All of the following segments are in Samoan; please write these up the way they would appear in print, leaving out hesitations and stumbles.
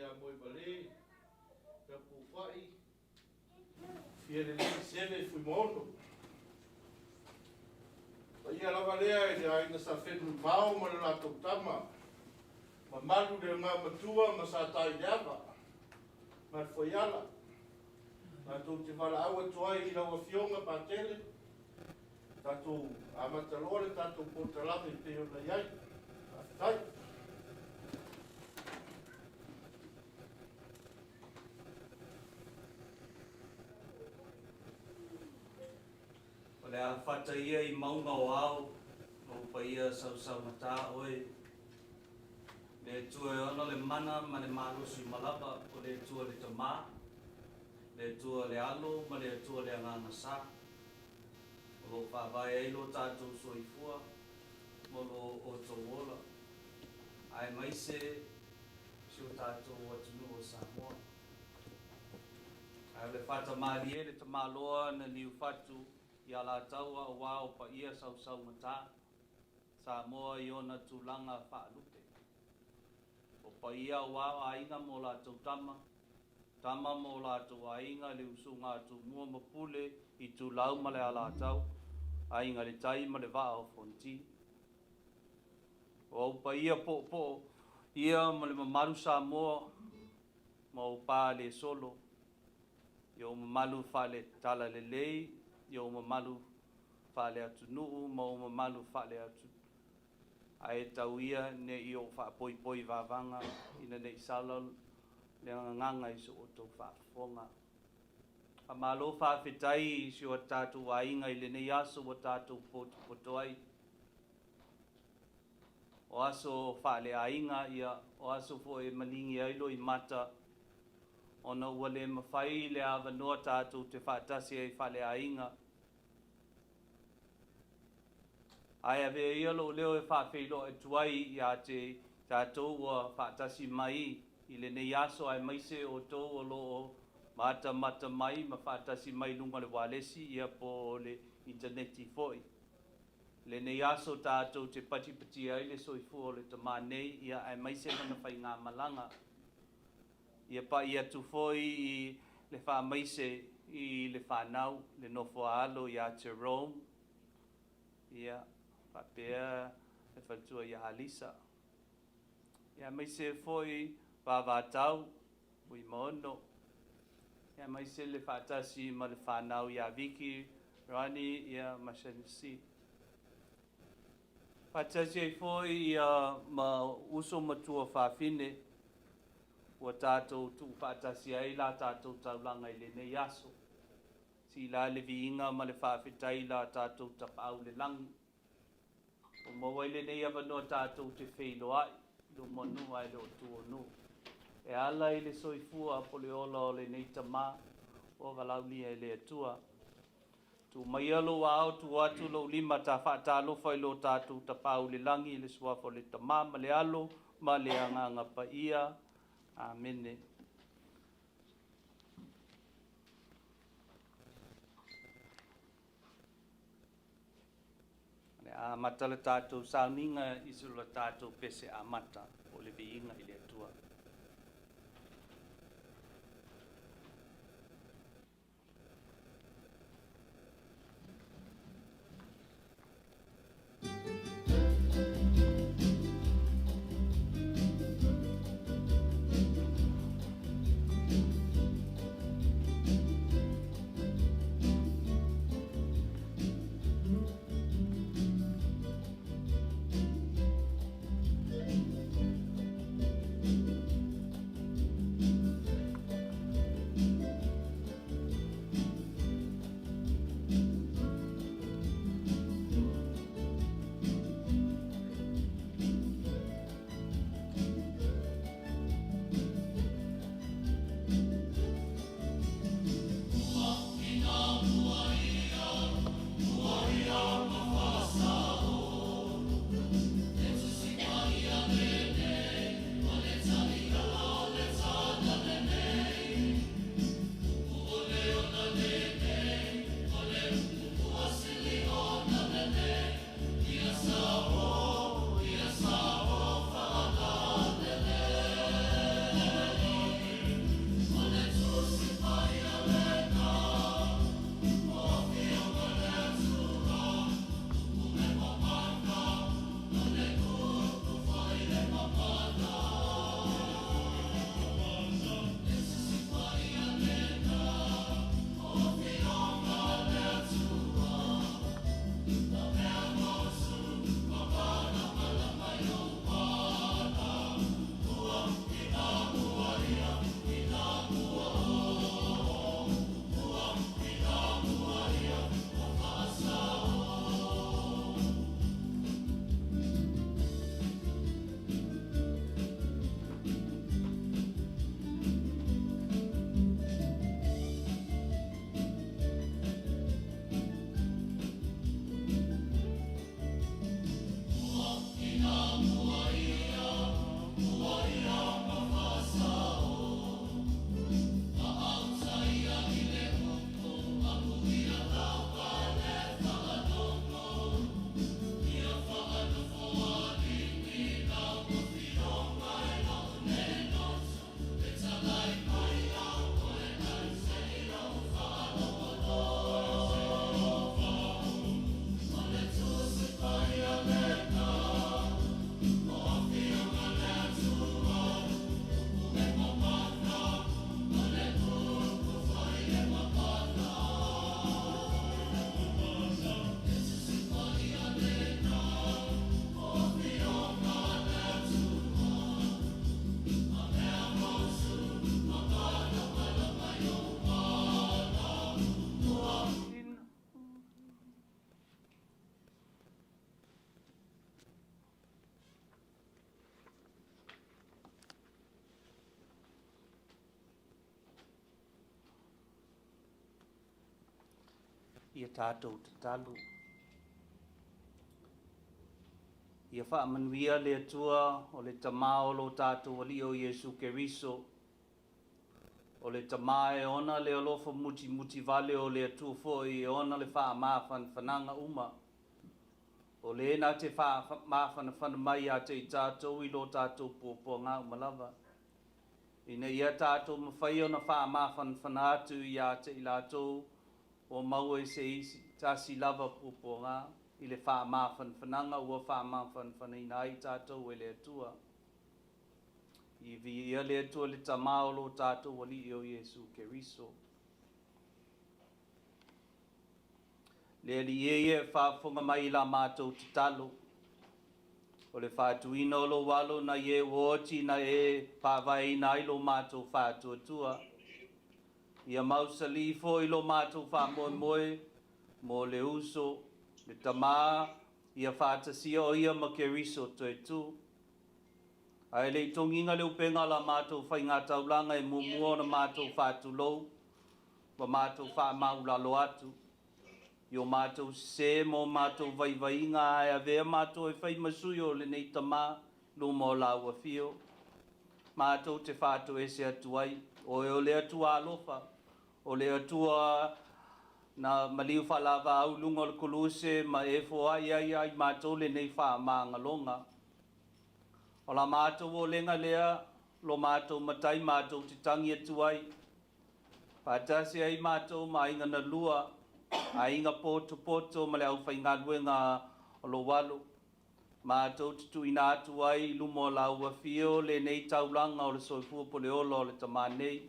ia Moevale, Tapufa'i, Fialelei Sele Fuimaono. Paia lava lea i le aiga Sa Fenunuivao ma le latou Tama, mamalu le Igoamatua ma Sataileava ma le Fuaiala. Matou te valaau atu ai i lau Afioga Patele, tatou amata loa le tatou polokalame e pei ona i ai. Faafetai. O le a fata ia i mauga o ao, o ou paia sausaugata oe. Le Atua e ona le mana ma le malosi uma lava, o le Atua le Tama, le Atua le Alo ma le Atua le Agaga Sa, o lo o faavae ai lo tatou soifua ma lo outou ola, aemaise si o tatou atunuu o Samoa. Ae o le fatamalie le tamaloa na liufatu i Alataua aua o paia sausaugata Samoa i ona tulaga faalupe. O paia aua o aiga ma o latou tama, tama ma o latou aiga, le usuga a Tumua ma Pule, Itulau ma le Alatau, Aiga i le Tai ma le Vaa o Fonoti. O ou paia poopoo ia ma le mamalu Samoa ma ou pa le solo, i ou mamalu faale-talalelei, i ou mamalu faale-atunuu ma ou mamalu faale-atunuu, ae tau ia ne i ou faapoipoi vavaga ina ne i sala le gagana i so outou faafofoga. Faamalo faafetai i si o tatou aiga i lenei aso ua tatou potopoto ai. O aso faaleaiga ia, o aso foi e maligi ai loimata, ona ua le mafai le avanoa tatou te faatasi ai faaleaiga. Ae avea ia lou leo e faafeiloai atu ai ia te tatou ua faatasi mai i lenei aso, aemaise outou o lo o matamata mai ma faatasi mai i luga o le ualesi ia po o le initaneti foi. Lenei aso tatou te patipatia ai le soifua o le tama nei ia aemaise lana faigamalaga. Ia pa'i atu foi i le faamaise i le fanau, le nofo a alo ia Jerome, ia faapea le faletua ia Alisa. Ia aemaise foi Vavatau, Fuimaono, ia aemaise le faatasi ma le fanau ia Viki, Rani ia ma Shansi. Faatasi ai foi ia ma uso ma tuafafine ua tatou tuufaatasi ai la tatou taulaga i lenei aso. Sila le viiga ma le faafetai la tatou Tapaau i le lagi. Ua maua ai lenei avanoa tatou te feiloai i luma o nuu ae le o tua o nuu. E ala i le soifua po o le ola o lenei tama ua valaaulia e le Atua. Tuu maia lou aao, tuu atu lou lima ta faatalofa i lo tatou Tapaau i le lagi i le suafa o le Tama ma le Alo ma le Agaga Paia. Amene. O le a amata le tatou sauniga i se la tatou pese amata o le viiga i le Atua. Ia tatou tatalo. Ia faamanuia le Atua o le Tama o lo tatou Alii o Iesu Keriso, o le Tama e ona le alofa mutimutivale o le Atua foi e ona le faamafanafanaga uma, o le na te faamafanafana mai ia te i tatou i lo tatou puapuaga uma lava, ina ia tatou mafai ona faamafanafana atu ia te i latou ua maua i se isi tasi lava puapuaga i le faamafanafanaga ua faamafanafanaina ai tatou e le Atua. I viia le Atua le Tama o lo tatou Alii o Iesu Keriso. Le Alii e ia e faafofoga mai i la matou tatalo, o le faatuina o lou alo nai e ua oti na e faavaeina ai lo matou faatuatua. Ia mausali foi lo matou faamoemoe mo le uso, le Tama, ia faatasia o ia ma Keriso toe tu. Ae le i togiga le upega o la matou faigataulaga e muamua ona matou faatulou ma matou faamaulalo atu i o matou sesē ma o matou vaivaiga ae avea matou e fai ma sui o lenei Tama luma o lau afio. Matou te faatoese atu ai, oe o le Atua alofa, o le Atua na maliu faalavaau i luga o le koluse ma e foai ai ia i matou lenei faamagaloga. O la matou olega lea, lo matou Matai matou te tagi atu ai, faatasi ai matou ma aiga na lua, aiga potopoto ma le aufaigaluega o lou alo. Matou te tuuina atu ai i luma o lau afio lenei taulaga o le soifua po le ola o le Tama nei,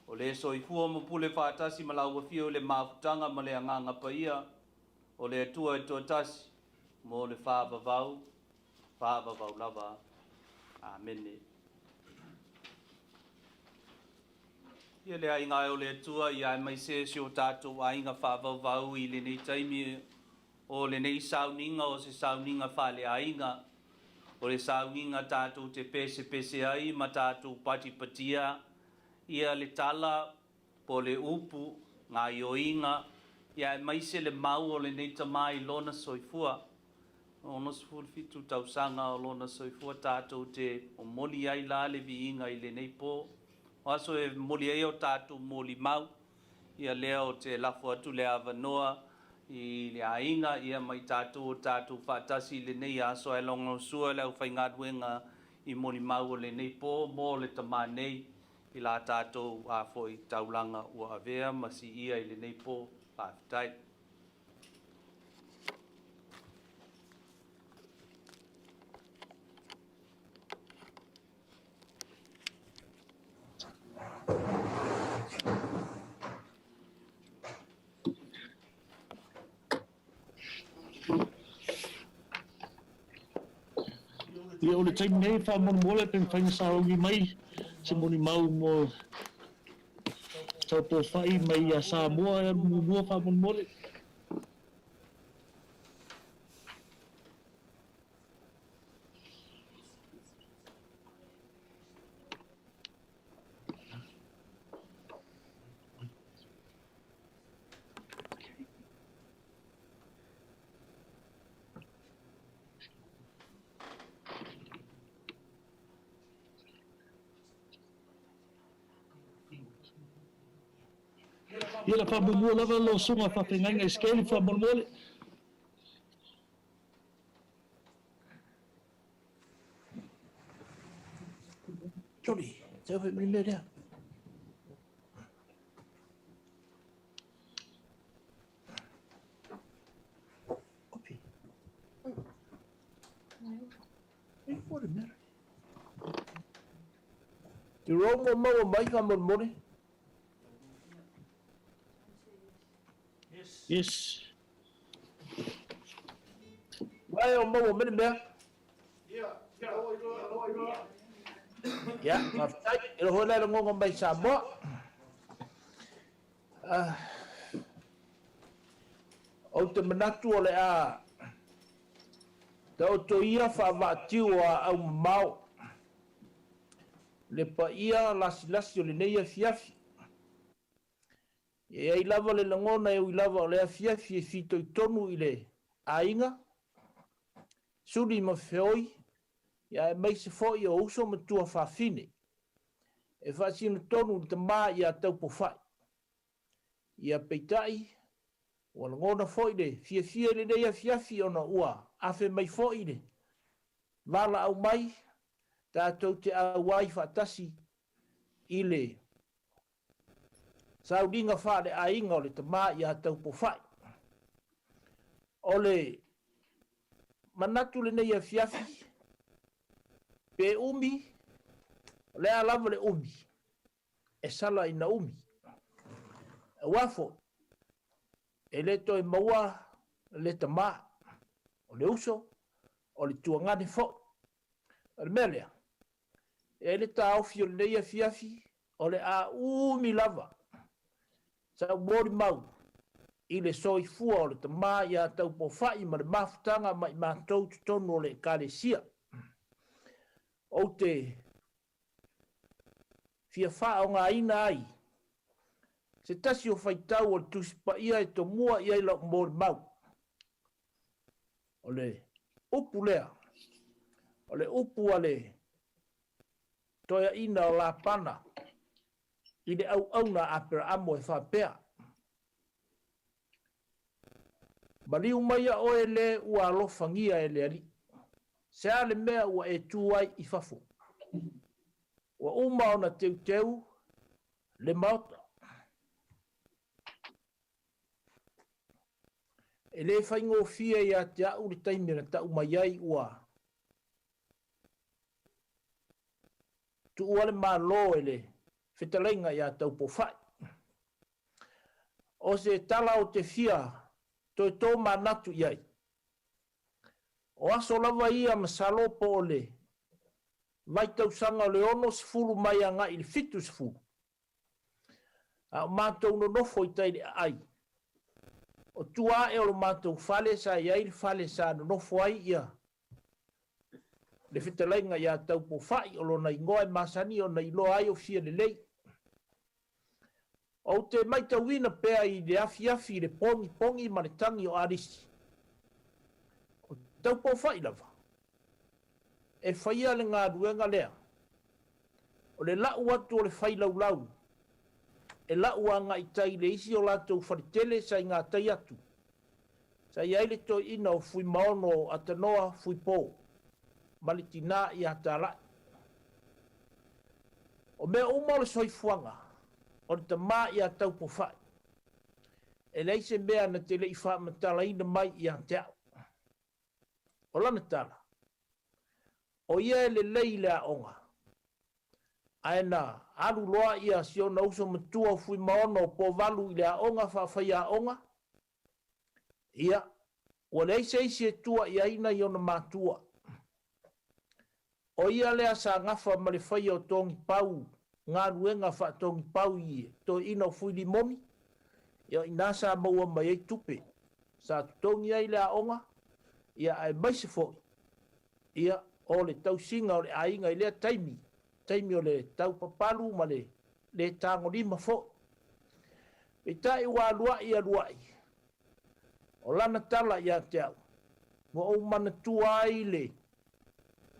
o le soifua ma pule faatasi ma lau afio i le mafutaga ma le Agaga Paia o le Atua e toatasi mo le faavavau, faavavau lava. Amene. Ia le aiga e o le Atua, ia aemaise si o tatou aiga faavauvau i lenei taimi o lenei sauniga o se sauniga faaleaiga, o le sauniga tatou te pesepese ai ma tatou patipatia ia le tala po o le upu, gaioiga, ia aemaise le mau o lenei tama i lona soifua. 67 tausaga o lona soifua tatou te momoli ai la le viiga i lenei po. O aso e momoli ai o tatou molimau, ia lea o te lafo atu le avanoa i le aiga ia ma i tatou o tatou faatasi i lenei aso ae lagolagosua le aufaigaluega i molimau o lenei po mo le tama nei i la tatou a foi taulaga ua avea ma siia i lenei po. Faafetai. Ia, o le taimi nei, faamolemole pe mafai ona sauni mai se molimau mo Taupō-fa'i mai ia Samoa e alu muamua faamolemole. Ia la faamuamua lava lau susuga faafeagaiga i Skelly faamolemole. Johnny, tau hoi mea lea. Opi. E fore mea. Te rongo maua mai faamolemole. Yes. Vai o maua mai le mea. Ia, faafetai. E loho la le ngongo mai Samoa. Ah, ou te manatu o le a taoto ia faavaatiu o aau mamao le paia lasilasi o lenei afiafi. E i ai lava le lagona e ui lava o le afiafi e fitoitonu i le aiga, suli ma feoi, aemaise foi o uso ma tuafafine e faasino tonu i le tama ia Taupofai. Ia peitai, ua lagona foi le fiafia i lenei afiafi ona ua afe mai foi le valaau mai tatou te auai faatasi i le sauliga faaleaiga o le tama ia Taupofai. O le manatu lenei afiafi, pe umi, o le a lava le umi, e sala ina umi. Aua foi, e le toe maua le tama, o le uso, o le tuagane foi. O le mea lea, e i ai le taofi o lenei afiafi, o le a umi lava sau molimau i le soifua o le tama ia Taupofai ma le mafutaga ma i matou totonu o le Ekalesia. Ou te fia faaaogaina ai se tasi o faitau o le Tusi Paia e tomua i ai lau molimau. O le upu lea, o le upu a le toeaina o Lapana i le auauna a Aperaamo e faapea, Maliu maia oe le ua alofagia e le Alii. Se a le mea ua e tu ai i fafo? Ua uma ona teuteu le maota. E le faigofie ia te au le taimi na tau mai ai ua tuua le Malo e le fetalaiga ia Taupofai. O se tala ou te fia toe tomanatu i ai, o aso lava ia masalo po o le vaitausaga o le 60 mai agai i le 70, a o matou nonofo i tai i le aai. O tua ae o lo matou fale sa i ai le fale sa nonofo ai ia le fetalaiga ia Taupofai, o lona igoa e masani ona iloa ai o Fialelei. Ou te maitauina pea i le afiafi i le pogipogi ma le tagi o Alisi. O Taupofai lava e faia le galuega lea, o le lau atu o le failaulau e lau agai tai i le isi o latou faletele sa i gatai atu, sa i ai le toeaina o Fuimaono o Atanoa Fuipo ma le tina ia Talai. O mea uma o le soifuaga, o le tama ia Taupofai, e leai se mea na te le i faamatalaina mai ia te au. O lana tala, o ia e lelei i le aoga, ae na alu loa ia si ona uso matua o Fuimaono o Povalu i le aoga faafaiaoga, ia, ua leai se isi e tua i ai nai ona matua. O ia lea sa gafa ma le faia o togipau, galuega faatogipau i toeaina o Fuilimomi, ia o i ina sa maua mai ai tupe, sa totogi ai le aoga, ia aemaise foi, ia o le tausiga o le aiga i lea taimi, taimi o le taupapalu ma le le tagolima foi. Peitai ua aluai aluai, o lana tala ia te au, ua ou manatua ai le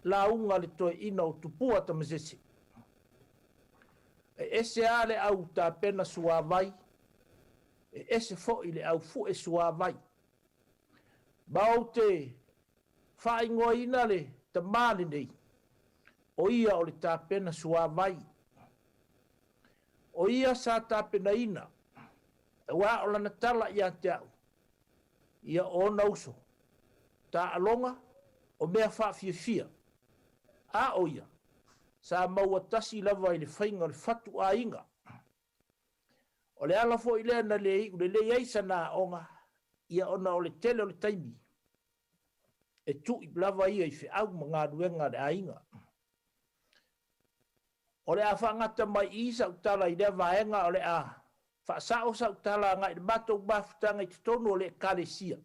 lauga a le toeaina o Tupua Tamasese. E ese a le au tapena suavai, e ese foi le au fue suavai. Ma ou te faaigoaina le tama lenei, o ia o le tapena suavai. O ia sa tapenaina, aua o lana tala ia te au, ia o ona uso, taaloga, o mea faafiafia, a o ia, sa maua tasi lava i le faiga o le fatu aiga. O le ala foi lea na le iu lelei ai sana aoga, ia ona o le tele o le taimi e tui lava ia i feau ma galuega a le aiga. O le a faagata mai i i sau tala i lea vaega, o le a faasao sau tala agai i le matou mafutaga i totonu o le Ekalesia.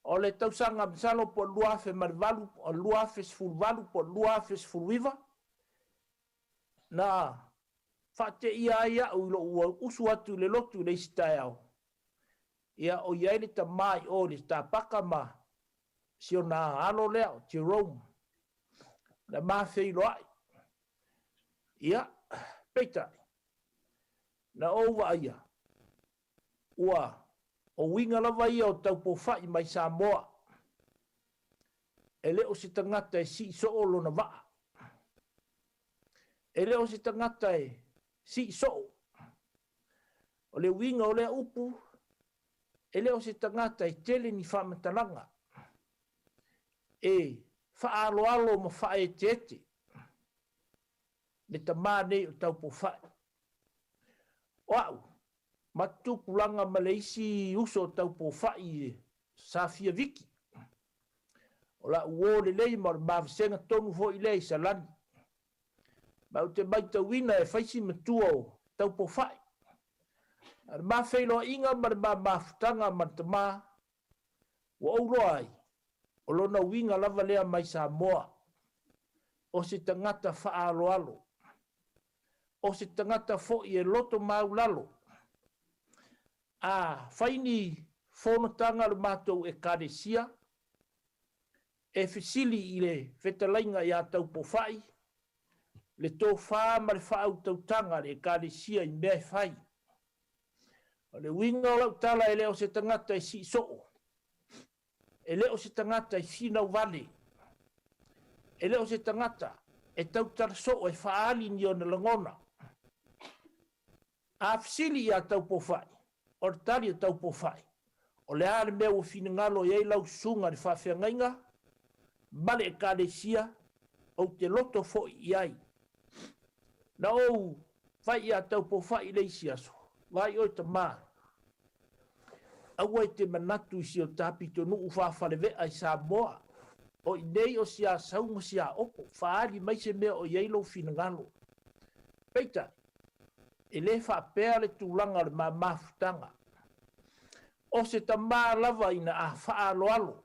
O le tausaga masalo po o le 2008, o le 2018 po o le 2019, na. faateia ai au i lou usu atu i le lotu i le isi taeao, ia o i ai le tama i o i le Sitapaka ma si ona alo lea o Jerome, na ma feiloai. Ia, peitai, na ou vaaia, ua o uiga lava ia o Taupoufa'i mai Samoa, e le o se tagata e sii soo lona vaa. E le o se tagata e sii soo. O le uiga o lea upu, e le o se tagata e tele ni faamatalaga, e faaaloalo ma faaeteete le tamā nei o Taupoufa'i. O au, ma tupulaga ma le isi uso o Taupoufa'i sa fia viki, o la'u uo lelei ma o le mavasega tonu foi lea i Salani. Ma ou te matauina e fai si matua o Taupoufa'i. A o le ma feiloaiga ma le ma mafutaga ma le tamā, ua ou loa ai, o lona uiga lava lea mai Samoa, o se tagata faaaloalo, o se tagata foi e loto maulalo. A fai ni fonotaga a le matou Ekalesia, e fesili i le fetalaiga ia Taupoufa'i le tofa ma le faautautaga a le Ekalesia i mea e fai. O le uiga o lau tala e le o se tagata e sii soo, e le o se tagata e finau vale, e le o se tagata e tautala soo e faaali ni ona lagona. A fesili ia Taupoufa'i, o le tali a Taupoufa'i, O le a le mea ua finagalo i ai lau susuga i le faafeagaiga ma le Ekalesia, ou te loto foi i ai. Na ou fai ia Taupoufa'i i le isi aso, Vaai oe tamā, aua e te manatu i si o ta pitonuu faafalevea i Samoa, o i nei o si Asau ma si Aopo, faaali mai se mea o i ai lou finagalo. Peitai, E le faapea le tulaga o le ma mafutaga. O se tamā lava ina a faaaloalo,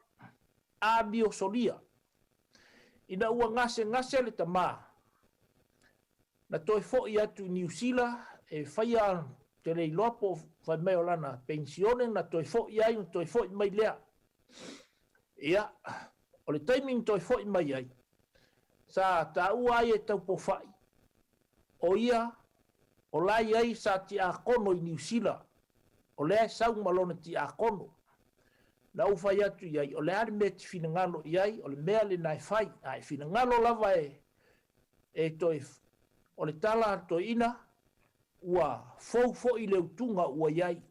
amiosolia. Ina ua gasegase le tamā, na toe foʻi atu i Niu Sila e faia, ou te le iloa po o fai mai o lana penisione na toe foʻi ai ona toe foʻi mai lea. Ia, o le taimi na toe foʻi mai ai, sa taua ai e Taupoufaʻi O ia, o la i ai sa tiakono i Niu Sila, o lea e sau ma lona tiakono. Na ou fai atu i ai, o le a le mea e te finagalo i ai, o le mea lena e fai, a e finagalo lava e, e toe, o le tala a le toeaina, ua fou foi le utuga ua i ai,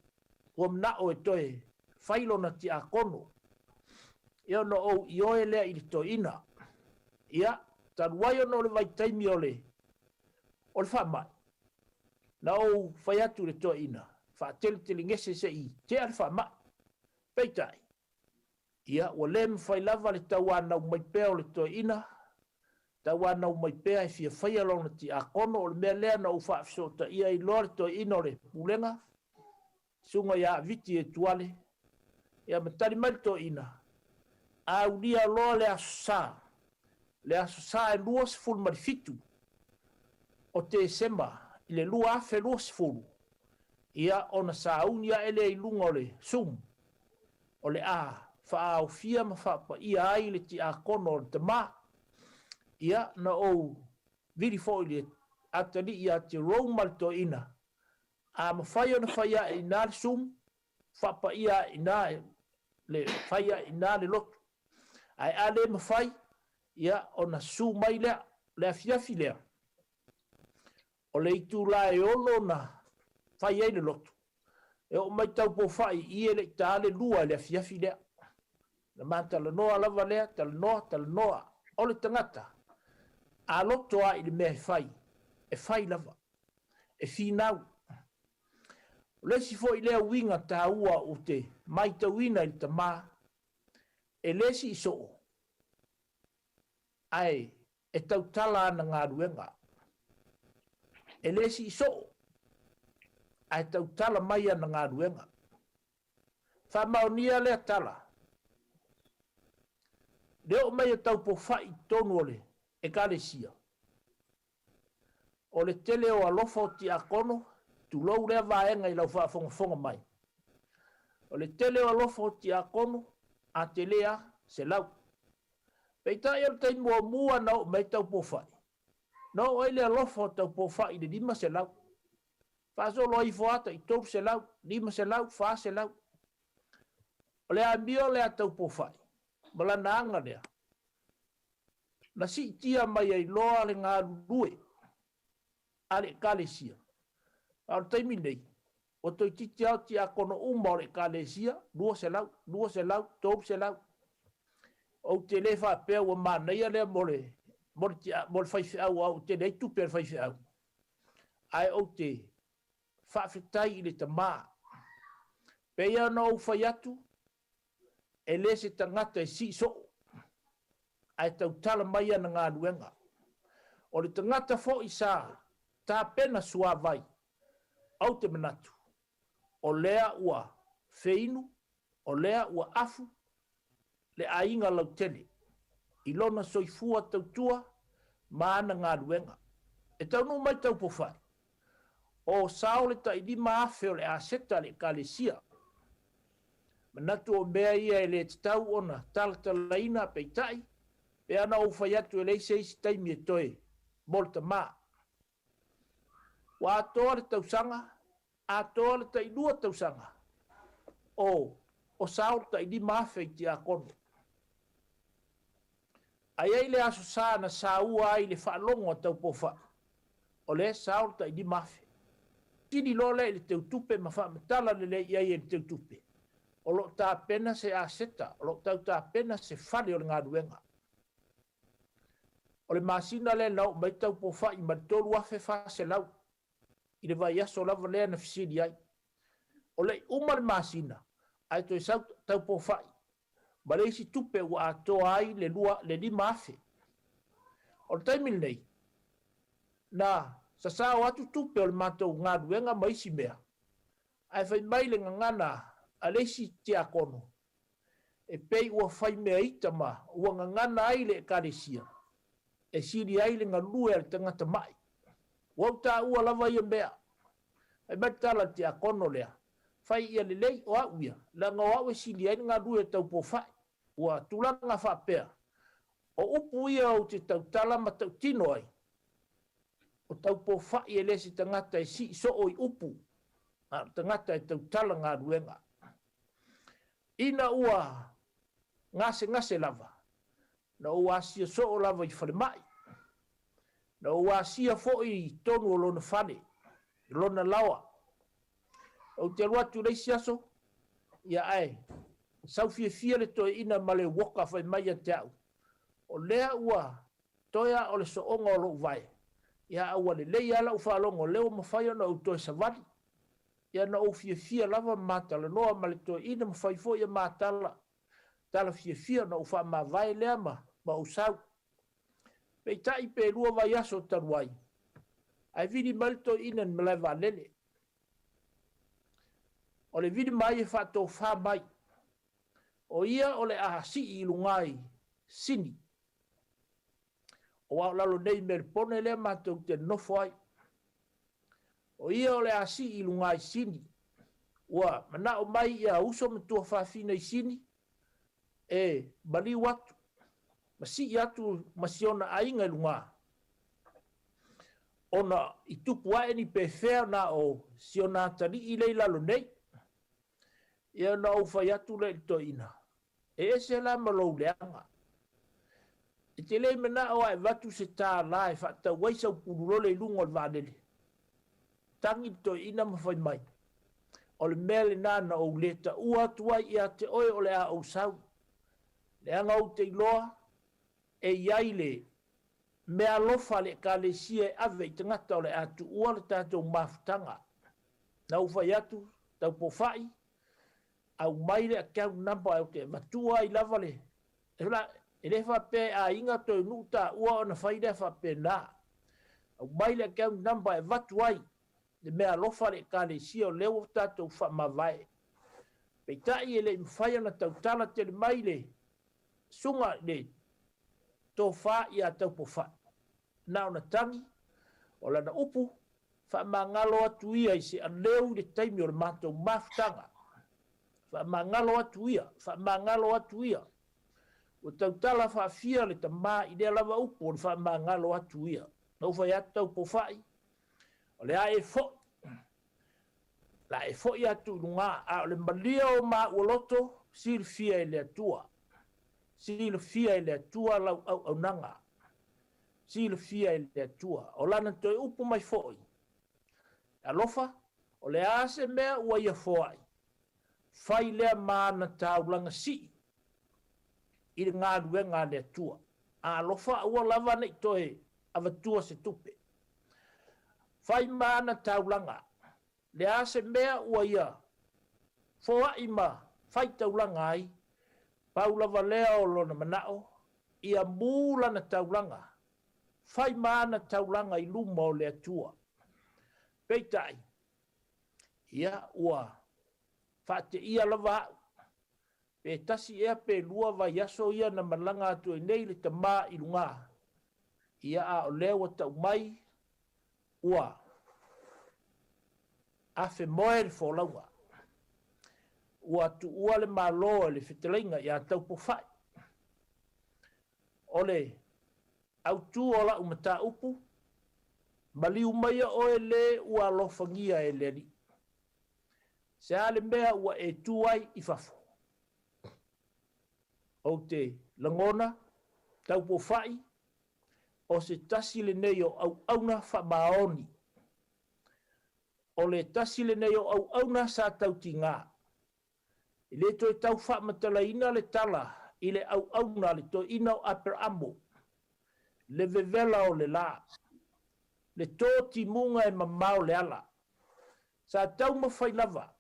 ua manao e toe fai lona tiakono. Ia ona ou ioe lea i le toeaina. Ia, talu ai ona o le vaitaimi o le, o le faamai, na ou fai atu i le toeaina, faateletelegese se i tea le faamai. Peitai, ia, ua le mafai lava le tauanau mai pea o le toeaina, tauanau mai pea e fia faia lona tiakono. O le mea lea na ou faafesootaia ai loa le toeaina o le Pulega, Susuga ia Viti Etuale, ia ma tali mai le toeaina, Aulia loa le Aso Sa, le Aso Sa e 27 o Tesema i le 2020, ia ona sauni ae lea i luga o le Zoom, o le a faaaofia ma faapaia ai le tiakono o le tama. Ia na ou vili foi i le atalii ia Jerome ma le toeaina, A mafai ona fai ae i ina le Zoom, faapaia ae i ina le fai ae i ina le lotu. Ae a le mafai, ia ona susu mai lea. O le afiafi lea, o le itula e 6 na fai ai le lotu. E oo mai Taupoufa'i i i e le i ta le 2 i le afiafi lea. Na ma talanoa lava lea, talanoa, talanoa. O le tagata, a loto lava i le mea e fai, e fai lava. E finau. O le isi foi lea uiga taua ou te maitauina i le tamā, e le sii soo, ae e tautala ana galuega. E le sii soo, ae tautala mai ana galuega. Faamaonia lea tala. Le oo mai o Taupoufa'i i totonu o le Ekalesia. O le tele o alofa o tiakono, tulou lea vaega i lau faafogafoga mai. O le tele o alofa o tiakono, a tele a, 100. Peitai o le taimi muamua na oo mai ai Taupoufa'i, na oo ai le alofa o Taupoufa'i i le 500. Faasolo ai ifo lava tai 300, 500, 400. O le amio lea a Taupoufa'i ma lana aga lea, na siitia mai ai loa le galulue a le Ekalesia. A o le taimi lenei, ua toeitiiti lava o tiakono uma o le Ekalesia, 200, 200, 300. Ou te le faapea ua manaia lea mo le, mo le, mo le faifeau, aua ua tele ai tupe a le faifeau. Ae ou te faafetai i le Tama. Pei ona ou fai atu, e le se tagata e sii soo, ae tautala mai ana galuega. O le tagata foi sa tapena suavai, ou te manatu, o lea ua feinu, o lea ua afu le aiga lautele i lona soifua tautua ma ana galuega. E taunuu mai Taupoufa'i, o sao le tai 5,000 o le aseta a le Ekalesia. Manatu o mea ia e le tatau ona talatalaina, peitai, pe ana ou fai atu e leai se isi taimi e toe mo le tama. Ua atoa le tausaga, atoa le tailua tausaga o o sao le tai 5,000 i tiakono. Ae i ai le aso sa na saua ai le faalogo a Taupoufa'i, o lea e sao le tai 5,000. Sili loa lea i le teutupe ma faamatala lelei i ai e le teutupe, o lo o tapena se aseta, o lo o tau tapena se fale o le galuega. O le masina lea na oo mai Taupoufa'i ma le 3,400 i le vaiaso lava lea na fesili ai. O le i uma le masina, ae toe sau Taupoufa'i ma le isi tupe ua atoa ai le lua, le 5,000. O le taimi lenei, na sasao atu tupe o le matou galuega ma isi mea, ae fai mai le gagana a le isi tiakono, e pei ua fai mea ita ma ua gagana ai le Ekalesia e sili ai le galue a le tagata ma'i. Ua ou taua lava ia mea. Fai mai le tala a le tiakono lea, Fai ia lelei, o au ia, leaga o au e sili ai le galue o Taupoufa'i. Ua tulaga faapea, o upu ia ou te tautala ma tautino ai, o Taupoufa'i e le se tagata e sii soo i upu, a o le tagata e tautala galuega. Ina ua gasegase lava, na ou asia soo lava i falemai. Na ou asia foi i totonu o lona fale, lona laoa. Ou te alu atu i le isi aso, ia ae sau fiafia le toeaina ma le uoka fai mai ia te au, o lea ua toe a o le sooga o lou vae, ia a ua lelei lava lau faalogo o lea ua mafai ona ou toe savali. Ia na ou fiafia lava ma talanoa ma le toeaina ma fai foi a ma tala, tala fiafia ona ou faamavae lea ma ma ou sau. Peitai pe lua vaiaso talu ai, ae vili mai le toeaina i le malae vaalele. O le vili mai e faatofa mai, o ia o le a sii i luga i Sini. Aua o lalo nei i Melepone lea matou te nofo ai. O ia o le a sii i luga i Sini. Ua manao mai ia uso ma tuafafine i Sini e maliu atu ma sii atu ma si ona aiga i luga, ona i tupu ae ni pefea na o si ona atalii lea i lalo nei. Ia ona ou fai atu lea i le toeaina, E ese la ma lou leaga. E te le manao a e avatu se $1 e faatau ai sau pululole i luga o le vaalele. Tagi le toeaina ma fai mai, O le mea lena na ou le taua atu ai ia te oe o le a ou sau, leaga ou te iloa e i ai le meaalofa a le Ekalesia e ave i tagata o le a tuua le tatou mafutaga. Na ou fai atu, Taupoufa'i, aumai le account number ou te avatua ai lava le, e le faapea e aiga toe nuu taua ona fai lea faapena. Aumai le account number e avatu ai le meaalofa a le Ekalesia o lea ua tatou faamavae. Peitai e le i mafai ona tautala tele mai le susuga i le tofa ia Taupoufa'i. Na ona tagi. O lana upu, Faamagalo atu ia i se aleu i le taimi o le matou mafutaga. Faamagalo atu ia, faamagalo atu ia. Ua tautala faafia le tama i lea lava upu o le faamagalo atu ia. Na ou fai atu Taupofai, o le a e foi, la e foi atu i luga, a o le malia o maua loto, silafia e le Atua. Silafia e le Atua lau auaunaga. Silafia e le Atua. O lana toe upu mai foi, Alofa, o le a se mea ua ia foai, fai lea ma ana taulaga sii i le galuega a le Atua. A alofa, aua lava ne i toe avatua se tupe. Fai ma ana taulaga, le a se mea ua ia foai ma fai taulaga ai, pau lava lea o lona manao, ia mu lana taulaga, fai ma ana taulaga i luma o le Atua. Peitai, ia, ua faateia lava au, pe tasi ea pe lua vaiaso ia na malaga atu ai nei le tama i luga, ia a o lea ua tau mai, ua afemoe le folauga. Ua tuua le Malo e le fetalaiga ia Taupofai. O le autu o lau mataupu, maliu maia oe le ua alofagia e le Alii. Se a le mea ua e tu ai i fafo? Ou te lagona, Taupofai, o se tasi lenei o auauna faamaoni. O le tasi lenei o auauna sa tautiga. E le toe tau faamatalaina le tala i le auauna a le toeaina o Aperamo, le vevela o le la, le tō timuga e mamao le ala. Sa taumafai lava,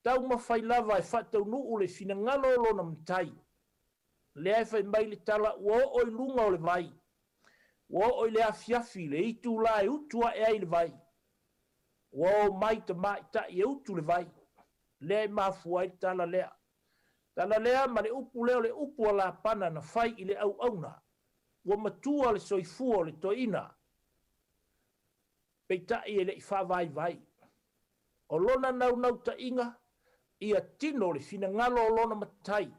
taumafai lava e faataunuu le finagalo o lona matai. Lea e fai mai le tala ua oo i luga o le vai, ua oo i le afiafi le itulā e utu ae ai le vai. Ua o mai tamaitai e utu le vai, lea e mafua ai le tala lea. Tala lea ma le upu lea o le upu a Lapana na fai i le auauna, ua matua le soifua o le toeaina, peitai e le i faavaivai. O lona naunautaiga, ia tino le finagalo o lona matai,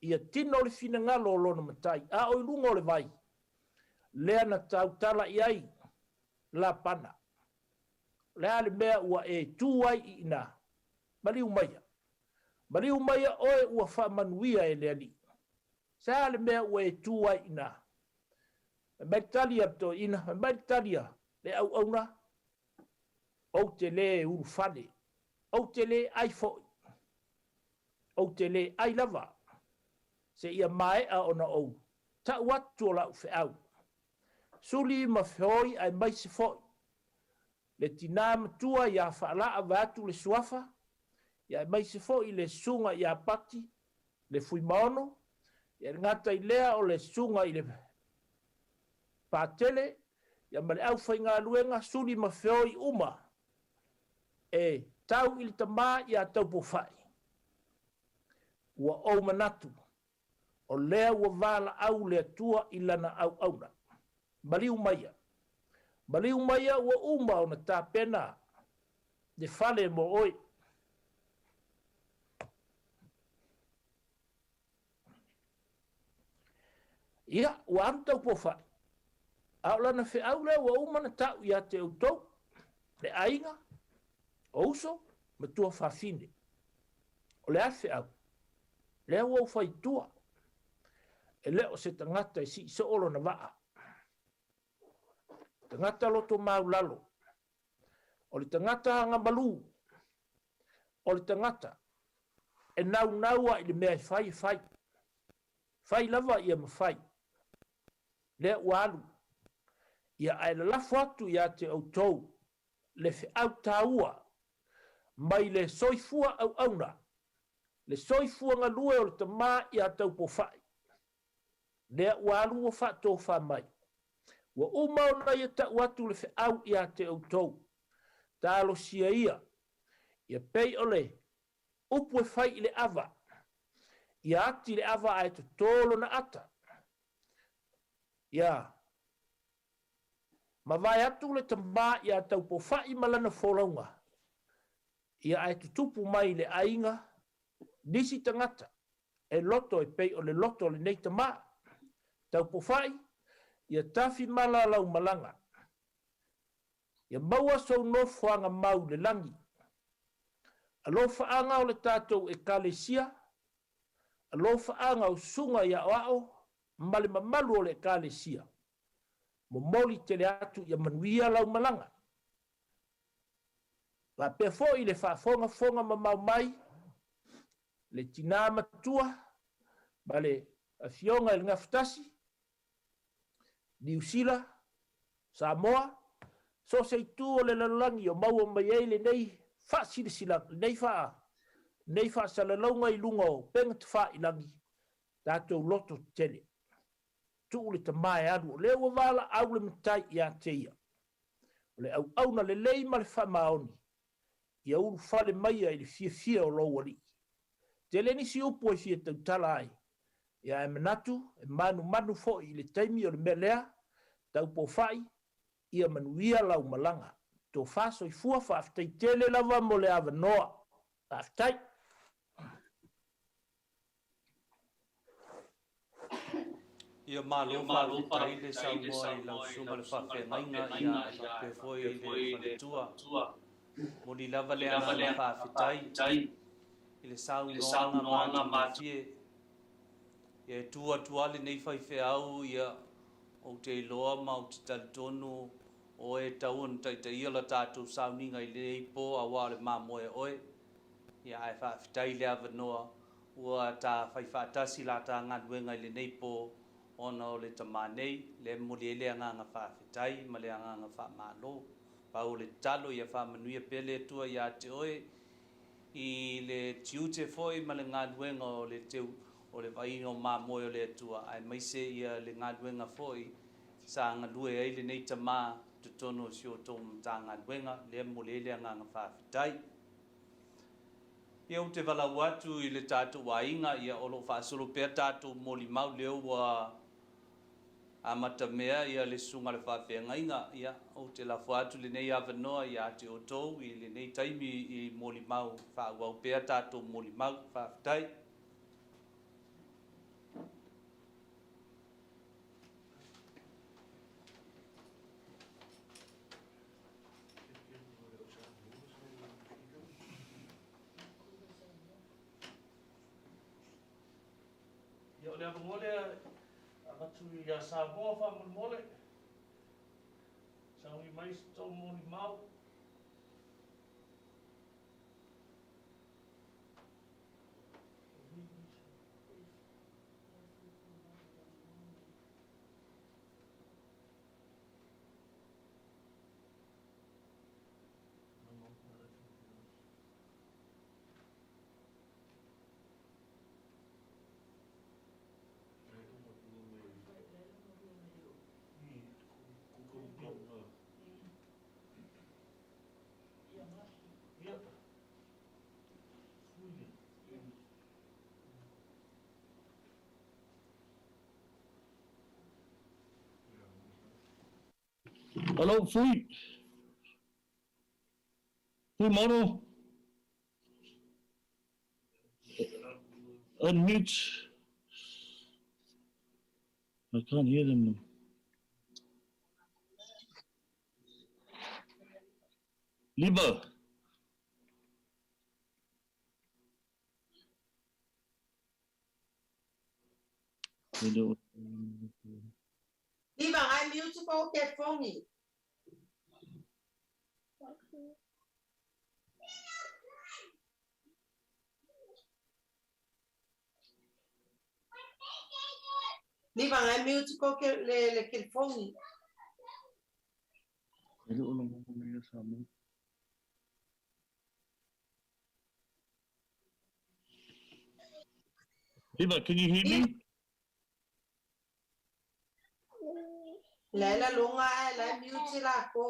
ia tino le finagalo o lona matai, a o i luga o le vai, lea na tautala i ai Lapana. O le a le mea ua e tu ai i ina? Maliu maia. Maliu maia oe ua faamanuia e le Alii. Se a le mea ua e tu ai i ina? Fai mai le tali a le toeaina, fai mai le tali a le auauna, Ou te lē ulufale, ou te lē ai foi, ou te lē ai lava, seia maea ona ou tau atu o lau feau. Suli ma feoi aemaise foi le tinā matua iā Faalaa vaeatu le Suafa, ia aemaise foi le susuga iā Pati le Fuimaono, ia le gata i lea o le susuga i le Patele, ia ma le aufaigaluega suli ma feoi uma e tau i le tama iā Taupofai. Ua ou manatu O lea ua valaau le Atua i lana auauna. Maliu maia. Maliu maia ua uma ona tapena le fale mo oe. Ia, ua alu Taupofai, a o lana feau lea ua uma ona tau ia te outou, le aiga, o uso, ma tuafafine. O le a le feau? Lea ua ou faitua, e le o se tagata e sii soo lona vaa. Tagata loto maulalo, o le tagata agamalu, o le tagata e naunau a i le mea e fai e fai. Fai lava ia ma fai. Lea ua alu. Ia ae lalafo atu ia te outou le feau taua mai le soifua auauna, le soifua galue o le tama ia Taupofai, lea ua alu ua faatofa mai. Ua uma ona ia tau atu le feau ia te outou, talosia ia, ia pei o le upu e fai i le ava, ia ati le ava ae toto lona ata, ia. Mavae atu le tama ia Taupofa'i ma lana folauga, ia ae tutupu mai i le aiga nisi tagata e loto e pei o le loto o lenei tama. Taupofa'i, ia tafi mala lau malaga. Ia maua sou nofoaga mau i le lagi. Alofaaga o le tatou Ekalesia, alofaaga o susuga i aoao ma le mamalu o le Ekalesia, momoli tele atu ia manuia lau malaga. Faapea foi le faafogafoga mamao mai le tina matua ma le Afioga i le Gafatasi, Niu Sila, Samoa, so o se itu o le lalolagi o maua mai ai lenei faasilasilaga, lenei faa, lenei faasalalauga i luga o upega tafailagi, tatou loto tetele. Tuu le tama e alu, o lea ua valaau le Matai ia te ia. O le auauna lelei ma le faamaoni, ia ulufale maia i le fiafia o lou Alii. Tele nisi upu e fia tautala ai, ia ae manatu e manumanu foi i le taimi o le mea lea, taupofa'i, ia manuia lau malaga. Tofa soifua faafetai tele lava mo le avanoa. Faafetai. Ia malo faafetai le saunoa i lau susuga le faafeagaiga ia ae faapea foi le faletua. Moni lava le agaga faafetai i le saunoaga matagofie. Ia e tu atu lava lenei faifeau ia ou te iloa ma ou te talitonu o oe e tatau ona taitaia la tatou sauniga i lenei po aua o le mamoe oe. Ia ae faafetai i le avanoa ua ta fai faatasi la ta galuega i lenei po ona o le tama nei, lea e momoli ai le agaga faafetai ma le agaga faamalo. Pau o le tatalo ia faamanuia pea le Atua ia te oe i le tiute foi ma le galuega o le teu o le vaaiga o mamoe o le Atua aemaise ia le galuega foi sa galue ai lenei tama i totonu o si outou Matagaluega, lea e momoli ai le agaga faafetai. Ia ou te valaau atu i le tatou aiga, ia o lo o faasolo pea tatou molimau lea ua amatamea ia le susuga i le faafeagaiga. Ia ou te lafo atu lenei avanoa ia te outou i lenei taimi i molimau, faaauau pea tatou molimau. Faafetai. Ia o le avanoa lea avatu ia Samoa faamolemole. Sauni mai se tou molimau. Hello, Fui. Fui Maono. Unmute. I can't hear them. Liba. Liba, ngai mute ko ke fongi. Liba, ngai mute ko ke le le ke fongi. Liba, can you hear me? Le la lunga e la mute la ko.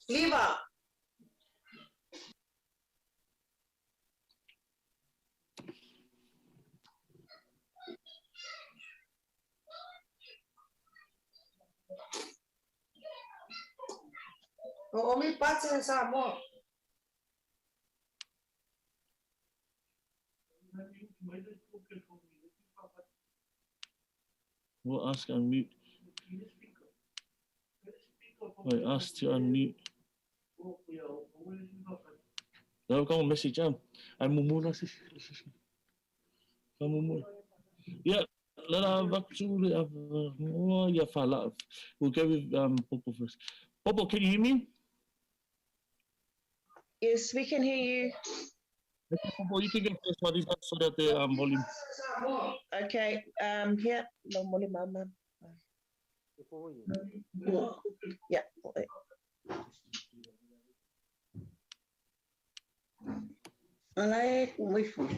Liba. O Omi Pate Samoa. We'll ask unmute. I asked to unmute. Lau kau message am. Ai mumula si. Ka mumula. Yeah, let avatu le avanoa ia whala. We'll go with Popo first. Popo, can you hear me? Yes, we can hear you. Popo, you can go first. What is that? Sort out the volume. Okay, here, no mole mama. Yeah. Alai, wait for.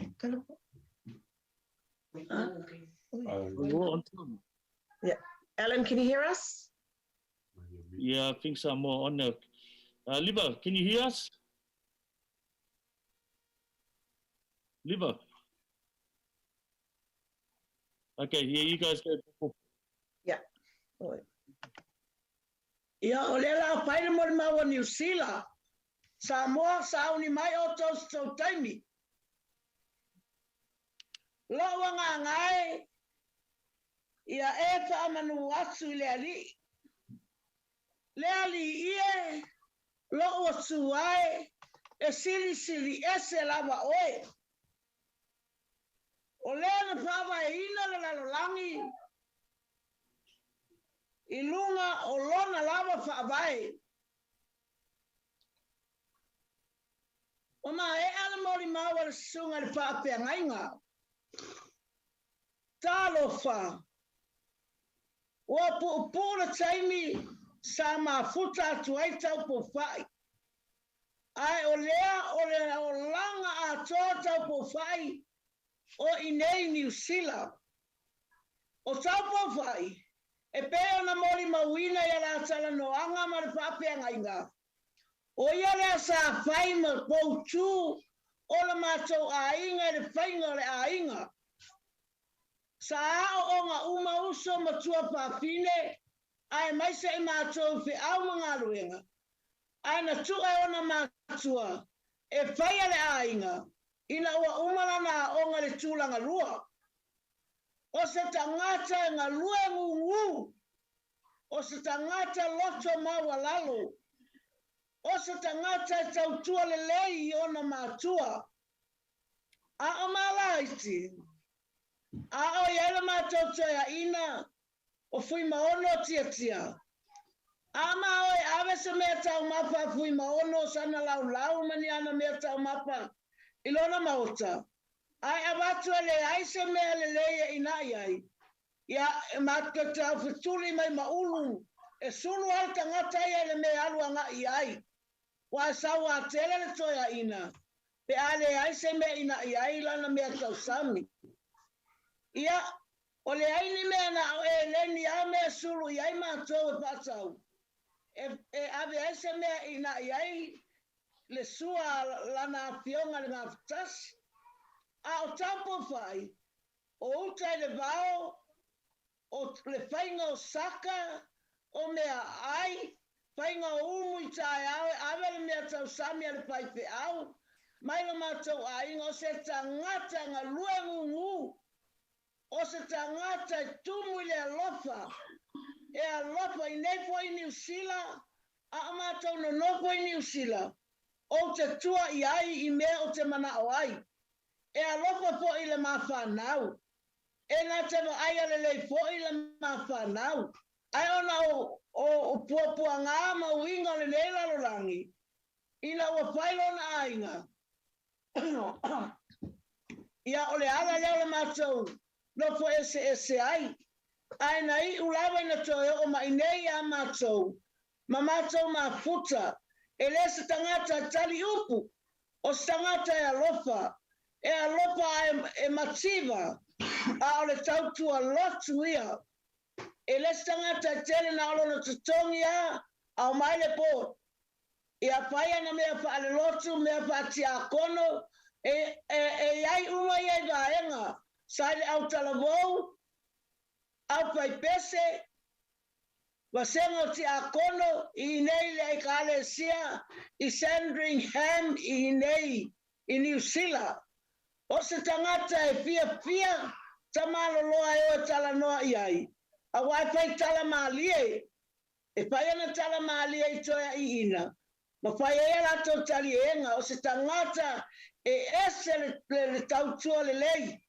Yeah. Alan, can you hear us? Yeah, I think so. More on now. Liva, can you hear us? Liva. Okay, yeah, you guys go. Yeah. Ia, o le la whaina mo le maua Niu Sila. Samoa sauni mai o tau tau taimi. Loa ngā ngai, ia e whaamanu atu i le ali. Le ali ie, loa tu ai, e sili sili ese lava oe. O lea na whawa e ina le lalolangi, i lunga o lona lava whaavae. O ma e ala mori maua le sunga le whaapea ngainga. Talofa. Ua puupuu le taimi sa mafuta atu ai Taupō-fai. Ae o lea o le olaga atoa Taupō-fai o i nei Niu Sila. O Taupō-fai, e pei ona molimauina ia la talanoaga ma le faapeagaiga. O ia lea sa fai ma poutū o le matou aiga i le faiga o le aiga. Sa aooga uma uso ma tuafafine, aemaise i matou i feau ma galuega. Ae na tuu e ona matua e faia le aiga, ina ua uma lana aoga i le tulaga lua. O se tagata e galue gugū, o se tagata loto maualalo, o se tagata e tautua lelei i ona matua. A o malaiti, a o i ai le matou toeaina o Fuimaono Tiatia. A ma o e ave se mea taumafa a Fuimaono sana laulau ma ni ana mea taumafa i lona maota, ae avatu e leai se mea lelei e ina'i ai, ia, e matou te aufetuli mai ma ulu e sulu ai le tagata ia i le mea e alu aga'i i ai. Ua e sauā tele le toeaina, pe a leai se mea ina'i ai i lana mea tausami. Ia, o leai ni mea na o eleni a mea sulu i ai matou e faatau, e, e ave ai se mea ina'i ai le sua a lana afioga i le Gafatasi. A o Taupō-fai, o uta i le vao, o le faiga o saka, o mea ai, faiga o umu i taeao e ave le mea tausami a le faifeau, mai lo matou aiga, o se tagata e galue gugū, o se tagata e tumu i le alofa, e alofa i nei foi Niu Sila, a o matou nonofo i Niu Sila, ou te tua i ai i mea ou te manao ai. E alofa foi i le mafanau. E na te vaaia lelei foi le mafanau. Ae ona o, o, o puapuagā ma uiga o lenei lalolagi, ina ua fai lona aiga, ia o le ala lea o le matou nofo eseese ai, ae na iu lava ina toe oo mai nei iā matou ma matou mafuta, e le se tagata e tali upu, o se tagata e alofa, e alofa ae e mativa, a o le tautua lotu ia. E le se tagata e tele na o lona totogi a, ao mai le board. Ia fai ana mea faalelotu, mea faatiakono, e, e, e i ai uma ia i vaega, sa i le autalavou, aufaipese, Vasega o Tiakono i inei le Ekalesia i Sandringham i inei i Niu Sila. O se tagata e fiafia tamaloloa e o e talanoa i ai, auā e fai tala malie, e fai ana tala malie i toeaiina, ma fai ai a latou taliega, o se tagata e ese le, le, le tautua lelei,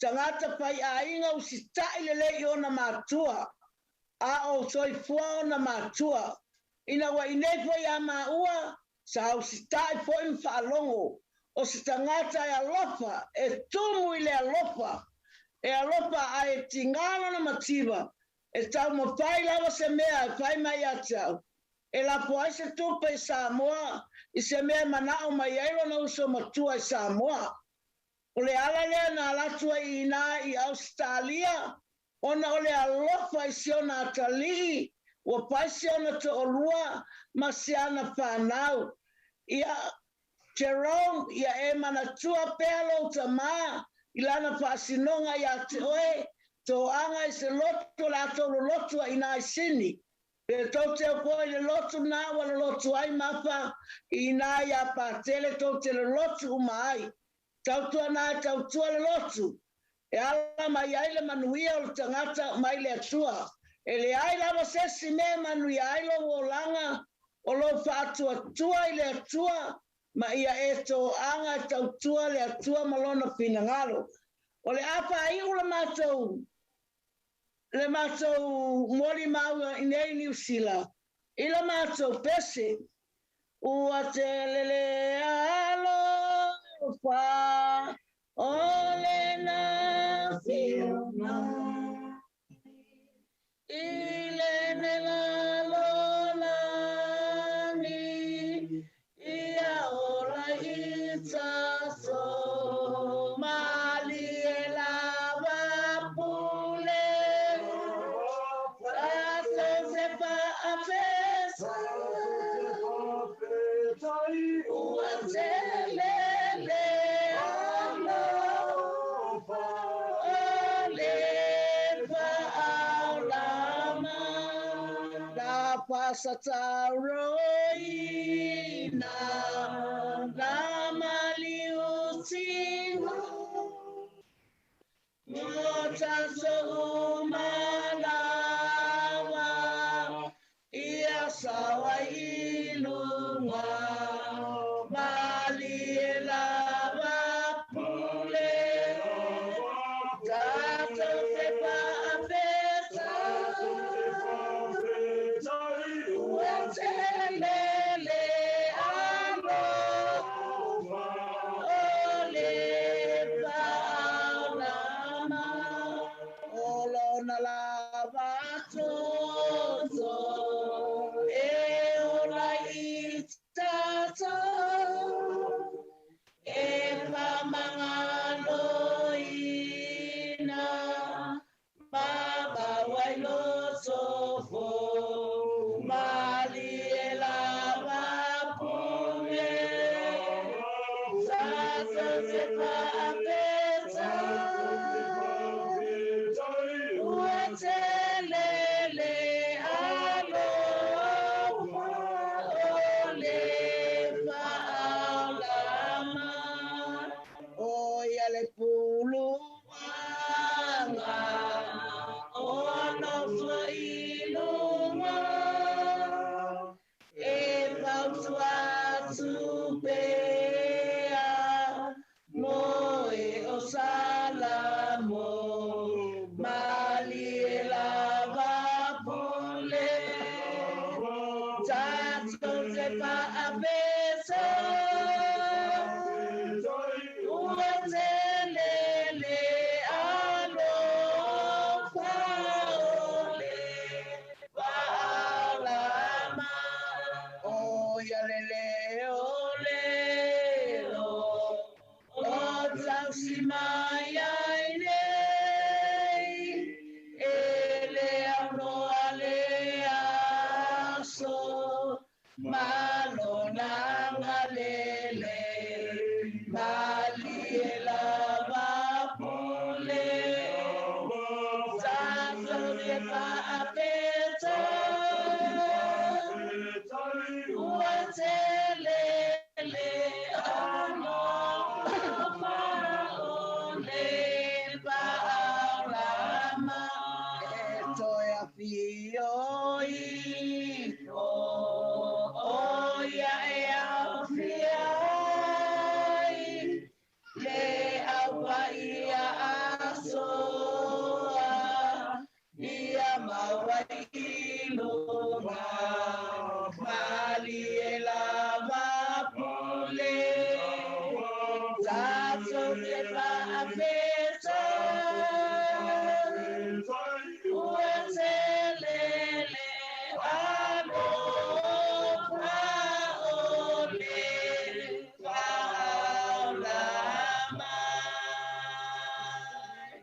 tagata faiaiga usitai lelei i ona matua, a o soifua ona matua. Ina ua inei foi iā māua, sa usitai foi ma faalogo, o se tagata e alofa, e tumu i le alofa, e alofa ae tigā lona mativa, e taumafai lava se mea e fai mai ia te au, e lafo ai se tupe i Samoa i se mea e manao mai ai lona uso matua i Samoa. O le ala lea na alu atu ai i inā i Ausetalia, ona o le alofa i si ona atalii, ua fai si ona toalua ma si ana fanau. Ia, Jerome, ia e manatua pea lou tamā i lana faasinoga iā te oe, toaga i se lotu o le a tou lolotu ai inā i Sini. Pe tou te o foi i le lotu na ua lolotu ai Mafa i inā iā Patele tou te lolotu uma ai. Tautua na e tautua le lotu, e ala mai ai le manuia o le tagata mai le Atua. E leai lava se isi mea e manuia ai lou olaga o lou faatuatua i le Atua ma ia e toaga e tautua le Atua ma Lona finagalo. O le a faaiu le matou le matou molimau i nei Niu Sila i la matou pese. Ua tele le alofa o le afio mai i le lalolagi ia ola i tatou malie lava pule tatou te faafetai ua tele le alofa o le faaola na faasataroina na maliutina mo tatou uma lava ia sao ai i luga malie lava pule tatou te faafetai ua tele le alofa o le faaola mai o lona lava toto e ola i tatou e faamagaloina ma maua ai loto fou malie lava pule tatou te faafetai ua tele le alofa o le faaola mai o ia le puluaga o nofo i luga e fautua atu pea mo e o Salamo malie lava pule tatou te faafetai ua tele le alofa o le faaola mai o ia le leo leo o tausi mai ai nei e le aunoa le aso ma lona. Afio ifo o ia e aofia ai le au paia asoa ia mau ai i luga malie lava pule tatou te faafetai ua tele le alofa o le faaola mai.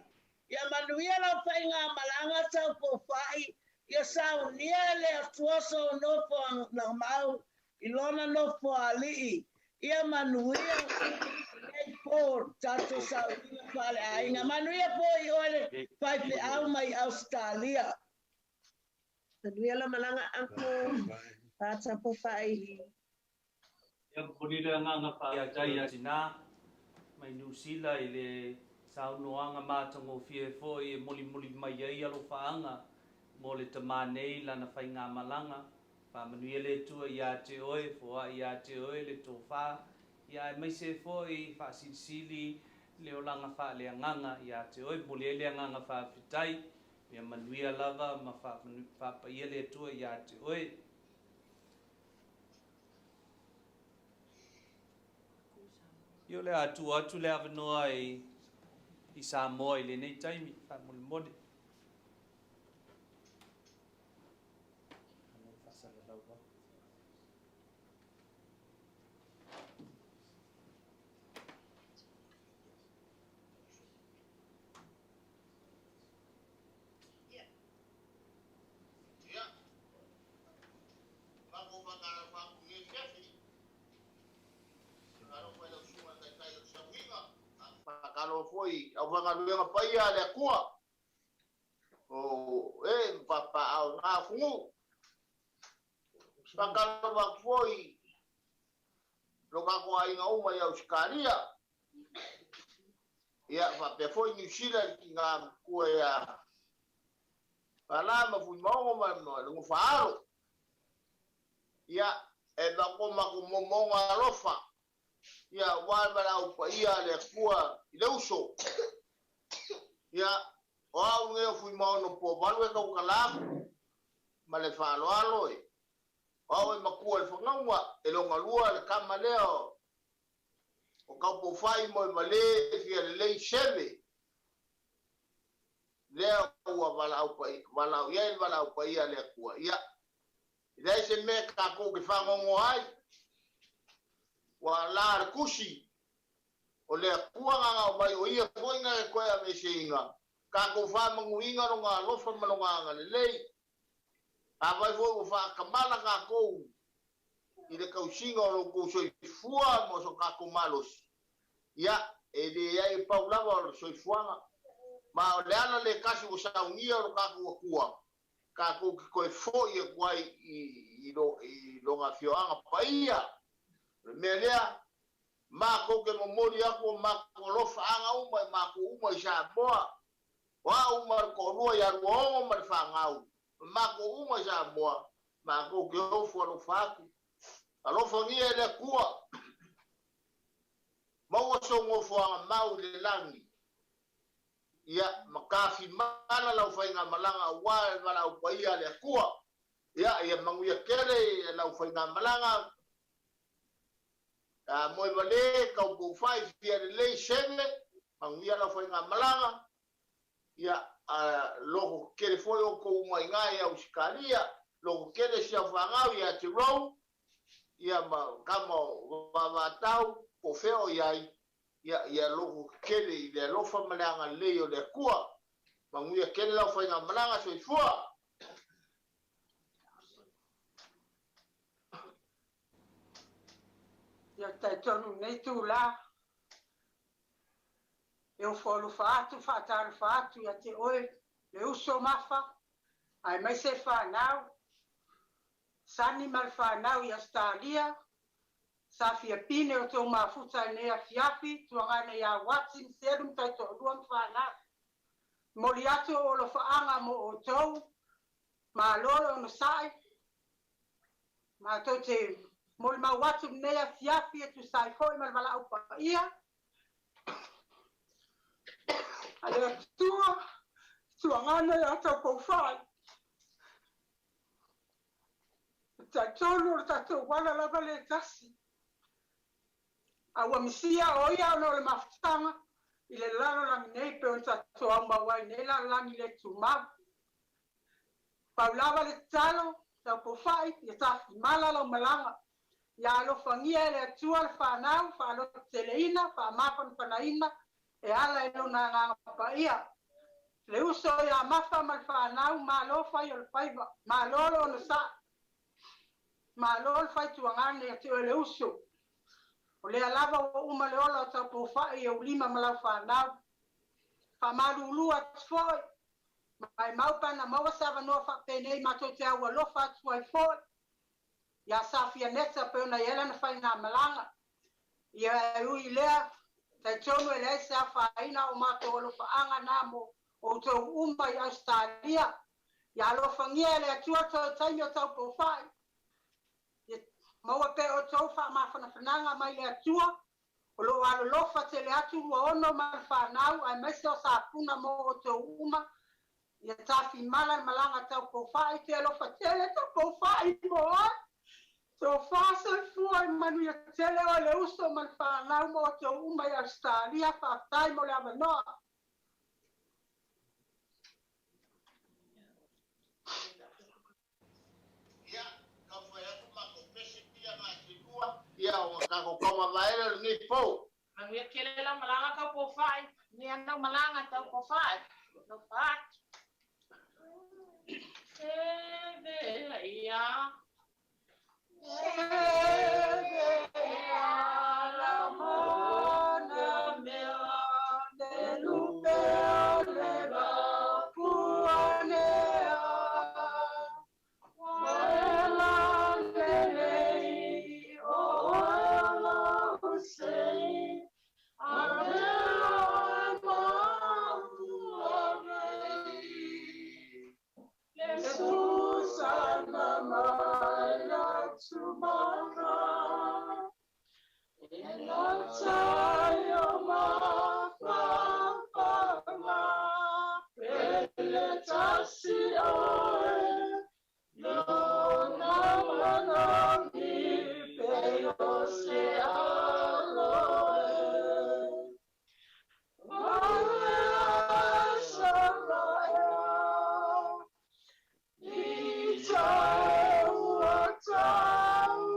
Ia manuia lau faigamalaga Taupoufai, ia saunia e le Atua sou nofoaga mau i lona nofoalii. Ia manuia lenei po tatou sauniga faaleaiga. Manuia foi oe le faifeau mai Ausetalia. Manuia lau malaga Uncle Taupoufa'i. Ia momoli le agaga faafetai ia Tinā mai Niu Sila i le saunoaga matagofie foi e molimoli mai ai alofaaga mo le tamā nei lana faigamalaga. Faamanuia le Atua ia te oe, foai ia te oe le tofa, ia aemaise foi faasilisili le olaga faaleagaga ia te oe. Momoli ai le agaga faafetai, ia manuia lava ma faapaia le Atua ia te oe. Ia o le a tuu atu le avanoa i i Samoa i lenei taimi, faamolemole. Ia, matou faatalofa atu i lenei afiafi. Faatalofa i lau Susuga i le Taitai o le Sauniga. Faatalofa foi i aufaigaluega paia a le Atua o e ma papaaao i na atunuu. Faatalofa atu foi i lo tatou aiga uma i Ausetalia. Ia, faapea foi Niu Sila i le tina matua ia Fala ma Fuimaono ma le Gofaalo. Ia, e avatu o matou moomooga alofa, ia, aua le valaau paia a le Atua i le uso. Ia, o au lenei o Fuimaono Puavalu e tautala atu ma le faaaloalo e, o au e matua i le fanauga, e logalua le tama lea o Taupoufai Moevalē Fialelei Seve, lea ua valaau paia, valaau i ai le valaau paia a le Atua. Ia, e leai se mea tatou te faanoanoa ai, ua la le tusi, o le Atua na na omai, o ia foi na e toe aveeseina, tatou faamanuiga lona alofa ma lona agalelei. Afai foi ua faatamala tatou i le tausiga o lo outou soifua ma so tatou malosi, ia, e leai e pau lava o le soifuaga. Ma o le ala lea tasi ua saunia o lo tatou Atua, tatou te toe foi atu ai i, i, Lona afioaga paia. O le mea lea, matou te momoli atu o matou alofaaga uma i matou uma i Samoa, o au ma le toalua ia Luaogo ma le fanau, ma matou uma i Samoa, matou te ofo alofa atu. Alofagia e le Atua, maua sou nofoaga mau i le lagi, ia, ma tafimala lau faigamalaga aua le valaau paia a le Atua. Ia, ia manuia tele lau faigamalaga, a moe vale, Taupoufai, fia lelei, seve, manuia lau faigamalaga, ia, a loko tele foi outou uma i ina i Ausetalia, loko tele si au fanau ia Jerome, ia ma tama o Vavatau, po o fea o i ai, ia, ia loko tele i le alofa ma le agalelei o le Atua. Manuia tele lau faigamalaga, soifua. Ia talitonu lenei itulā e ofo alofa atu, faatalofa atu ia te oe le uso Mafa, aemaise le fanau, Sani ma le fanau i Ausetalia, sa fia pine o tou mafuta i lenei afiafi, tuagana ia Wati ma Selu ma taitoalua ma fanau. Momoli atu ou alofaaga mo outou. Malo le onosai, matou te molimau atu i lenei afiafi e tusa ai foi ma le valaau paia a le Atua, tuagana ia Taupoufai. E talitonu o le tatou ala lava lea e tasi. A ua misia o ia ona o le mafutaga i le lalolagi nei pei ona tatou aumau ai nei lalolagi le tumau. Pau lava le tatalo, Taupoufai, ia tafimala lau malaga. Ia alofagia e le Atua le fanau, faalototeleina, faamafanafanaina e ala i Lona Agaga Paia. Le uso ia Mafa ma le fanau, malo fai o le faiva, malo le onosai, malo le faituagane ia te oe le uso. O lea lava ua uma le ola o Taupoufai i ou lima ma lau fanau. Faamalulu atu foi, maimau pe ana maua se avanoa faapenei matou te aualofa atu ai foi ia Safianeta pei ona i ai lana faigamalaga. Ia e ui i lea, talitonu e leai se afaina o matou alofaaga na mo outou uma i Ausetalia. Ia alofagia e le Atua toe taimi o Taupoufai. Ia maua pea outou faamafanafanaga mai le Atua o lo o alolofa tele atu 26 ma le fanau aemaise o Sapuna mo outou uma. Ia tafimala le malaga Taupoufai, te alofa tele Taupoufai mo oe. Tofa soifua i manuia tele oe le uso ma le fanau mo outou uma i Ausetalia. Faafetai mo le avanoa. Ia, taumafai atu matou pese ia na e 2, ia o tatou taumavaele lenei pou. Manuia tele lau malaga Taupoufai, manuia lau malaga Taupoufai. Alofa atu. Se ia. Se la mona mea le lupe o le vapuanea. Waela lelei o oe sei, a mea maua nei. Le Susana mai la tumana, e la taio mafafanga, pele tasi oe, lona manangi pe o se aloe. Valea sala ea, i tau ua tau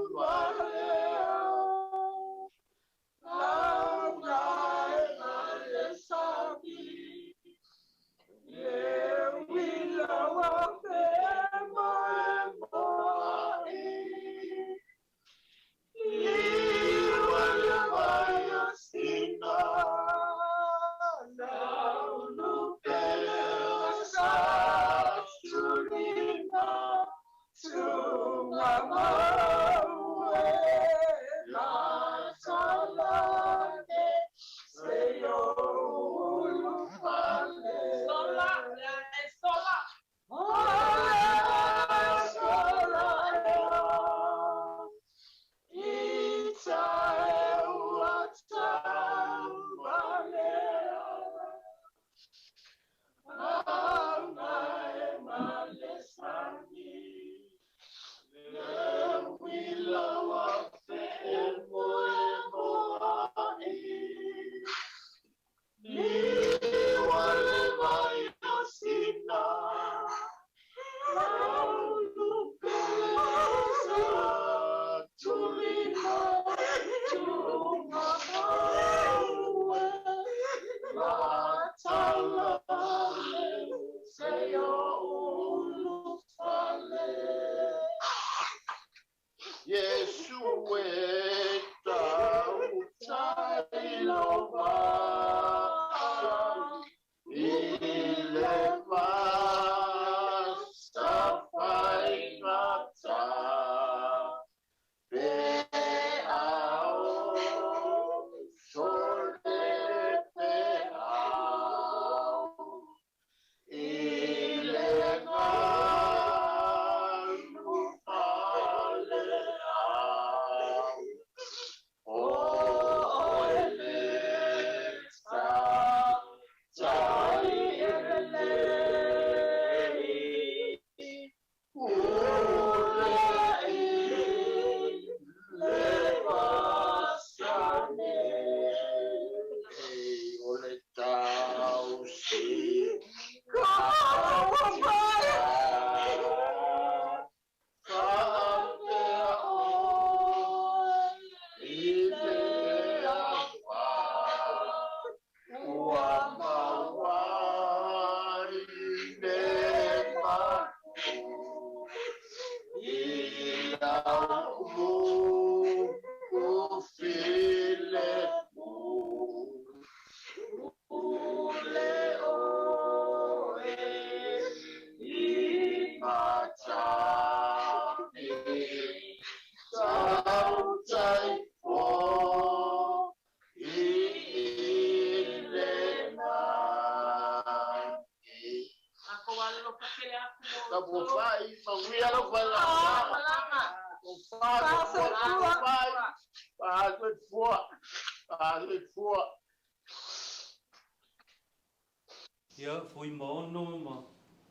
Ia, Fuimaono ma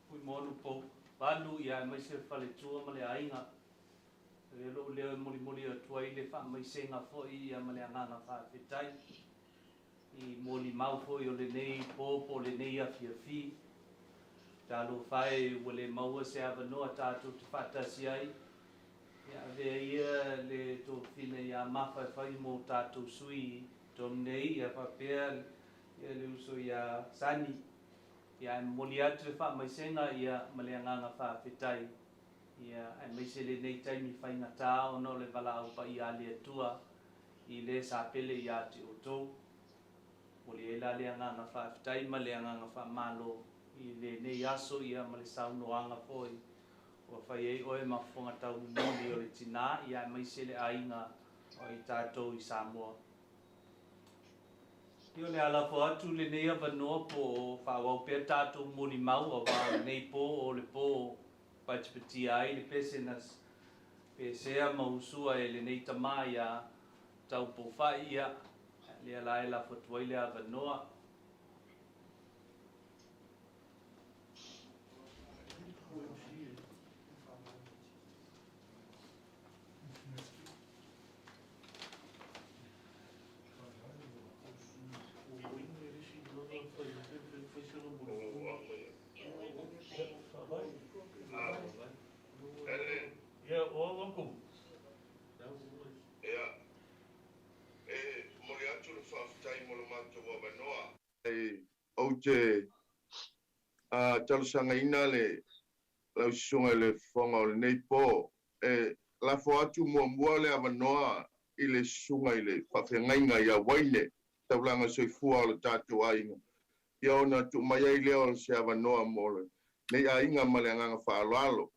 Fuimaono pou valu, ia aemaise le faletua ma le aiga. Avea lou leo e molimoli atu ai le faamaisega foi ia ma le agaga faafetai i molimau foi o lenei po po o lenei afiafi. Talofa e ua le maua se avanoa tatou te faatasi ai, ia avea ia le tofina ia Mafa e fai mo tatou sui i totonu nei, ia faapea ia le uso ia Sani. Ia ae momoli atu le faamaisega ia ma le agaga faafetai ia aemaise lenei taimi faigata ona o le valaau paia a le Atua i le sa pele ia te outou. Momoli ai la le agaga faafetai ma le agaga faamalo i lenei aso ia ma le saunoaga foi ua fai ai oe ma fofoga taumomoli o le tina ia aemaise le aiga o i tatou i Samoa. Ia o le a lafo atu lenei avanoa po o faaauau pea tatou molimau aua o lenei po o le po patipatia ai le pese na pesea ma usua e lenei tama ia Taupoufai ia lea la e lafo atu ai le avanoa. Ou te talosagaina le lau susuga i le fofoga o lenei po e lafo atu muamua le avanoa i le susuga i le faafeagaiga ia Waine, taulaga soifua o le tatou aiga, ia ona tuu mai ai lea o se avanoa mo lenei aiga ma le agaga faaaloalo.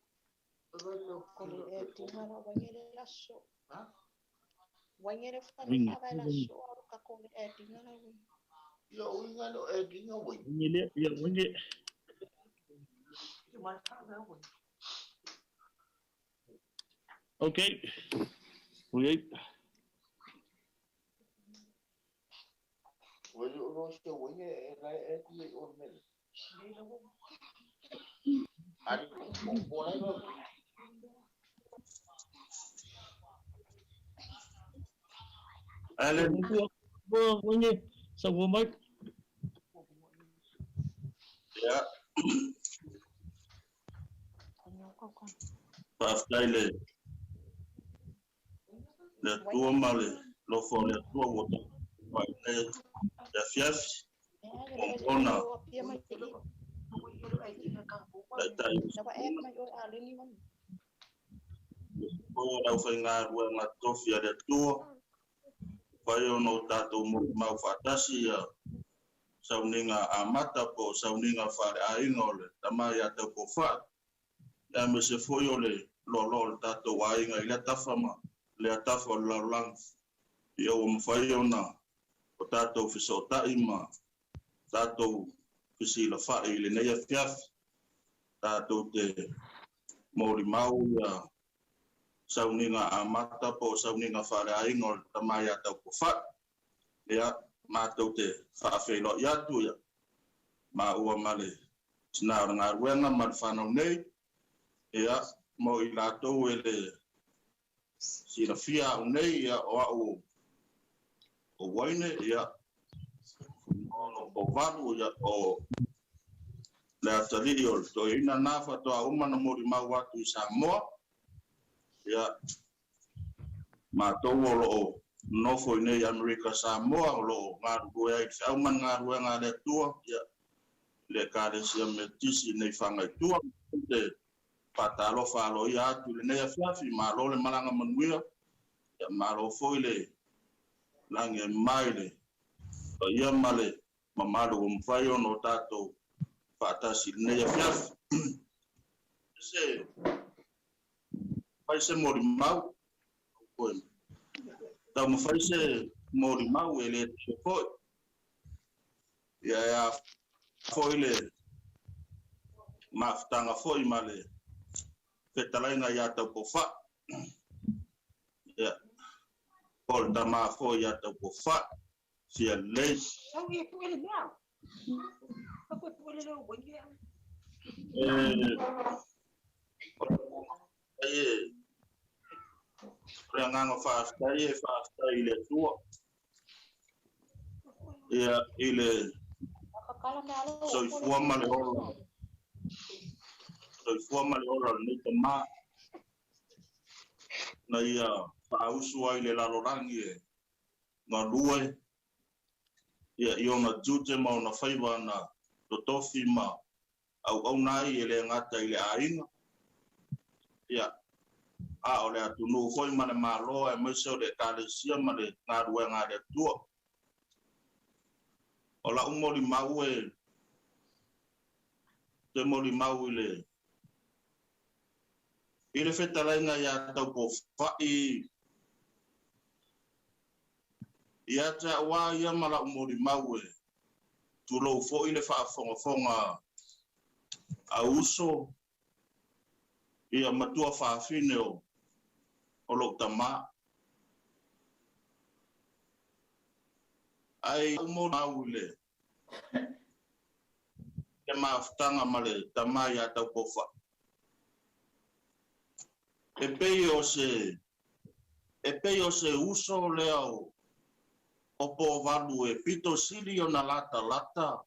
Okay. Ui. Alan. Sa Ia. Faafetai le le Atua ma le alofa o le Atua ua tatou mai nei le afiafi ona taitai o le aufaigaluega tofi a le Atua fai ona o tatou molimau faatasi ia sauniga amata po o sauniga faaleaiga o le tama ia Taupoufai aemaise foi o le loaloa o le tatou aiga i lea tafa ma lea tafa o le lalolagi ia ua mafai ona o tatou fesootai ma tatou fesilafai i lenei afiafi tatou te molimau ia sauniga amata po o sauniga faaleaiga o le tama ia Taupoufai ia matou te faafeiloai atu ia maua ma le tina o le galuega ma le fanau nei ia Mo i latou e le silafia a'u nei, ia, o a'u o Uaine, ia, o Valu, ia, o le atalii o le toeaina na faatoa uma na molimau atu i Samoa. Ia, matou o loo nofo i nei Amerika Samoa, o loo galulue ai i le feau ma le galuega a le Atua, ia, le Ekalesia Metotisi nei Fagaitua. Te faatalofa aloaia atu i lenei afiafi, malo le malaga manuia, ia malo foi le lagi e mai le paia ma le mamalu ua mafai ona o tatou faatasi i lenei afiafi. Se fai se molimau, taumafai se molimau e le tele foi. Ia e a foi le mafutaga foi ma le fetalaiga ia Taupoufai. Ia, po o le tama foi ia Taupoufai, fia lelei. E, o le agaga faafetai e faafetai i le Atua. Ia, i le soifua ma le ola. Soifua ma le ola o lenei tamā. Na ia faausu ai le lalolagi e galue, ia, i ona tiute ma ona faiva na totofi ma auauna ai e le gata i le aiga, ia, a o le atunuu foi ma le Malo aemaise o le Ekalesia ma le galuega a le Atua. O la'u molimau e te molimau i le i le fetalaiga ia Taupoufai ia te a'u a ia ma la'u molimau e tulou foi le faafogafoga a uso ia matua fafine o lou tamā. Ai molimau i le mafutaga ma le tamā ia Taupoufai. E pei o se e pei o se uso lea o Povalu e pito sili ona latalata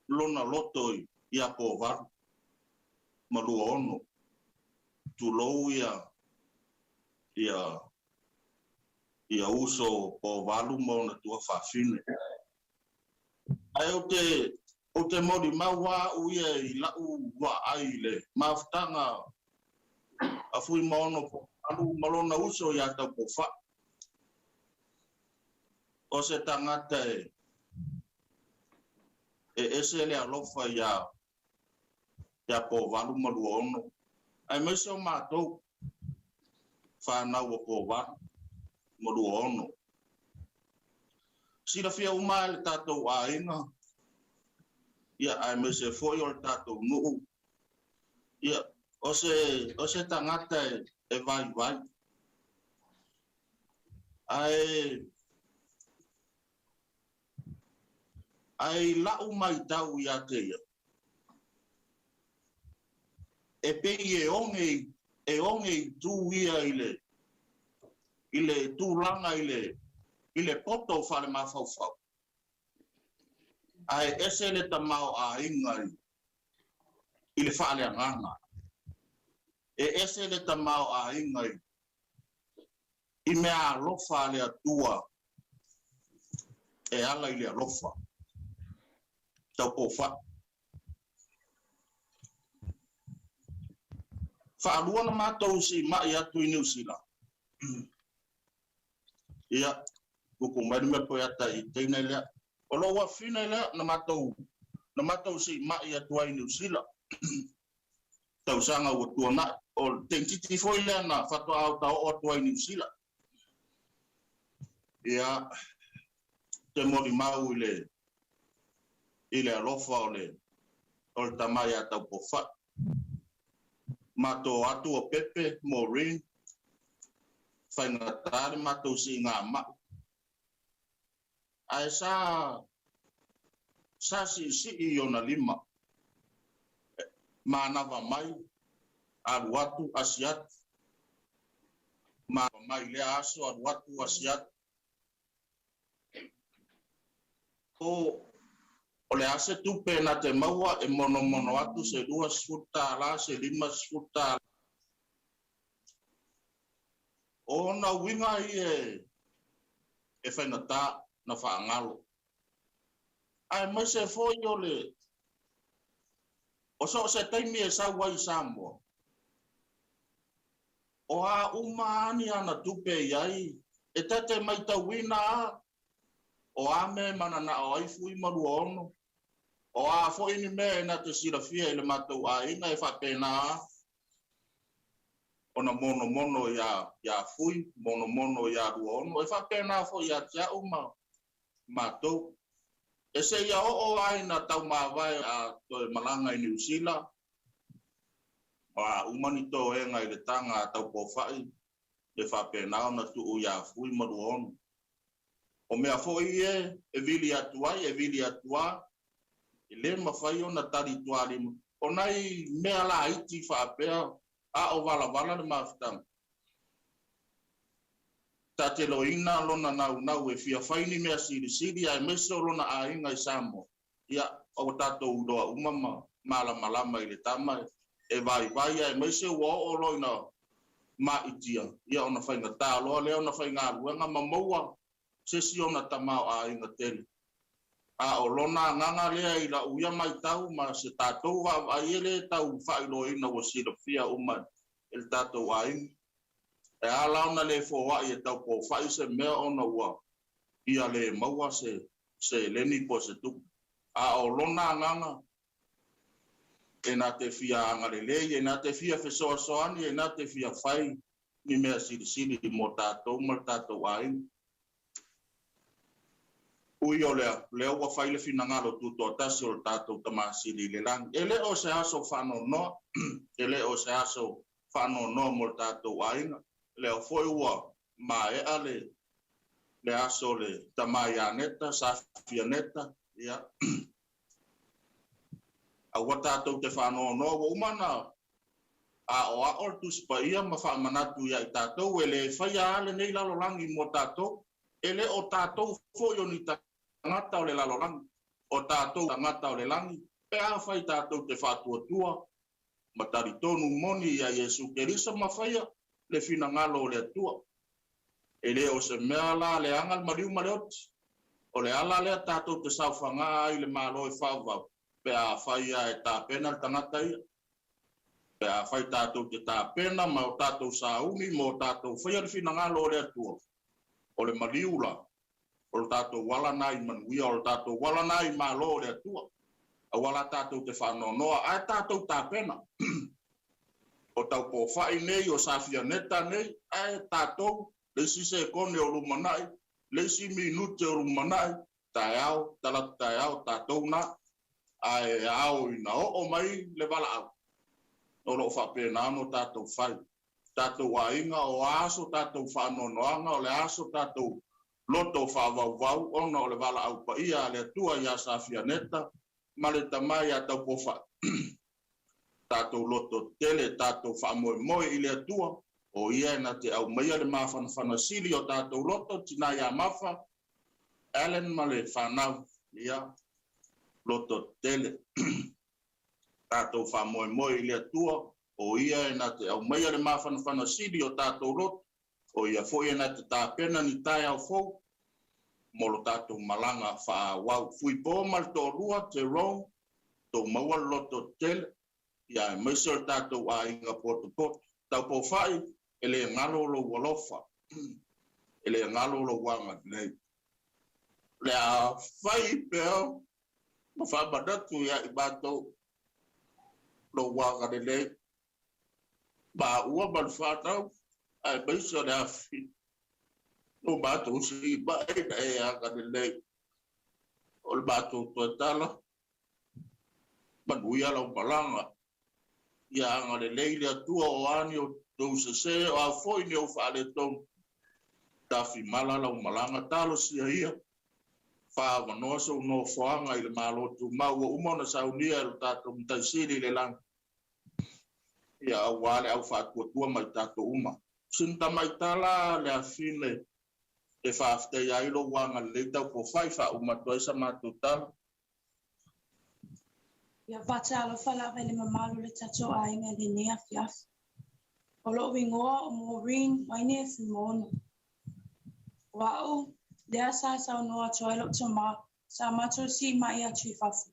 lona loto ia Povalu ma 26. Tulou ia ia ia uso Povalu ma ona tua fafine. Ae ou te molimau a'u ia i la'u vaai i le mafutaga a Fuimaono Povalu ma lona uso ia Taupoufai. O se tagata e ese le alofa ia Povalu ma 26. Aemaise o matou whanau o Povalu ma 26. Silafia uma e le tātou aiga, ia aemaise foi o le tātou nuu. Ia, o se tagata e vaivai. Ae la'u mai tau ia te ia. E pei e oge i tu ia i le tulaga i le poto o fale mafaufau. Ae ese le tamao aiga i le faaleagaga. E ese le tamao aiga i mea alofa a le Atua e ala i le alofa. Taupoufai. Faalua na matou siimai atu i Niu Sila. Ia, kuku mai le mea poe ata i teina lea. O lou afine lea na matou siimai atu ai i Niu Sila. Tausaga ua tuanai. O teititi foi lea na faatoa o taoo atu ai i Niu Sila. Ia, te molimau i le alofa o le tamā ia Taupoufai. Matou atu o Pepe, Maureen, faigata le matou siiga mai. Ae sa siisii i ona lima. Manava mai, Alu atu asi atu. Ma mai lea aso alu atu asi atu. O le a se tupe na te maua e monomono atu se $20 se $50. O ona uiga ia e faigata na faagalo. Aemaise foi o le o so o se taimi e sau ai i Samoa, o a uma lava ni ana tupe e i ai, e ta te maitauina lava o a mea e mananao ai Fui ma 26, o a foi ni mea e na te silafia i le matou aiga e faapena lava ona monomono iā Fui, monomono iā 26, e faapena foi ia te au ma matou. E seia oo lava ina taumavae a toe malaga i Niu Sila, o a uma ni toega i le taga a Taupoufa'i e faapena ona tuu iā Fui ma 26. O mea foi ia e vili atu ai, e vili atu lava, e le mafai ona tali tualima. O nai mea laiti faapea a o valavala le mafutaga. Ta te loina lona naunau e fia fai ni mea silisili aemaise o lona aiga i Samoa. Ia, ua tatou iloa uma ma malamalama i le tama e vaivai aemaise ua oo loa ina ma'itia, ia ona faigata loa lea ona faigaluega ma maua se isi ona tamaoaiga tele. A o lona agaga lea i la'u ia maitau ma se tatou vaavaai e lē tau faailoaina ua silafia uma e le tatou aiga. E ala ona lē foa'i e Taupoufa'i se mea ona ua ia lē maua se seleni po o se tupe. A o lona agaga e na te fia agalelei, e na te fia fesoasoani, e na te fia fai ni mea silisili mo tatou ma le tatou aiga. Ui o lea, lea ua fai le finagalo tutoatasi o le tatou Tama Sili i le lagi. E le o se aso faanoanoa, e le o se aso faanoanoa mo le tatou aiga. Lea foi ua maea le aso le tama ia Neta, Safia Neta, ia. Aua tatou te faanoanoa ua uma na aoao le Tusi Paia ma faamanatu ia i tatou e le faia lava lenei lalolagi mo tatou. E le o tatou foi o ni tagata o le lalolagi, o tatou tagata o le lagi, pe afai tatou te faatuatua ma talitonu moni ia Iesu Keriso ma faia le finagalo o le Atua. E le o se mea la leaga le maliu ma le oti. O le ala lea tatou te saofaga ai i le Malo e faavavau, pe afai lava e tapena le tagata ia. Pe afai tatou te tapena ma o tatou sauni ma o tatou faia le finagalo o le Atua, o le maliu la, o le tatou ala na i manuia, o le tatou ala na i Malo o le Atua. Aua la tatou te faanoanoa, ae tatou tapena. O Taupoufa'i nei, o Safianeta nei, ae tatou, le isi sekone o lumanai, le isi minute o lumanai, taeao, talaatu taeao, tatou na, ae ao ina oo mai le valaau, o lo o faapena ona tatou fai. Tatou aiga, o a so tatou faanoanoaga, o le a so tatou loto faavauvau, ona o le valaau paia a le Atua iā Safianeta ma le tama iā Taupoufa'i. Tatou loto tele, tatou faamoemoe i le Atua, o ia e na te aumaia le mafanafana sili o tatou loto, tina iā Mafa, Allen ma le fanau, ia, loto tele. Tatou faamoemoe i le Atua, o ia e na te aumaia le mafanafana sili o tatou loto, o ia foi e na te tapena ni taeao fou mo lo tatou malaga faaauau. Fuipo ma le toalua, Jerome, tou maua le loto tele, ia aemaise o le tatou aiga potopoto. Taupoufa'i, e le galo lou alofa, e le galo lou agalelei. Le a fai pea ma faamanatu ia i matou lou agalelei. Maua ma le fanau, aemaise o le afi, o matou siimai na e agalelei. O le matou toe tala, manuia lau malaga. Ia agalelei le Atua o a ni outou sesē, o a foi ni ou faaletonu. Tafimala lau malaga, talosia ia. Faaavanoa sou nofoaga i le Malo Tumau ua uma ona saunia e lo tatou Matai Sili i le lagi. Ia auā le au faatuatua ma i tatou uma. Sina tamaitala le afine e faafetaia ai lou agalelei taupofai faauma atu ai sa matou tala. Ia faatalofa lava i le mamalu o le tatou aiga i lenei afiafi. O lo'u igoa o Maureen Waine Fuimaono. O a'u lea sa saunoa atu ai lo'u tamā sa matou si'ima'i atu i fafo.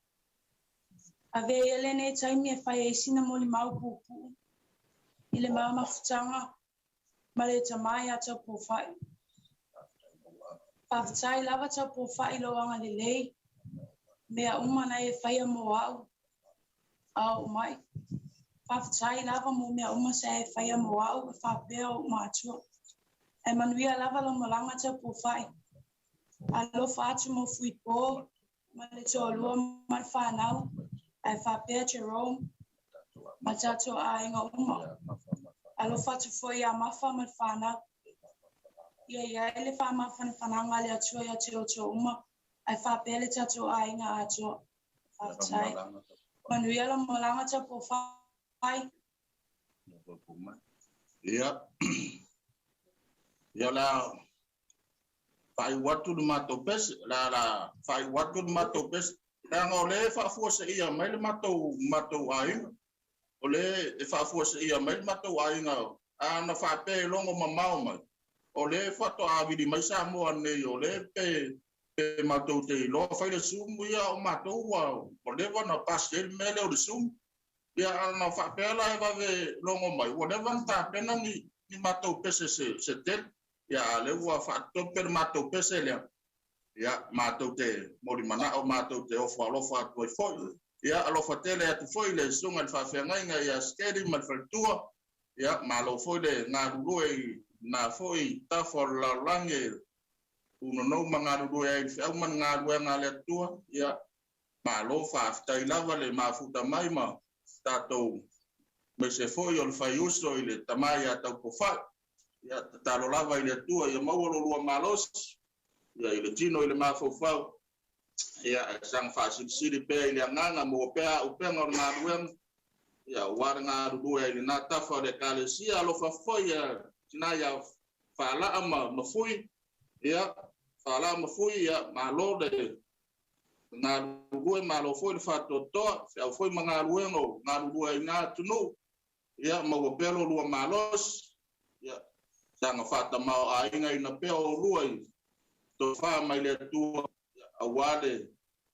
Avea ia lenei taimi e fai ai sina molimau puupuu i le ma mafutaga ma le tamā iā Taupofa'i. Faafetai lava Taupofa'i i lou agalelei, mea uma na e faia mo a'u a o'u ma'i. Faafetai lava mo mea uma sa e faia mo a'u e faapea o'u matua. Ae manuia lava lau malaga Taupofa'i. Alofa atu mo Fuipō ma le toalua ma le fanau, ae faapea Jerome ma tatou aiga uma. Alofa atu foi iā Mafa ma le fanau. Ia i ai le faamafanafanaga a le Atua ia te outou uma, ae faapea le tatou aiga atoa. Faafetai. Manuia lau malaga Taupōfai. Ia, ia la faaiu atu le matou pese, la la faaiu atu le matou pese, leaga o lea e faafuaseia mai le matou matou aiga, o lea e faafuaseia mai le matou aiga, a na faapea e logo mamao mai, o lea faatoa vili mai Samoa nei, o lea pe pe matou te iloa fai le Zoom, ia o matou ua ua leva ona pasi ai le mea lea o le Zoom. Ia a na faapea la e vave logo mai, ua leva ona tapena ni ni matou pese se se tele. Ia a lea ua faatope le matou pese lea. Ia matou te molimana'o, matou te ofo alofa atu ai foi. Ia alofa tele atu foi le susuga i le faafeagaiga ia Skeli ma le faletua. Ia malo foi le galulue i na foi tafa o le lalolagi e punonou ma galulue ai i le feau ma le galuega a le Atua. Ia malo faafetai lava le mafuta mai ma tatou aemaise foi o le faiuso i le tama ia Taupofai. Ia tatalo lava i le Atua ia maua lo lua malosi, ia i le tino i le mafaufau, ia e saga faasilisili pea i le agaga, maua pea auupega o le galuega, ia aua le galulue ai i lena tafa o le Ekalesia. Alofa foi ia tina ia Faalaa ma Mafui, ia Faalaa ma Fui, ia malo le galulue, malo foi le faatoatoa, feau foi ma galuega o galulue ai i na atunuu. Ia maua pea lo lua malosi, ia saga faatamaoaigaina pea oulua i tofa mai le Atua, ia aua le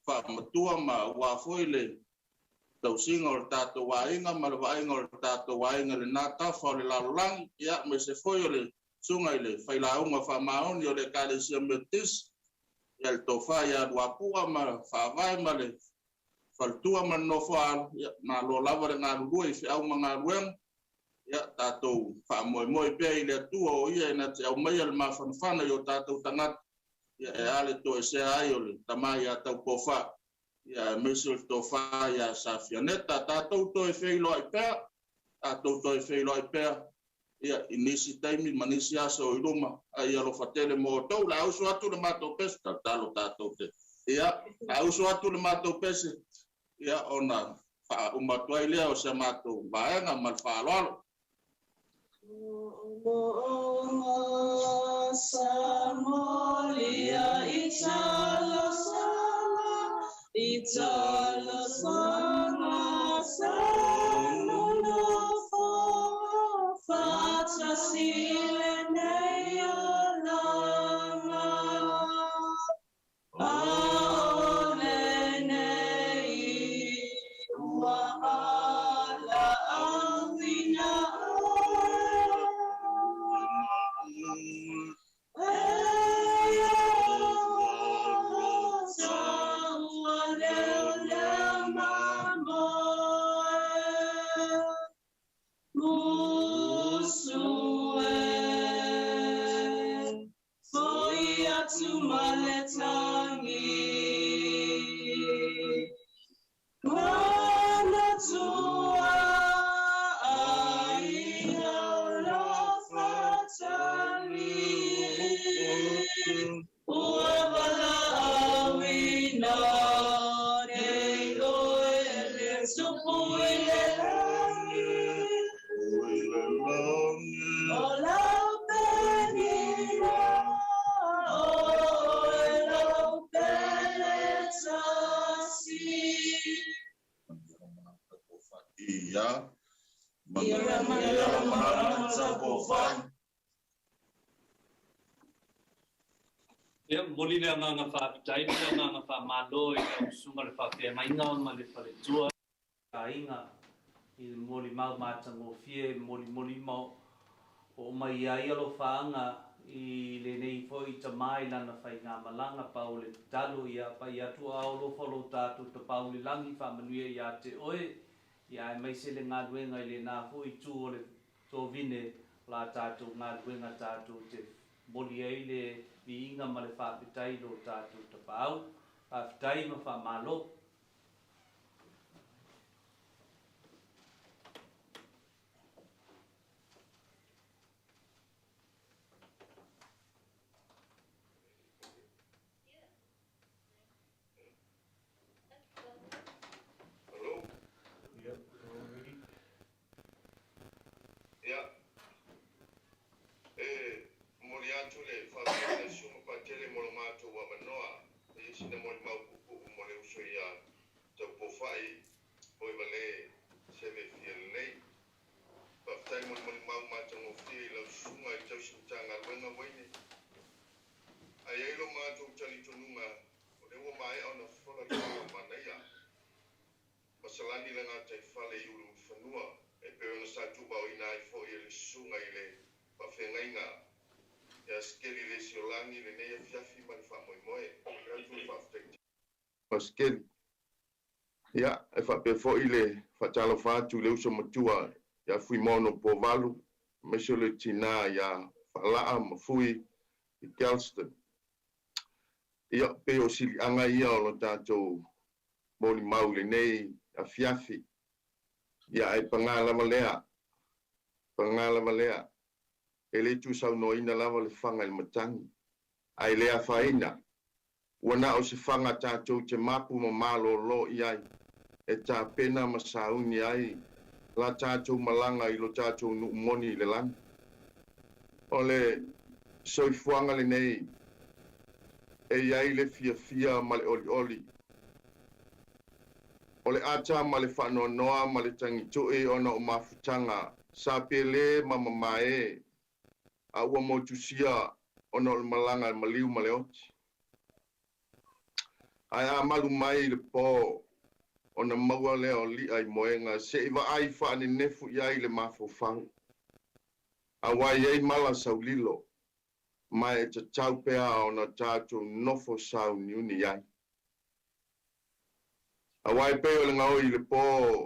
faamatua ma aua foi le tausiga o le tatou aiga ma le vaaiga o le tatou aiga i lena tafa o le lalolagi, ia aemaise foi o le susuga i le failauga faamaoni o le Ekalesia Metotisi, ia le tofa ia Luapua ma Faavae ma le faletua ma le nofoaalo, ia malo lava le galulue i feau ma galuega, ia tatou faamoemoe pea i le Atua o ia e na te aumaia le mafanafana i o tatou tagata, ia e a le toesea ai o le tama ia Taupofa, ia aemaise o le tofa ia Safianeta. Tatou toe feiloai pea, tatou toe feiloai pea, ia i nisi taimi ma nisi aso i luma, a ia alofa tele mo outou. Le a usu atu le matou pese, tatalo tatou te, ia, le a usu atu le matou pese, ia ona faauma atu ai lea o si a matou vaega ma le faaaloalo. Mo'omo'oga sa molia i talosaga, i talosaga sa nonofo faatasi lenei olaga. A o lenei ua valaauina oe. E taua leoleo mamoe. Musu e, foi atu ma le tagi. Manatua aiga o lo fatali. Ua valaauina nei oe e le Tupu i le lagi. O lau penina oe lau pele tasi. Ia manuia lau malaga Taupoufa'i. Ia, momoli le agaga faafetai ma le agaga faamalo i lau Susuga i le Faafeagaiga ma le Faletua i aiga i le molimau matagofie e molimoli ma oo mai ai alofaaga i lenei foi tama i lana faigamalaga. Pau o le tatalo, ia pai atu a alofa o lo tatou Tapaau i le Lagi faamanuia ia te oe, ia aemaise le galuega i lena foi itu o le tovine o la tatou galuega tatou te momoli ai le viiga ma le faafetai i lo tatou Tapaau. Faafetai ma faamalo. Hello. Yep, already. Ia, e momoli atu le faafetai i le Susuga Patele mo lo matou avanoa e i ai sina molimau puupuu mo le uso ia Taupoufa'i Moevale Seve fia lelei. Faafetai mo le molimau matagofie i lau susuga i tausi Matagaluega Wayne. Ae i ai lo matou talitonuga o lea ua maea ona fofola le fala o manaia ma salani le gataifale i uluulufanua e pei ona sa tuuvaoina ai foi e le susuga i le faafeagaiga ia Sikeli Lesiolagi lenei afiafi ma le faamoemoe. E atu le faafetai ma Sikeli. Ia, e faapea foi le faatalofa atu i le uso matua ia Fuimaono Povalu, aemaise o le tinā ia Faalaa ma Fui i Galston. Ia, pei o siliaga ia o lo tatou molimau i lenei afiafi. Ia, ae paga lava lea, paga lava lea, e le tuusaunoaina lava le faga i le matagi, ae le afaina, ua na o se faga tatou te mapu ma malōlō i ai, e tapena ma sauni ai la tatou malaga i lo tatou nuu moni i le lagi. O le soifuaga lenei e i ai le fiafia ma le olioli, o le ata ma le faanoanoa ma le tagitu'i ona o mafutaga sa pele ma mamaē a ua motusia ona o le malaga a le maliu ma le oti. Ae a malu mai le pō ona maua lea o li'a i moega se'i vaai faanenefu i ai le mafaufau. Auā e i ai mala saulilo, ma e tatau pea ona tatou nofo sauniuni ai. Auā e pei o le gaoi i le pō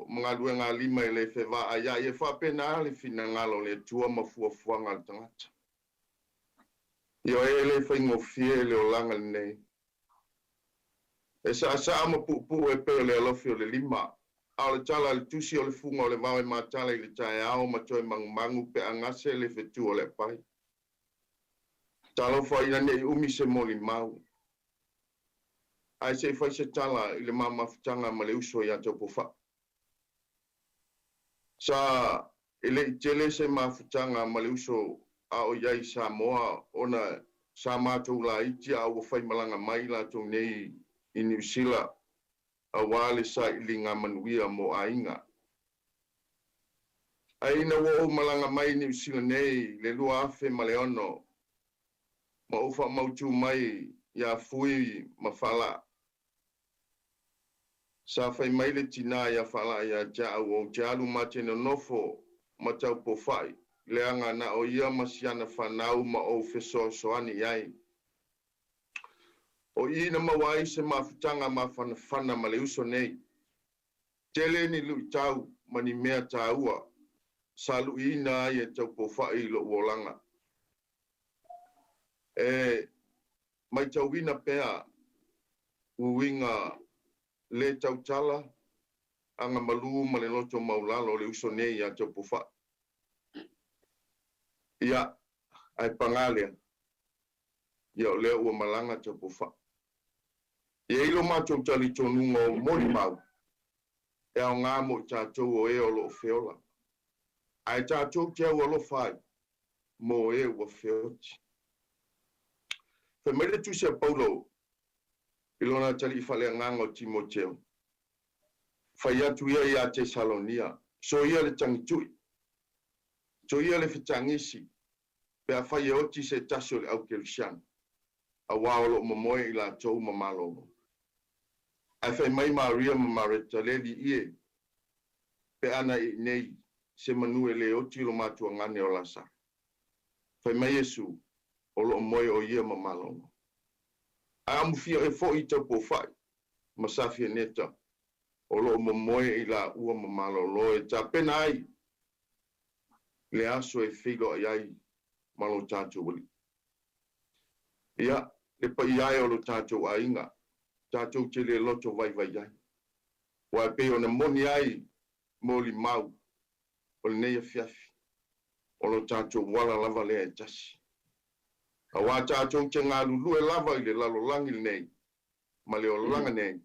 ma galuega a lima e le fevaaia'i, e faapena le finagalo o le Atua ma fuafuaga a le tagata. Ioe, e le faigofie le olaga lenei. E saasaa ma puupuu e pei o le alofi o le lima, a o le tala a le Tusi o le fuga o le vao e matala i le taeao ma toe magumagu pe a gase le fetu o le apai. Talofa ina ne i umi se molimau, ae se i fai se tala i le ma mafutaga ma le uso ia Taupofa'i. Sa e le i tele se mafutaga ma le uso a o i ai i Samoa ona sa matou laiti a ua faimalaga mai latou nei i Niu Sila auā le sailiga manuia mo aiga. Ae ina ua ou malaga mai i Niu Sila nei le 2006 ma ou faamautū mai iā Fui ma Faalaa, sa fai mai le tinā iā Faalaa ia te au ou te alu ma te nonofo ma Taupofa'i leaga na o ia ma siana fanau ma ou fesoasoani i ai. O i na maua ai se mafutaga mafanafana ma le uso nei. Tele ni luitau ma ni mea tāua sa luiina ai e Taupofa'i i lo'u olaga. E maitauina pea uiga le tautala, agamalū ma le loto maulalo o le uso nei iā Taupofa'i. Ia, ae paga lea, ia o lea ua malaga Taupofa'i. E i ai lo matou talitonuga o molimau e aogā mo i tatou o e o lo o feola. Ae tatou te aualofa ai mo e ua feoti. Fai mai le tusi a Paulo i lona atalii faaleagaga o Timoteo, fai atu ia iā Tesalonia, Soia le tagitui, soia le fetagisi, pe afai e oti se tasi o le au kerisiano, auā o lo o momoe i latou ma malolo. Ae fai mai Maria ma Mareta, Le Alii e, pe ana e i inei, se manu e lē oti lo matuagane o Lasaro. Fai mai Iesu, O lo o moe o ia ma malolo. Ae amufia oe foi i Taupōfa'i ma Safianeta, o lo o momoe i laua ma malolo e tapena ai le aso e feiloai ai ma lo tatou Alii. Ia, le paia e o lo tatou aiga, tatou te le loto vaivai ai. Aua e pei ona moni ai molimau o lenei afiafi, o lo tatou ala lava lea e tasi. Auā tatou te galulue lava i le lalolagi lenei ma le olaga nei,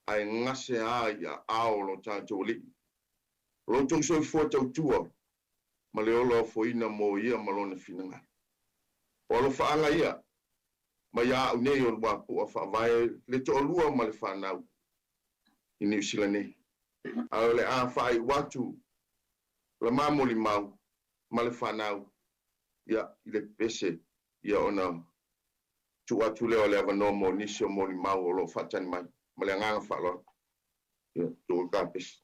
ae gase a i aao o lo tatou Alii, lo outou soifua tautua ma le ola ofoina mo ia ma lona finagalo. O alofaaga ia mai ia au nei o Luapu'a faavae le toalua ma le fanau i Niu Sila nei. Ae o le a faaiu atu la ma molimau ma le fanau ia i le pese ia ona tuu atu lea o le avanoa mo nisi o molimau o lo o faatali mai. Ma le agaga faaaloalo. Ia, tuu ka pese.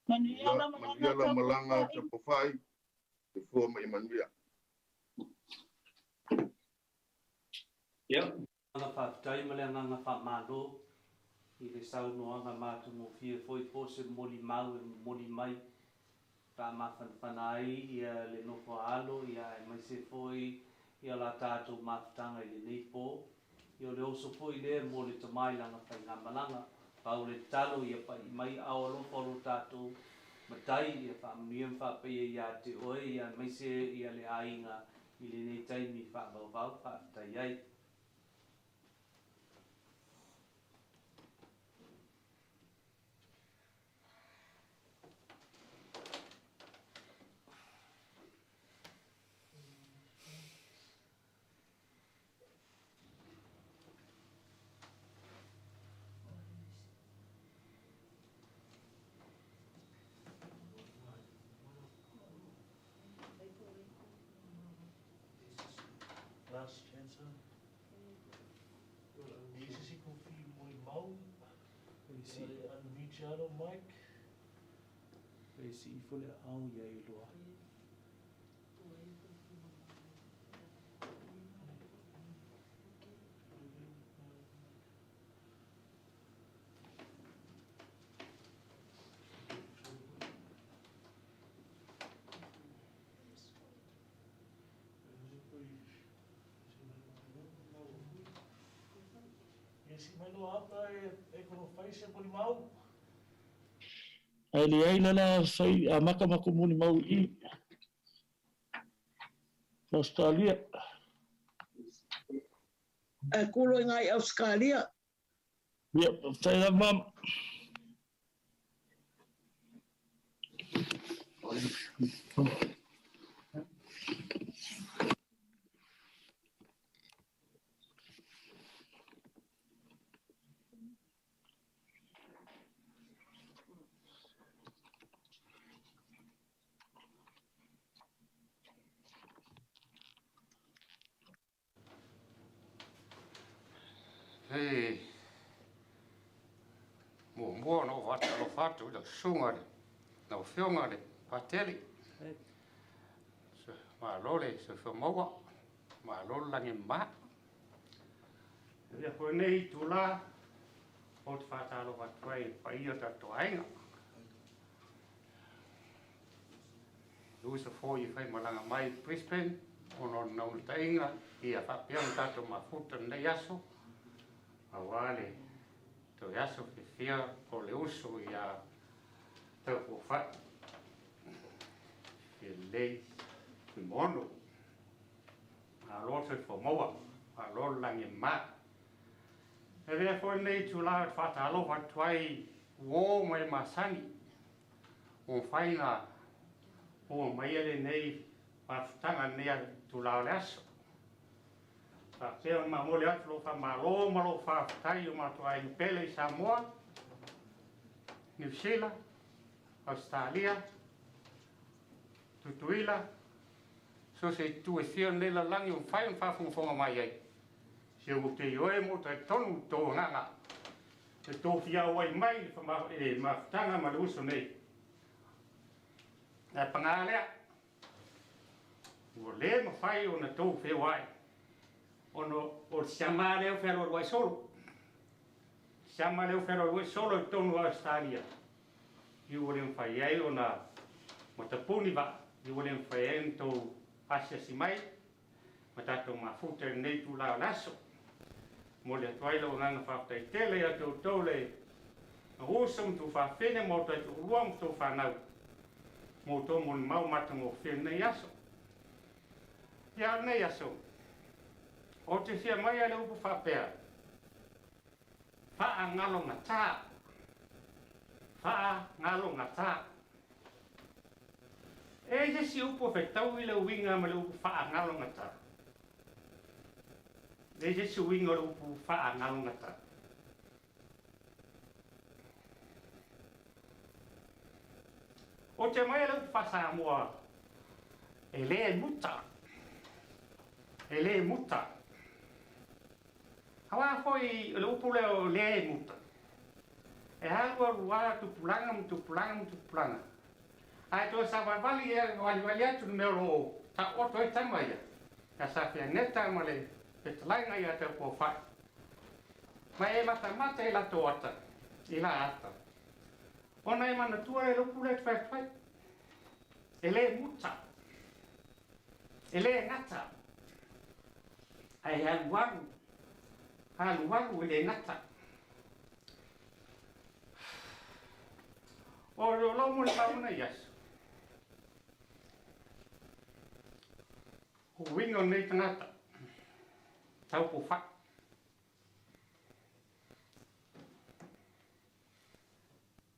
Manuia lau malaga Taupōfa'i, soifua ma ia manuia. Ia. Agaga faafetai ma le agaga faamalo i le saunoaga matagofie foi po o se molimau e momoli mai faamafanafana ai ia le nofo a alo ia aemaise foi ia la tatou mafutaga i lenei po. Ia o le oso foi lea mo le tama i lana faigamalaga. Pau le tatalo ia pa'i mai ao alofa o lo tatou Matai ia faamanuia ma faapaia ia te oe ia aemaise ia le aiga i lenei taimi faavauvau. Faafetai ai. Last chance, huh? Unmute ia lou mic. E sii ifo le aao ia e iloa ai. Ae leai la la fai amata matou molimau i i Australia. Ae kulo i ngai Australia. Ia, faafetai lava mama. E muamua ona ou faatalofa atu i lau susuga i le lau Afioga i le Patele. Malo le soifua maua, malo le lagi e mama. E avea foi lenei itula ou te faatalofa atu ai i le paia o le tatou aiga. Le uso foi e faimalaga mai i Brisbane ona o le naunautaiga ia faapea ona tatou mafuta i lenei aso aua le toe aso fiafia o le uso ia Taupuafai Fialelei Fuimaono. Malo le soifua maua, malo le lagi e mama. E avea foi lenei itula ou te faatalofa atu ai uo ma e masani ua mafai ona maua maia lenei mafutaga i lenei itula o le aso. Faapea ona momoli atu lou faamalo ma lou faafetai i o matou aiga pele i Samoa, Niu Sila, Ausetalia, Tutuila, so o se itu e fia o lenei lalolagi ua mafai ona faafogafoga mai ai. Se ua te ioe ma ou talitonu i le tou agaga e tou fia auai mai i le mafutaga ma le uso nei. Ae paga lea, ua le mafai ona tou feoai ona o le siama lea ua fealualuai solo. Siama lea ua fealualuai solo i totonu o Ausetalia, i ua le mafai ai ona matapuni vaa, i ua le mafai ai ona tou asiasi mai ma tatou mafuta i lenei itula o le aso. Momoli atu ai lou agaga faafetai tele ia te outou le uso ma tuafafine ma o taitoalua ma tou fanau mo outou molimau matagofie i lenei aso. Ia, o lenei aso, ou te fia aumaia le upu faapea, Faagalogata. Faagalogata. E i ai se isi upu e fetaui le uiga ma le upu faagalogata? E i ai se isi uiga o le upu faagalogata? Ou te aumaia le upu faa-Samoa e le muta. E le muta. Aua foi o le upu lea o le muta, e alualu lava tupulaga ma tupulaga ma tupulaga, ae toe savalivali valivali atu le mea o lo o taoto ai tama ia, ia Safeaneta ma le fetalaiga ia Taupuafai, ma e matamata i latou ata, i la ata, ona e manatua lea i le upu lea e te fai atu ai, e le muta, e le gata. Ae alualu, alualu e le gata. O lou molimau lenei aso, o uiga o lenei tagata, taupofai.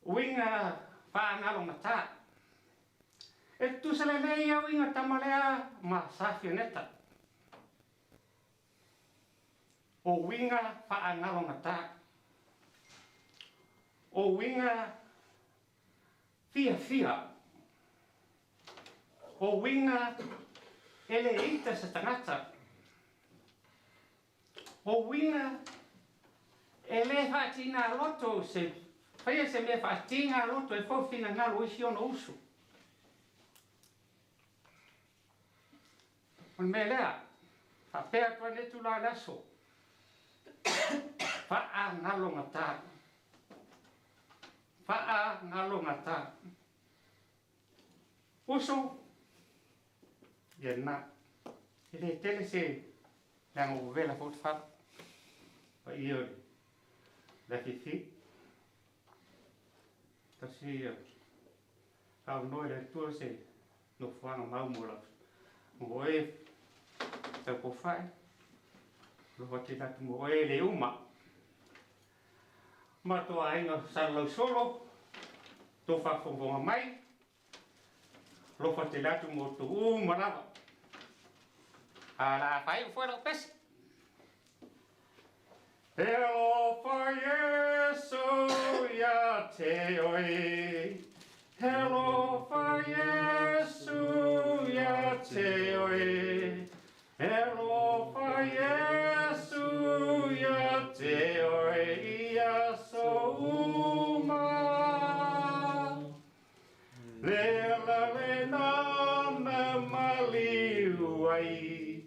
Uiga faagalogata. E tutusa lelei ia uiga tama lea ma Safianeta. O uiga faagalogata. O uiga fiafia. O uiga e le ita se tagata. O uiga e le faatinā loto se Faia se mea faatiga loto ai foi finagalo o isi ona uso. O le mea lea, faapea atu ai lenei itulā i le aso, faagalogata, faagalogata. Uso, ia lena, e le tele se leaga ua vevela foi le fala, paia o le afiafi. Tasi ia saunoa i le Atua se nofoaga mau mo lau mo oe Taupofa'i, alofa tele atu mo oe le uma. Matou aiga o Salalausolo, tou faafogafoga mai, alofa tele atu mo outou uma lava. A o le a faaiu foi lau pese. E alofa Iesu ia te oe, E alofa Iesu ia te oe, E alofa Iesu ia te oe i aso uma. Le ala lena na maliu ai,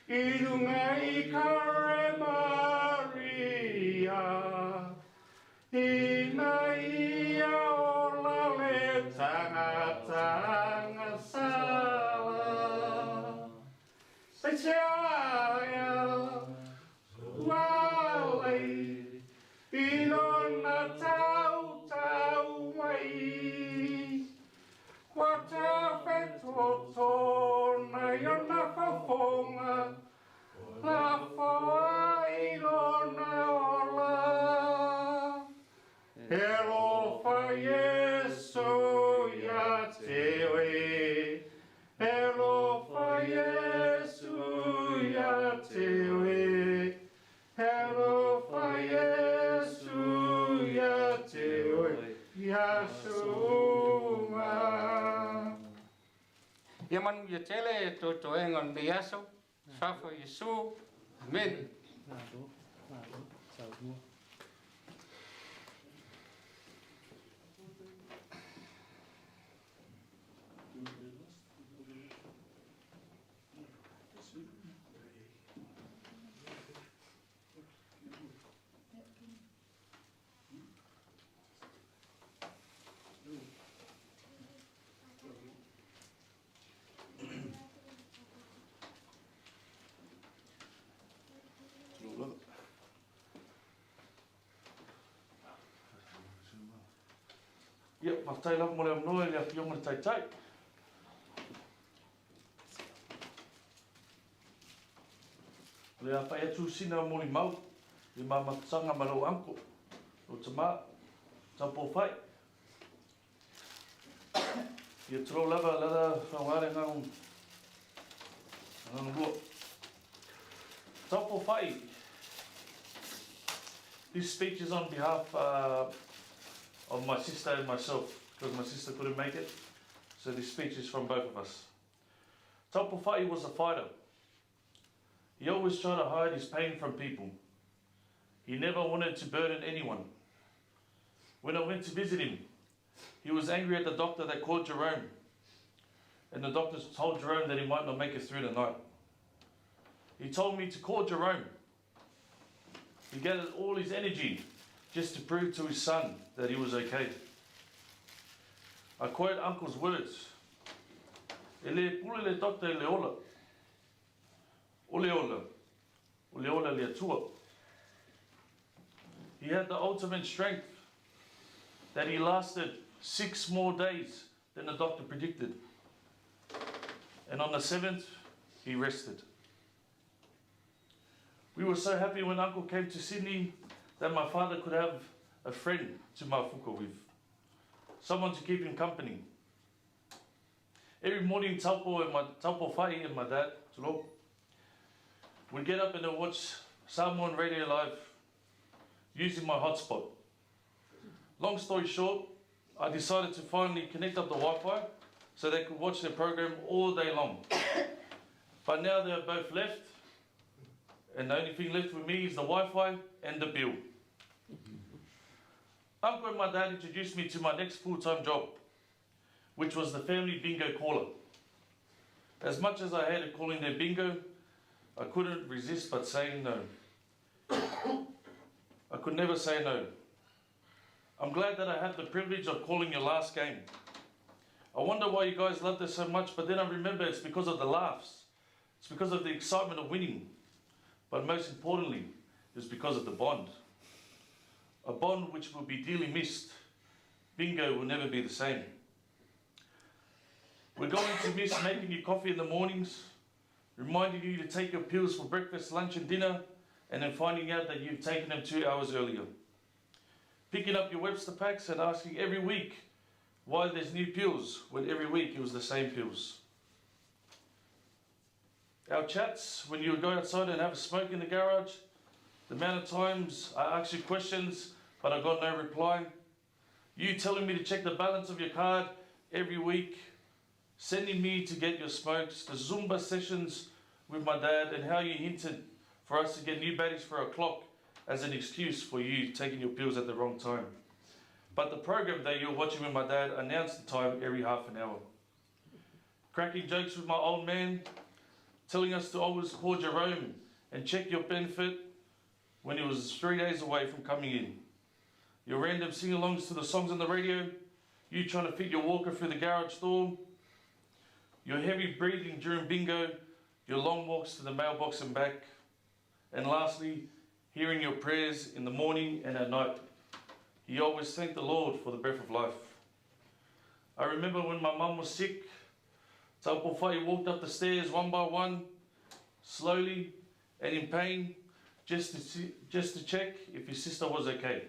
i lunga i Kalemaria, ina ia ola le tagata agasala. Peiseai ua alai i lona tautau mai, ua tafetotona i ona fofoga, lafo ai lona ola. E alofa Iesu ia te oe, e alofa Iesu ia te oe, e alofa Iesu ia te oe i aso uma. Ia manuia tele toetoega o lenei aso. Suafa o Iesu. Amene. Malo, malo, saunoa. Ia, faafetai lava mo le avanoa i le Afioga i le Taitai. O le a fai atu sina molimau i ma mafutaga ma lou uncle, lou tama, Taupō Fai. Ia tulou lava lala faoga le agaga lua. Taupō Fai. This speech is on behalf of my sister and myself, because my sister couldn't make it. So this speech is from both of us. Taupo was a fighter. He always tried to hide his pain from people. He never wanted to burden anyone. When I went to visit him, he was angry at the doctor that called Jerome. And the doctor told Jerome that he might not make it through the night. He told me to call Jerome. He gathered all his energy just to prove to his son that he was okay. I quote Uncle's words. E le pule le doctor i le ola. O le ola. O le ola le Atua. He had the ultimate strength that he lasted 6 more days than the doctor predicted. And on the 7th, he rested. We were so happy when Uncle came to Sydney that my father could have a friend to mafuka with, someone to keep him company. Every morning, Taupo and my Taupo Fai and my dad, Tulo, would get up and they'd watch Samoan Radio Live using my hotspot. Long story short, I decided to finally connect up the Wi-Fi so they could watch the program all day long. But now they are both left, and the only thing left with me is the Wi-Fi and the bill. Uncle and my dad introduced me to my next full-time job, which was the family bingo caller. As much as I hated calling their bingo, I couldn't resist but saying no. I could never say no. I'm glad that I had the privilege of calling your last game. I wonder why you guys loved it so much, but then I remember it's because of the laughs. It's because of the excitement of winning. But most importantly, it's because of the bond. A bond which will be dearly missed. Bingo will never be the same. We're going to miss making you coffee in the mornings, reminding you to take your pills for breakfast, lunch and dinner, and then finding out that you've taken them two hours earlier. Picking up your Webster packs and asking every week why there's new pills when every week it was the same pills. Our chats when you would go outside and have a smoke in the garage, the amount of times I asked you questions but I got no reply. You telling me to check the balance of your card every week, sending me to get your smokes, the Zumba sessions with my dad, and how you hinted for us to get new batteries for our clock as an excuse for you taking your pills at the wrong time. But the program that you were watching with my dad announced the time every half an hour. Cracking jokes with my old man, telling us to always call Jerome and check your benefit when he was three days away from coming in. Your random sing alongs to the songs on the radio, you trying to fit your walker through the garage door, your heavy breathing during bingo, your long walks to the mailbox and back, and lastly, hearing your prayers in the morning and at night. You always thank the Lord for the breath of life. I remember when my mum was sick, Taupofai walked up the stairs one by one, slowly and in pain, just to, see, just to check if his sister was okay.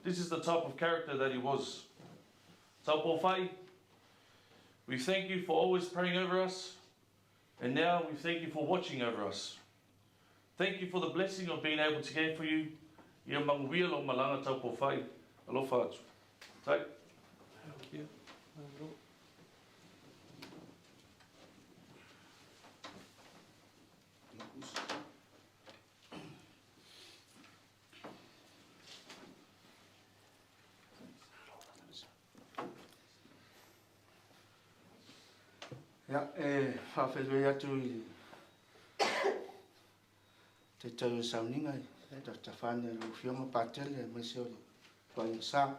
This is the type of character that he was. Taupofai, we thank you for always praying over us, and now we thank you for watching over us. Thank you for the blessing of being able to care for you. Ia manuia lau malaga Taupofai. Alofa atu. Tai. Thank you. Ia, e faafeiloai atu i le Taitai o le Sauniga, Dr. Fane lau Afioga Patele aemaise o le Tuaiga Sa.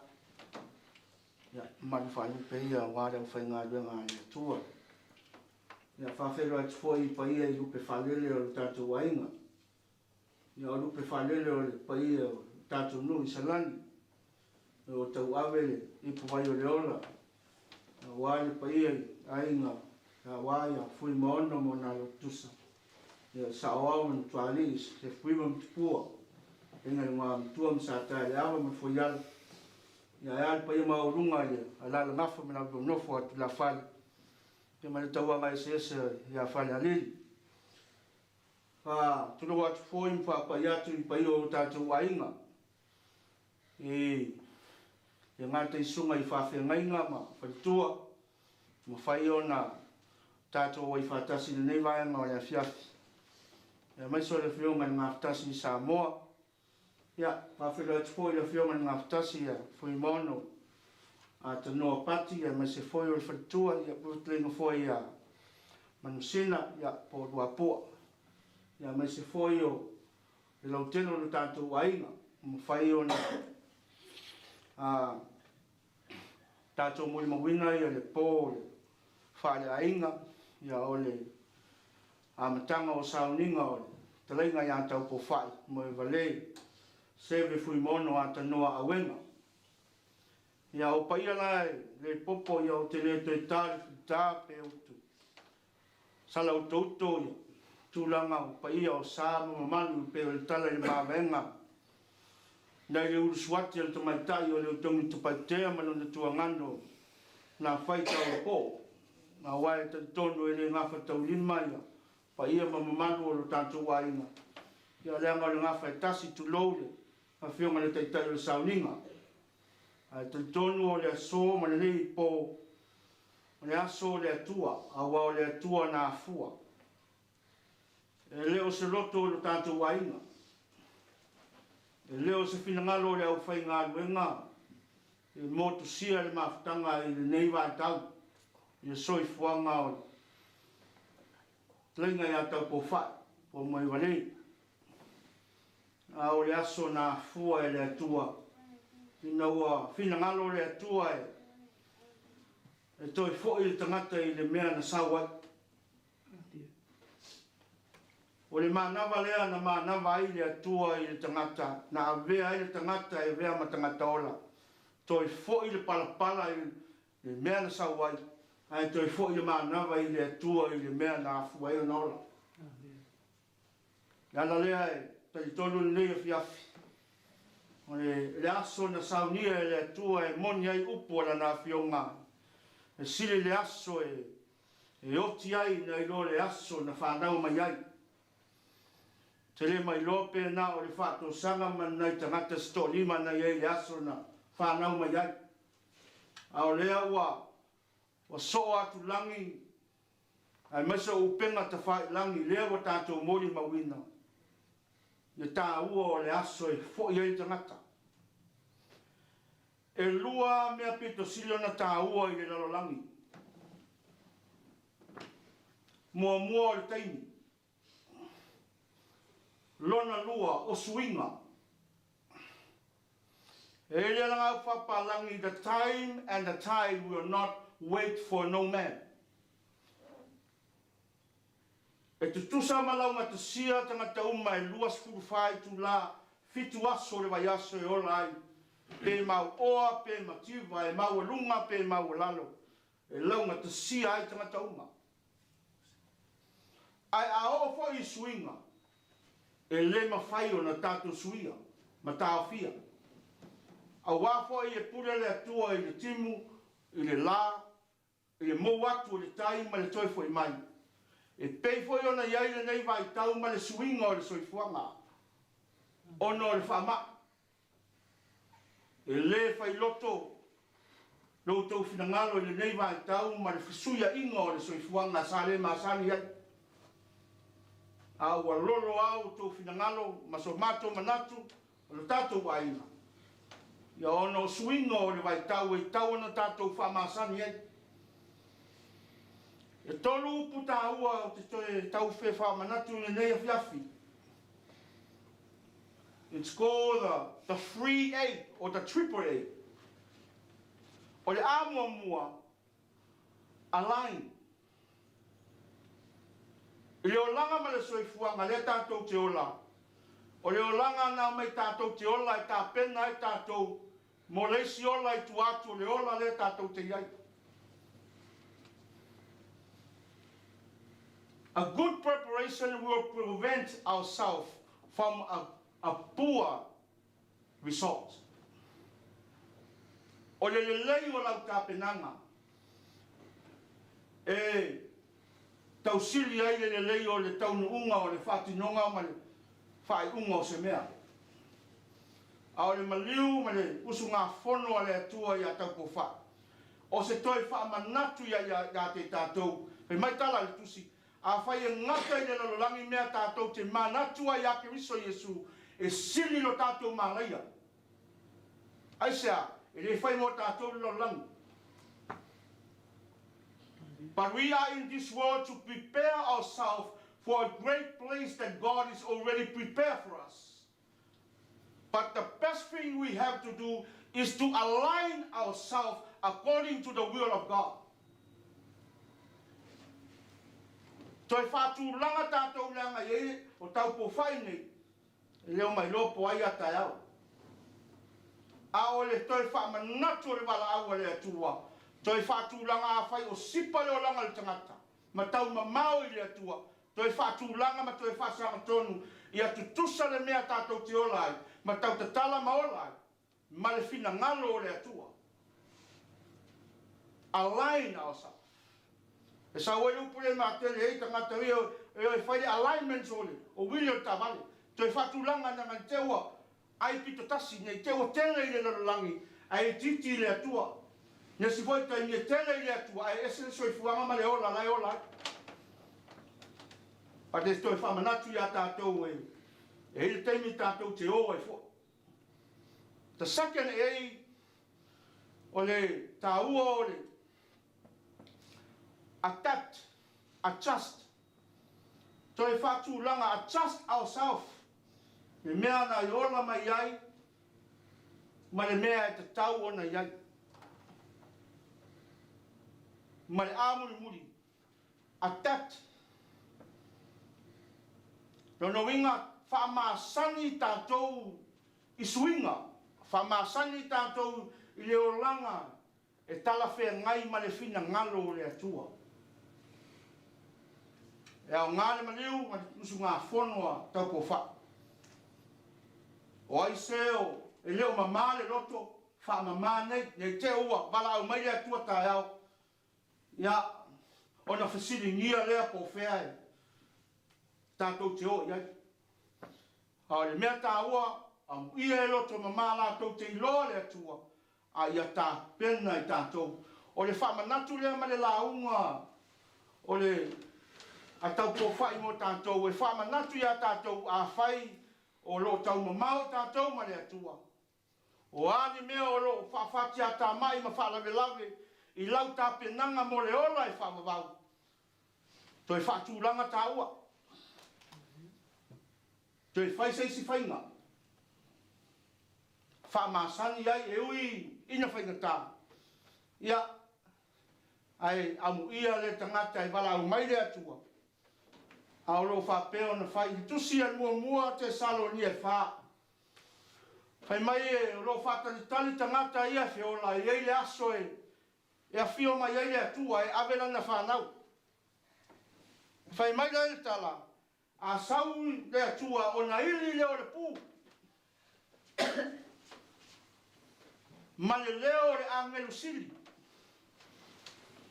Ia, mamalu faalupe ia aua le aufaigaluega a le Atua. Ia, faafeiloai atu foi i paia i lupe faalele o le tatou aiga. Ia, o lupe faalele o le paia o le tatou nuu i Salani, o tauave le ipuvai o le ola, aua le paia i aiga, aua ia Fuimaono ma ona alo tutusa, ia Saoao ma Matuaalii, Sefuima ma Tupua, Aiga i le Igoamatua ma Sataeleava ma le Foiala, ia ae a le paia maualuga i le Alalagafa ma le Aulonofo a Tulafale, ia ma le tauaga eseese ia Falealili. Faatulou atu foi ma faapai atu i paia o tatou aiga i le gata i susuga i faafeagaiga ma faletua ua mafai ona tatou ai faatasi i lenei vaega o le afiafi. Aemaise o le Afioga i le Gafatasi i Samoa. Ia, faafeiloai atu foi i le Afioga i le Gafatasi ia Fuimaono Tanoa Pati, aemaise foi o le faletua, ia, fetalaiga foi ia Manusina, ia, po o Luapua. Ia, aemaise foi o le lautele o lo tatou aiga, ua mafai ona a, tatou molimauina ia le po o le faaleaiga, ia o le amataga o sauniga o le talaiga ia Taupofai mo e valē Seve Fuimaono Atanoa Auega. Ia o paia la e le popo ia ou te le toe ta le filita pe utu sala utouto ia tulaga o paia o sa ma mamalu pei o le tala i le mavaega nai le ulusuati a le tamaitai o le Utogi Tapaitea ma lona tuagano na fai tauapoo aua e talitonu e le gafataulima ia paia ma mamalu o lo tatou aiga ia leaga o le gafa e tasi tulou le Afioga i le Taitai o le Sauniga. Ae talitonu o le aso ma lenei po, o le aso o le Atua, aua o le Atua na afua. E le o se loto o lo tatou aiga. E le o se finagalo o le aufaigaluega e motusia le mafutaga i lenei vaitau i le soifuaga o le Fetalaiga ia Taupoufai po o Moevalei, a o le aso na afua e le Atua ina ua finagalo le Atua e toe foi le tagata i le mea na sau ai. O le manava lea na manava ai le Atua i le tagata, na avea ai le tagata e avea ma tagata ola, toe foi le palapala i le mea na sau ai, ae toe foi le manava i le Atua i le mea na afua ai ona ola. Le ala lea e talitonu lenei afiafi, o le aso na saunia e le Atua e moni ai upu a Lana Afioga, e sili le aso e oti ai nai lo le aso na fanau mai ai. Te le mailoa pe na o le faatosaga ma nai tagata se toalima na i ai i le aso na fanau mai ai. A o lea ua soo atu lagi, aemaise o upega tafailagi, lea ua tatou molimauina le taua o le aso e foi ai le tagata. E lua mea pito sili ona taua i le lalolagi. Muamua o le taimi. Lona lua o suiga. E i ai le alagau faapalagi, the time and the tide will not wait for no man. E tutusa ma laugatasia tagata uma e 24 itulā, 7 aso o le vaiaso e ola ai, pe mauoa, pe mativa, e maualuga, pe maualalo, e laugatasia ai tagata uma. Ae a oo foi i suiga, e le mafai ona tatou suia ma taofia. Auā foi e pule le Atua i le timu, i le la, i le mou atu o le tai ma le toe foi mai. E pei foi ona i ai lenei vaitau ma le suiga o le soifuaga ona o le faamai. E le failoto lo outou finagalo i lenei vaitau ma le fesuiaiga o le soifuaga sa le masani ai. A ua lolo lava outou finagalo ma so matou manatu o lo tatou aiga, ia ona o suiga o le vaitau e tatau ona tatou faamasani ai. E tolu upu taua ou te toe tau faamanatu i lenei afiafi. It's called the 3A or the triple A. O le A muamua, align. I le olaga ma le soifuaga lea tatou te ola, o le olaga na aumai tatou te ola e tapena ai tatou mo le isi ola i tua atu o le ola lea tatou te i ai. A good preparation will prevent ourselves from a poor result. O le lelei o lau tapenaga e tausili ai le lelei o le taunuuga o le faatinoga ma le faaiuga o se mea. A o le maliu ma le usugafono a le Atua ia Taupoufai, o se toe faamanatu ia te tatou, fai mai tala a le Tusi, afai e gata i le lalolagi mea tatou te manatu ai ia Keriso Iesu, e sili lo tatou malaia. Aisea, e le fai mo tatou le lalolagi. But we are in this world to prepare ourselves for a great place that God is already prepared for us. But the best thing we have to do is to align ourselves according to the will of God. Toe faatulaga tatou leaga i ai o Taupoufai nei, e le o mailoa po o ai a taeao. A o le toe faamanatu o le valaau a le Atua, toe faatulaga afai o sipa le olaga o le tagata, ma taumamao i le Atua, toe faatulaga ma toe faasagatonu ia tutusa le mea tatou te ola ai, ma tautatala ma ola ai, ma le finagalo o le Atua. Align ourselves. E sau ai le upu lea e matele ai tagata ia e o e fai le alignment o le o uili o le taavale. Toe faatulaga na ngai te ua ai pito tasi nei te ua tele i le lalolagi ae itiiti i le Atua. Nisi foi taimi e tele i le Atua ae ese le soifuaga ma le ola la e ola ai. A te toe faamanatu ia tatou e i le taimi tatou te o ai foi. The second A, o le tāua o le adapt, adjust, toe faatulaga, adjust ourself, le mea na i ola mai ai ma le mea e tatau ona i ai. Ma le A mulimuli, adapt. Lona uiga, faamasani tatou i suiga, faamasani tatou i le olaga e talafeagai ma le finagalo o le Atua. E aoga le maliu ma le usugafono a Taupoofai. O ai se o e le o mamā le loto, faamamā nei, ne i te ua valaau mai le Atua taeao, ia, ona fesiligia lea po o fea e tatou te o i ai. A o le mea taua, amuia e loto mamā latou te iloa le Atua, a ia tapena i tatou. O le faamanatu lea ma le lauga o le a Taupoofai mo tatou, e faamanatu iā tatou afai o lo o taumamao i tatou ma le Atua. O a ni mea o lo o faafatiatamai ma faalavelave i lau tapenaga mo le ola e faavavau, toe faatulaga taua, toe fai se isi faiga, faamasani ai e ui ina faigata, ia, ae amuia le tagata e valaau mai le Atua, a o lo o faapea ona fai i le Tusi a le Muamua Tesalonia e 4. Fai mai e o lo o faatalitali tagata ia e feola, e i ai le aso e afio mai ai le Atua e ave lana fanau. Fai mai la le tala, a sau le Atua ona ili lea o le pu ma le leo o le agelu sili.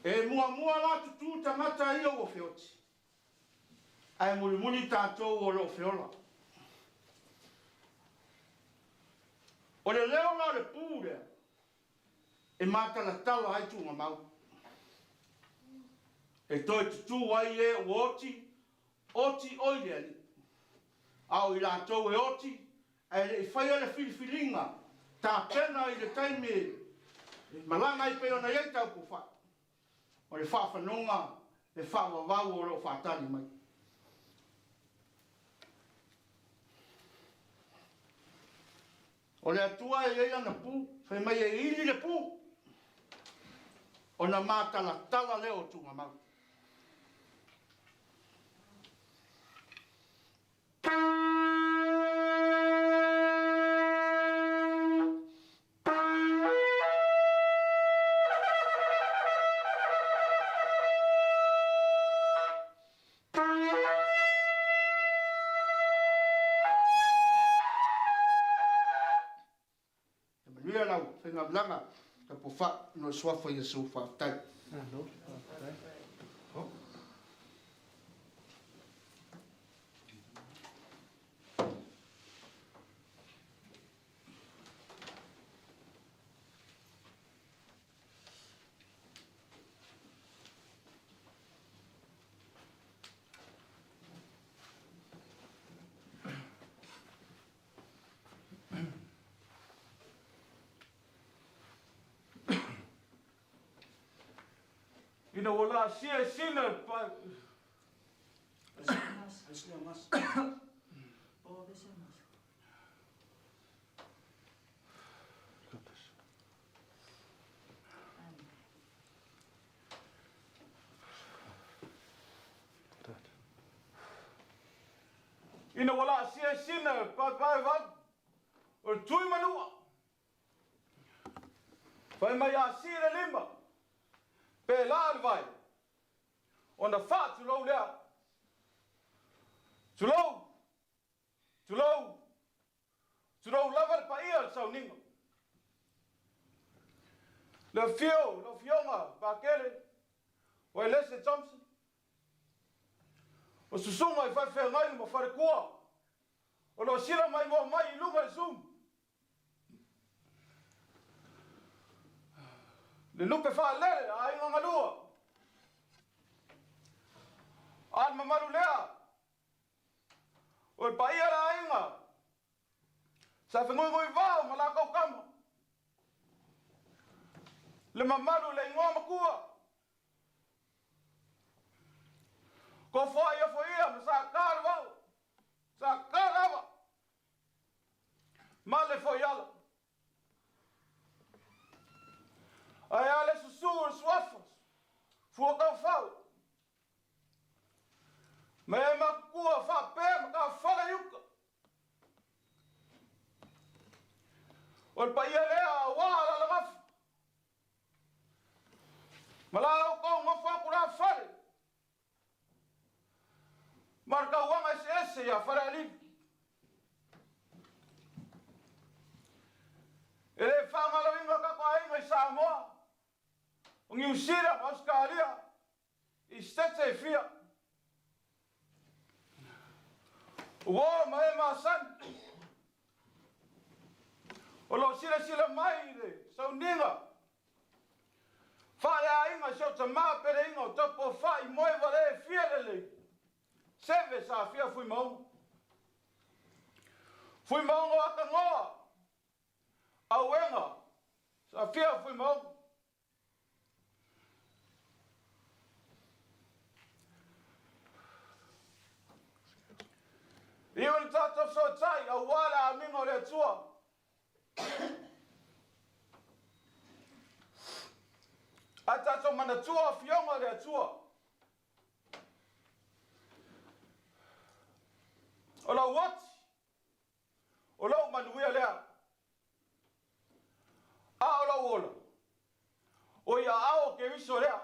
E muamua la tutū tagata ia ua feoti, ae mulimuli tatou o lo o feola. O le leo la o le pu lea, e matalatala ai tuugamau. E toe tutū ai e ua oti, oti oi le Alii. A o i latou e oti, ae le i faia le filifiliga, tapena i le taimi e malaga ai pei ona i ai Taupoofai. O le faafanoga e faavavau o lo o faatali mai. O le Atua e i ai lana pu, fai mai e ili le pu, ona matalatala lea o tuugamau. Ia manuia lau faigamalaga Taupoofai ona o le suafa o Iesu. Faafetai. Malo, faafetai. Ina ua laasia e Sina le pa... Ina ua laasia e Sina le paepaevalu o le tui manua. Fai mai a si le lima, pe laa le vai, ona faatulou lea. Tulou, tulou, tulou lava le paia o le sauniga. Le afio, lau Afioga Pakele, Wailese Thompson, o susuga i faifeagaiga ma falekua, o lo o sila maimoa mai i luga i le Zoom. Le lupe faalele a aiga galua. A le mamalu lea, o le paia le aiga, Sa fegoigoivao ma lakou kama. Le mamalu i le igoa makua. Ko foai ofoia ma sa ka le vao. Sa ka le ava. Ma le foiala. Ae a le susu o le suafa, fua kaufau. Ma e makukua faapea ma kafale i uka. O le paia lea auā Alalagafa. Ma la outou nofo aku la fale. Ma le tauaga eseese iā Falealili. E le faagaloina tatou aiga i Samoa, o Niu Sila ma Ausetalia i Setete e fia. Uo ma e masani o lo o silasila mai i le sauniga faaleaiga i si ou tamā peleiga o Taupoufa'i moe vale e fia lelei seve sa fia Fuimaogo. Fuimaogo Akagoa auega sa fia Fuimaogo. Iu le tatou fesootai aua le amiga o le Atua. Ae tatou manatua afioga o le Atua. O lau oti, o lou manuia lea. A o lou ola, o i aao o Keriso lea.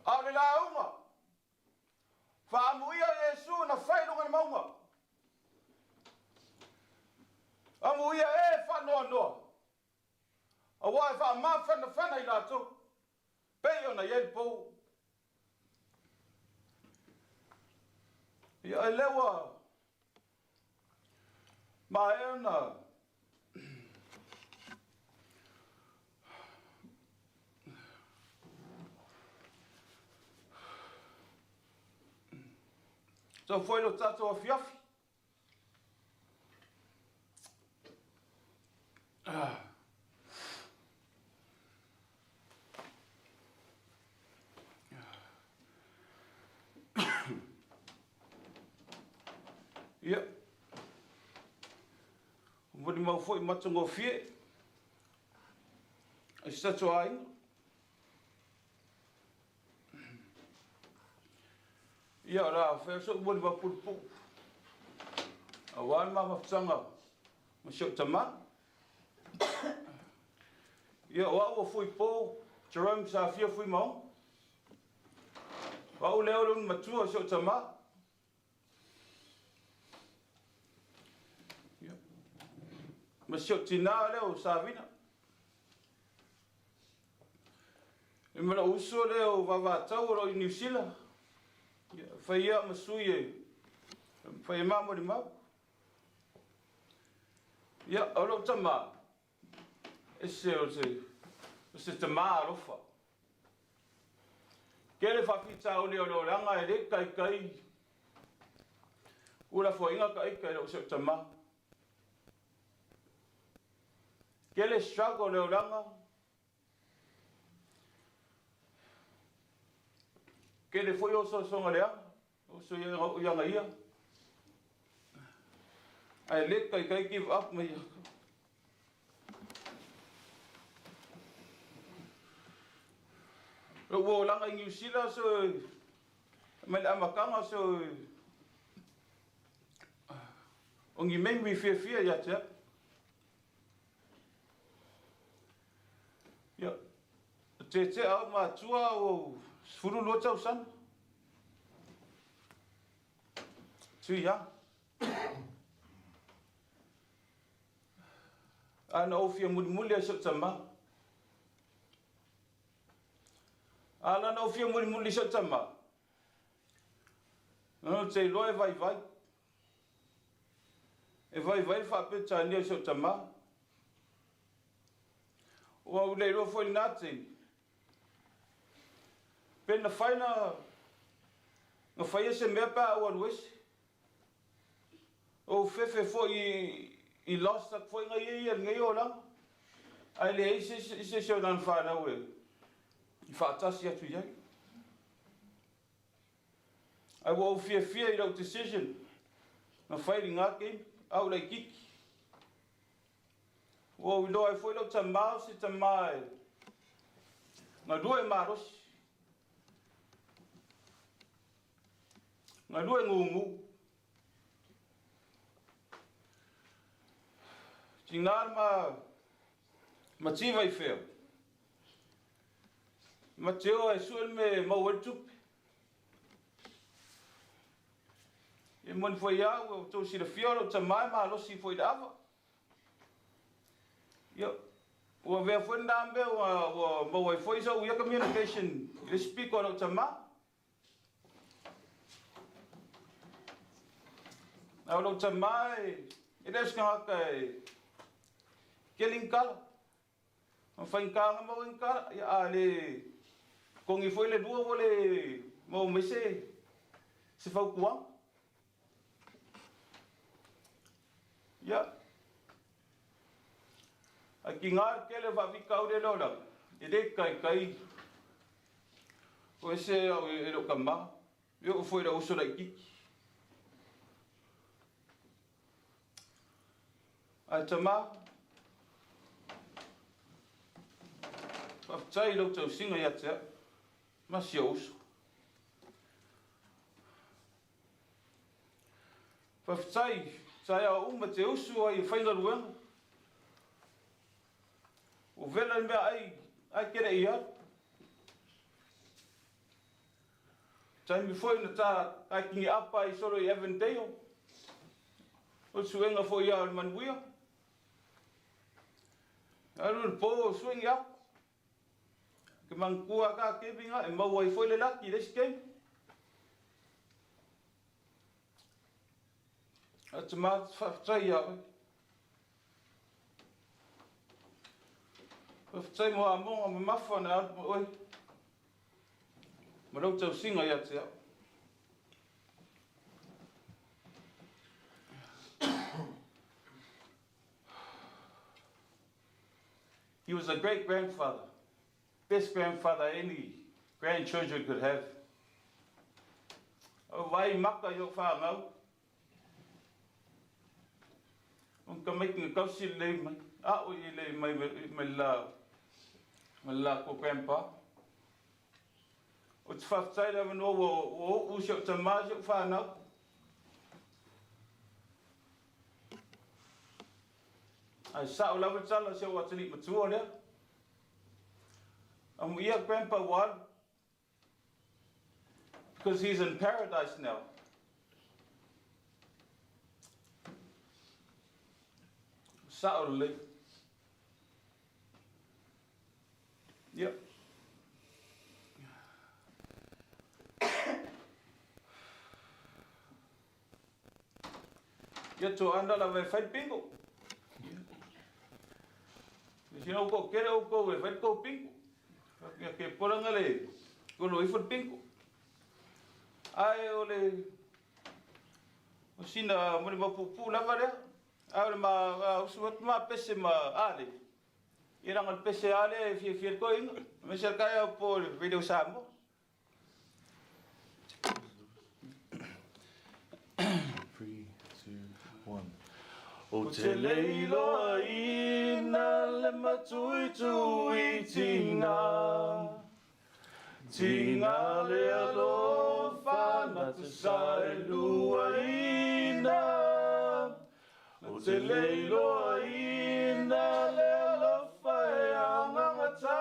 A o le lauga, faaamuia Iesu na fai i luga o le mauga. Amuia e faanoanoa, aua e faamafanafana i latou, pei ona i ai le pou. Ia, e lea ua maea ona Tau foi lo tatou afiafi. Ia. Molimau foi matagofie i se tatou aiga. Ia, o le a faia so'u molimau puupuu aua le ma mafutaga ma si o'u tamā. Ia, o a'u o Fuipou Jerome Safia Fuimaoga. O a'u lea o le ulumatua o si o'u tamā. Ia, ma si o'u tinā lea o Savina. E ma lou uso lea o Vavatau o lo o i Niu Sila. Ia, fai ia ma sui e fai e ma molimau. Ia, o lou tamā, ese o se, o se tamā alofa. Tele faafitauli o le olaga e le kaikai ulafoaiga ka ika i lou seu tamā. Tele struggle o le olaga, Tele foi osoasoga leaga, oso i aga ia. Ae le kaikai give up mai ia. Lou olaga i Niu Sila so mai le amataga so o ni memory fiafia ia te au. Ia, tetea au matua o 12 tausaga. Tui ia. Ae na ou fia mulimuli ai si ou tamā. A la na ou fia mulimuli i si ou tamā. Na ou te iloa e vaivai. E vaivai le faa-Peretania i si ou tamā. Ua ou le iloa foi i lena taimi, pe na fai na Na faia se mea pe a ou alu ese. Ou fefe foi i lost atu foi ngai ia lenei olaga. Ae leai se isi o lana fanau e faatasi atu i ai. Ae ua ou fiafia i lau decision na fai i lena taimi, a ou laitiiti. Ua ou iloa ai foi lau tama o se tama e galue malosi, galue gugu. Tina ma mativa i fea. Ma te o e sue le mea e maua ai le tupe. E moni foi au, ua outou silafia o lou tama e malosi foi i le ava. Ia, ua avea foi lena mea ua maua ai foi sau ia communication i le isi pito a lou tama. A o lou tama e le o se tagata e keli ni tala. Ma faigata ona maua ni tala, ia a le totogi foi le lua ua le maua mai se fautuaga. Ia, ae tiga le tele o faafitauli e le o lava, e le taitai o ese au e lou tama, e oo foi i lou uso laitiiti. Ae tama, faafetai i lau tausiga ia te au ma si ou uso. Faafetai taeao uma te usu ai e faigaluega. Ua vela le meaai ae te le i alu. Taimi foi na ta taitini apa ai solo i Avondale. O le suega foi ia o le manuia. Alu le po o suegi apa. Ke manatua ka kemi nga e maua ai foi le laki i le isi kemi. A te faafetai ia oe. Faafetai mo amoga mamafa na alu ma oe. Ma lau tausiga ia te au. He was a great grandfather, best grandfather any grandchildren could have. O vai maka i o whanau. O ka mai ki kausi le mai. A o i le mai mai la ko grandpa. O te whawhtai le wanoa ua o u si o tama si o whanau. Ai sa o lava tala si o atali matua lea. Amu ia grandpa ua alu. Because he's in paradise now. Sa o le. Yep. Ia to anda la ve fai pingo. Si no ko kere o ko ve fai ko pingo. Ia ke poranga le ko lo ifo pingo. Ai o le o sina mo le mapupu lava lea. Ai o le ma usu atu ma pese ma ale. Ia ranga le pese ale e fia fia ko inga. Me se kai au po le video Samoa. 3, 2, 1. O te leiloa ina le matuitui tina. Tina le alofa na te sa e lua ina. O te leiloa ina le alofa e angangata.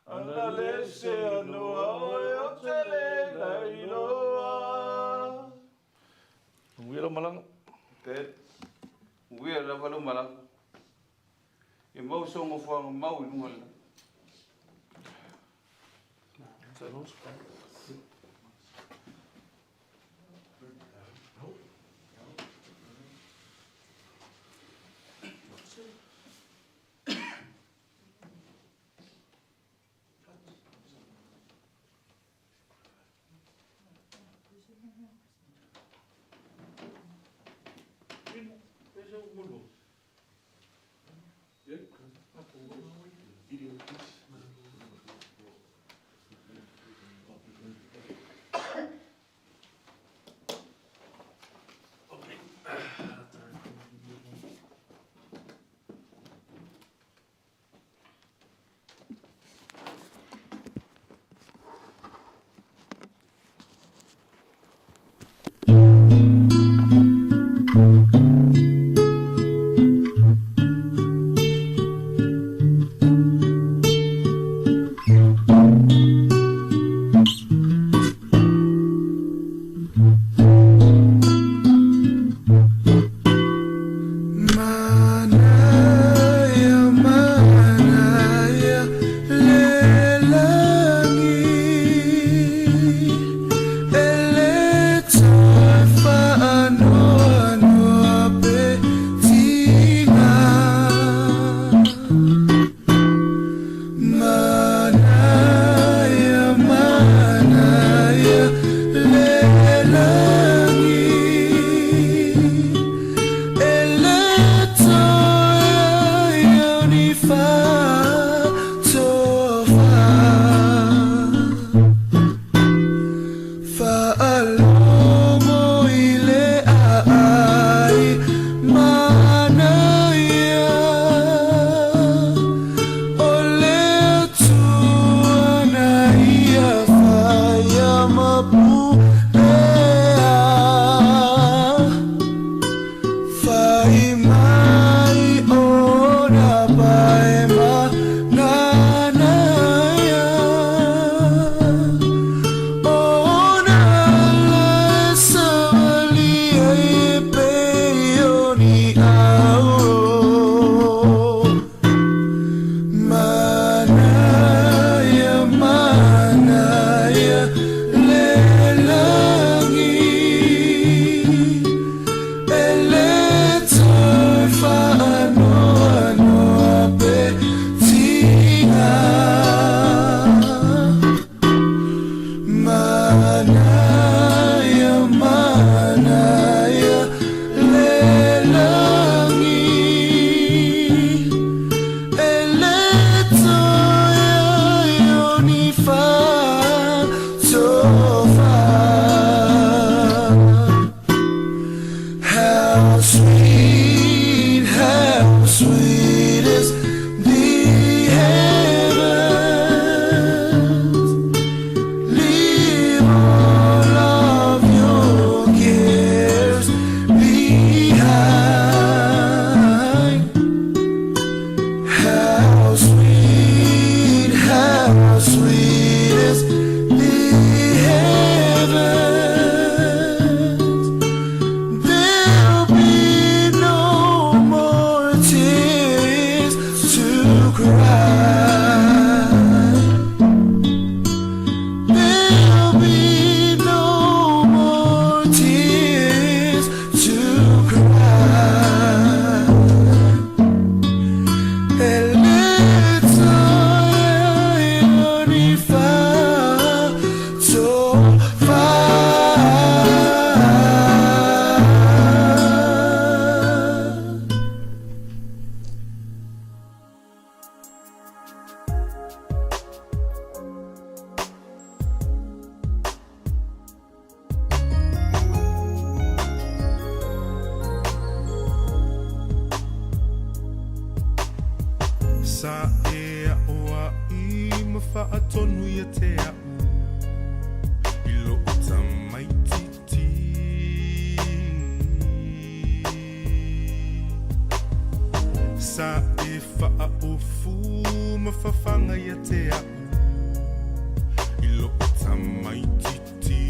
Ana le se anua oe o te le lailoa. Uia malanga. Te uia lava lo malanga. E mau songo fuanga mau i lunga la. Sa e a'oa'i ma fa'atonu ia te a'u i lo'u tamaitiiti. Sa e fa'aofu ma fafaga ia te a'u i lo'u tamaitiiti.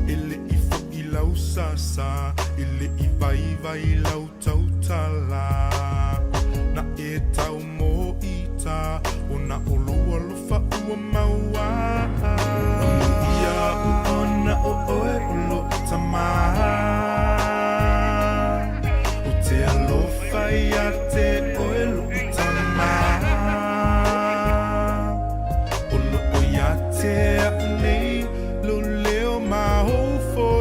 E le'i fo'i lau sasa, e le'i vaivai lau tautala. Na e tau mo ita, o na o lou alofa ua maua. Ia u ona o oe o lo'u tamā. O te alofa ia te oe lo'u tamā. O lo'o ia te a'u nei lou leo maofo.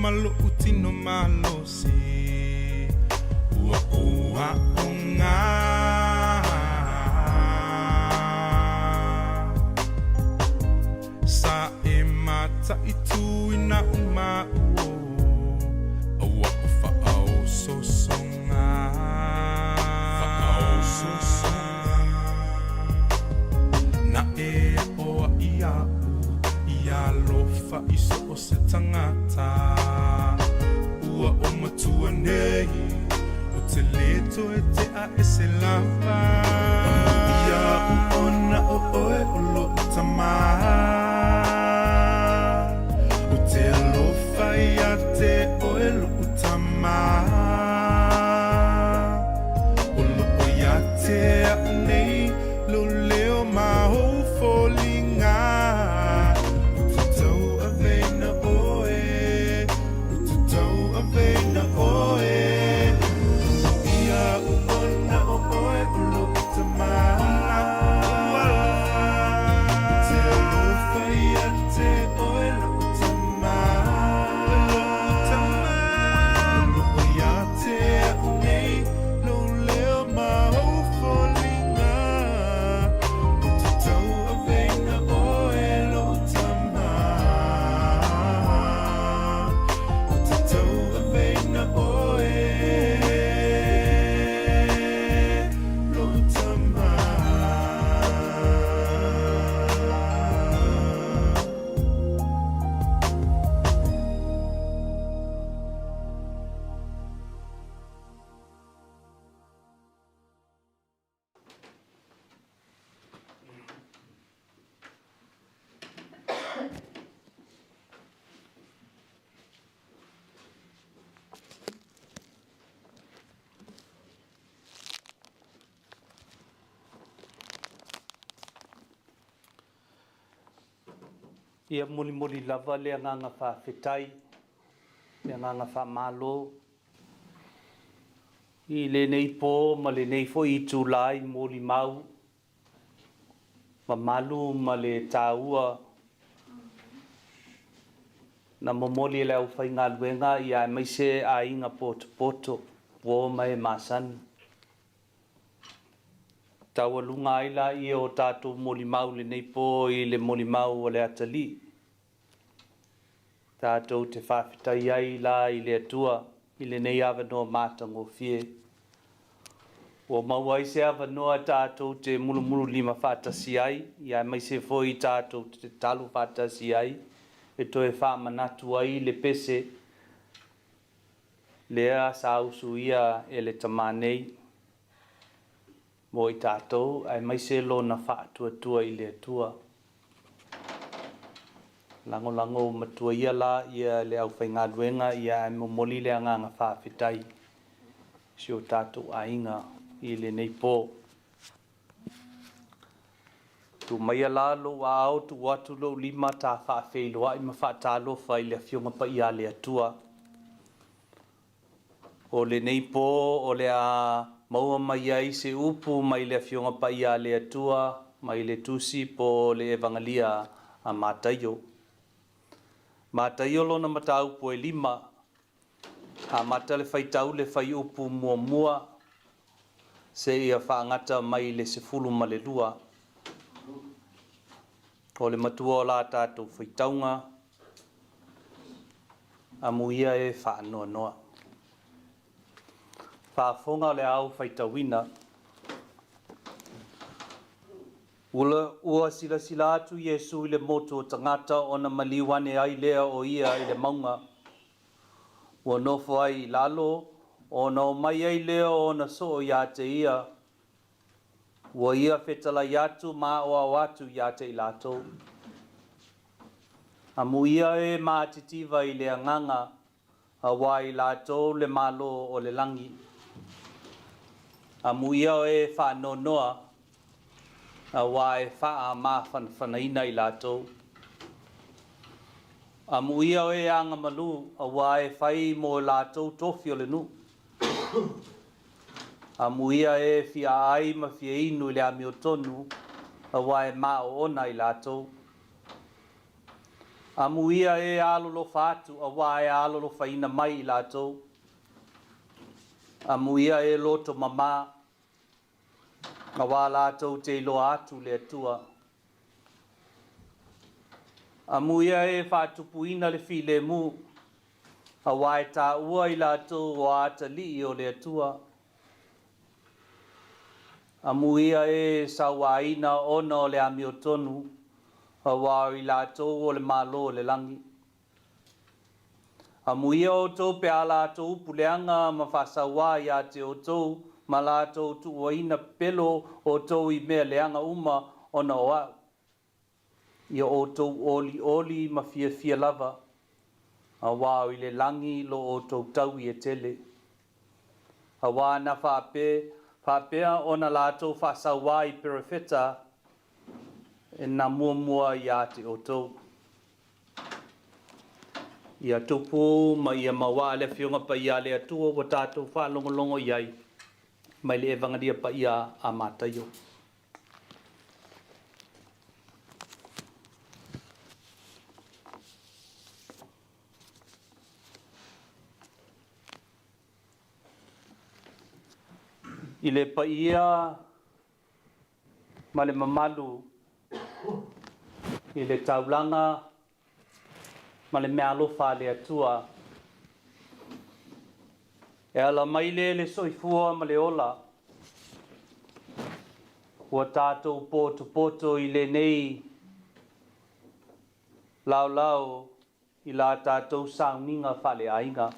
ma loʻu tino malosi. Ua ou aʻoga. Sa e mataituina uma uo a ua o faaososoga. Faaososoga. Na e aʻoaʻi iaʻu i alofa i so o se tagata. Ua ou matua nei, ou te lē toe teʻa ese lava. Iaʻu ona ʻo ʻoe o loʻu tamā. Ou te alofa iā te ʻoe loʻu tamā. O loko iā te aʻu nei lou leo ma ou foliga. Ou te tauaveina ʻoe, ou te tauaveina ʻoe. Iaʻu ona ʻo ʻoe o loʻu tamā. Ou te alofa iā te ʻoe loʻu tamā. O loko iā te aʻu nei lou leo ma ou foliga. Ou te tauaveina ʻoe loʻu tamā. Ou te tauaveina ʻoe loʻu tamā. Ia molimoli lava le agaga faafetai, le agaga faamalo i lenei pō ma lenei foi itulā i molimau mamalu ma le taua na momoli e le aufaigaluega ia aemaise aiga potopoto, uo ma e masani. Taualuga ai laia o tatou molimau i lenei pō i le molimau a le atalii. Tatou te faafetai ai la i le Atua i lenei avanoa matagofie. Ua maua ai se avanoa tatou te mulumululima faatasi ai, ia aemaise foi tatou te tatalo faatasi ai e toe faamanatu ai le pese lea sa usuia e le tamā nei mo i tatou aemaise lona faatuatua i le Atua. Lagolago matua ia la ia le aufaigaluega ia ae momoli le agaga faafetai i si o tatou aiga i lenei pō. Tuu maia la lou aao tuu atu lou lima ta faafeiloai ma faatalofa i le Afioga Paia a le Atua. O lenei pō o le a maua mai ai se upu mai le Afioga Paia a le Atua mai le Tusi po o le Evagalia a Mataio. Mataio lona mataupu e lima, amata le faitau le fuaiupu muamua seia faagata mai le 12. O le matua o la tatou faitauga, amuia e faanoanoa. Faafofoga o le ao faitauina. Ua silasila atu Iesu i le motu o tagata ona maliu ane ai lea o ia i le mauga. Ua nofo ai i lalo, ona omai ai lea o ona soo iā te ia. Ua ia fetalai atu ma aoao atu iā te i latou. Amuia e matitiva i le agaga, auā i latou le Malo o le lagi. Amuia e faanoanoa, auā e faamafanafanaina i latou. Amuia e agamalu, auā e fai mo latou tofi o le nuu. Amuia e fia ʻai ma fia inu i le amiotonu, auā e maoona i latou. Amuia e alolofa atu auā e alolofaina mai i latou. Amuia e loto mamā, auā latou te iloa atu le Atua. Amuia e faatupuina le filemu, auā e taua i latou o atalii o le Atua. Amuia e sauaina ona o le amiotonu, auā o i latou o le Malo o le lagi. Amuia outou pe a latou upu leaga ma faasauā ia te outou ma latou tuuaina pepelo outou i mea leaga uma ona o a'u. Ia outou olioli ma fiafia lava, auā o i le lagi lo outou taui e tele. Auā na faapea ona latou faasauā i perofeta na muamua ia te outou. Ia tupu ma ia mauaa le Afioga Paia a le Atua ua tatou faalogologo i ai mai le Evangelia Paia a Mataio. I le paia ma le mamalu i le taulaga ma le meaalofa a le Atua, e ala mai lea le soifua ma le ola, ua tatou potopoto i lenei laolao i la tatou sauniga faaleaiga.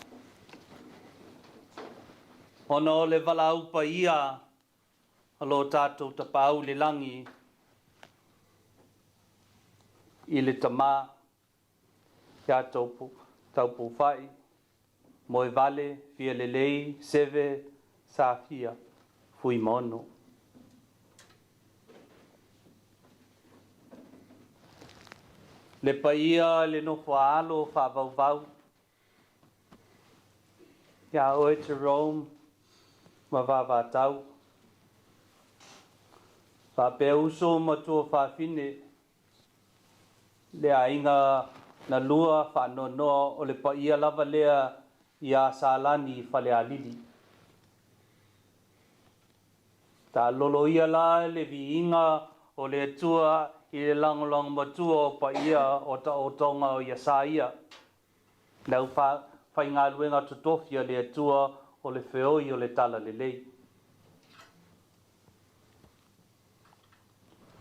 Ona o le valaau paia a lo tatou Tapaau i le lagi i le Tamā ia Taupoufai, Moevale, Fialelei, Seve, Safia, Fuimaono. Le paia i le nofo a alo faavauvau, ia oe Jerome ma Vavatau, faapea uso ma tuafafine, le aiga na lua faanoanoa o le paia lava lea ia Salani Falealili. Taalolo ia la le viiga o le Atua i le lagolago matua o paia o taotoga o ia sa ia, le aufaigaluega totofi a le Atua o le feoi o le talalelei.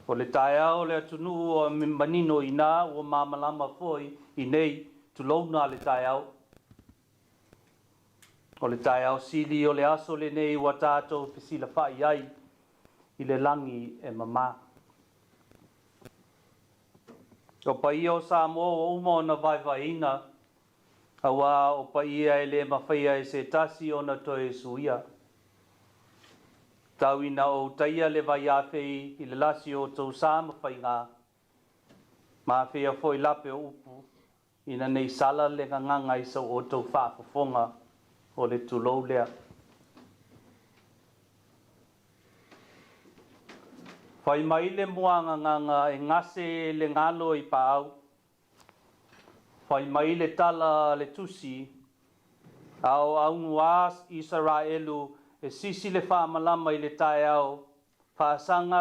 O le taeao o le atunuu o manino ina ua malamalama foi i nei, tulouna le taeao. O le taeao sili o le aso lenei ua tatou fesilafai ai i le lagi e mamā. O paia o Samoa ua uma ona vaevaeina, auā o paia e le mafaia e se tasi ona toe suia. Tau ina ou taia le vaiafei i le lasi o outou sa ma faigā, ma afea foi lape o upu, ina nei sala le gagaga i so outou faafofoga o le tulou lea. Fai mai le muagagaga e gase le galo i paau. Fai mai le tala a le tusi, a o auguā Isaraelu e sisi le faamalama i le taeao, faasaga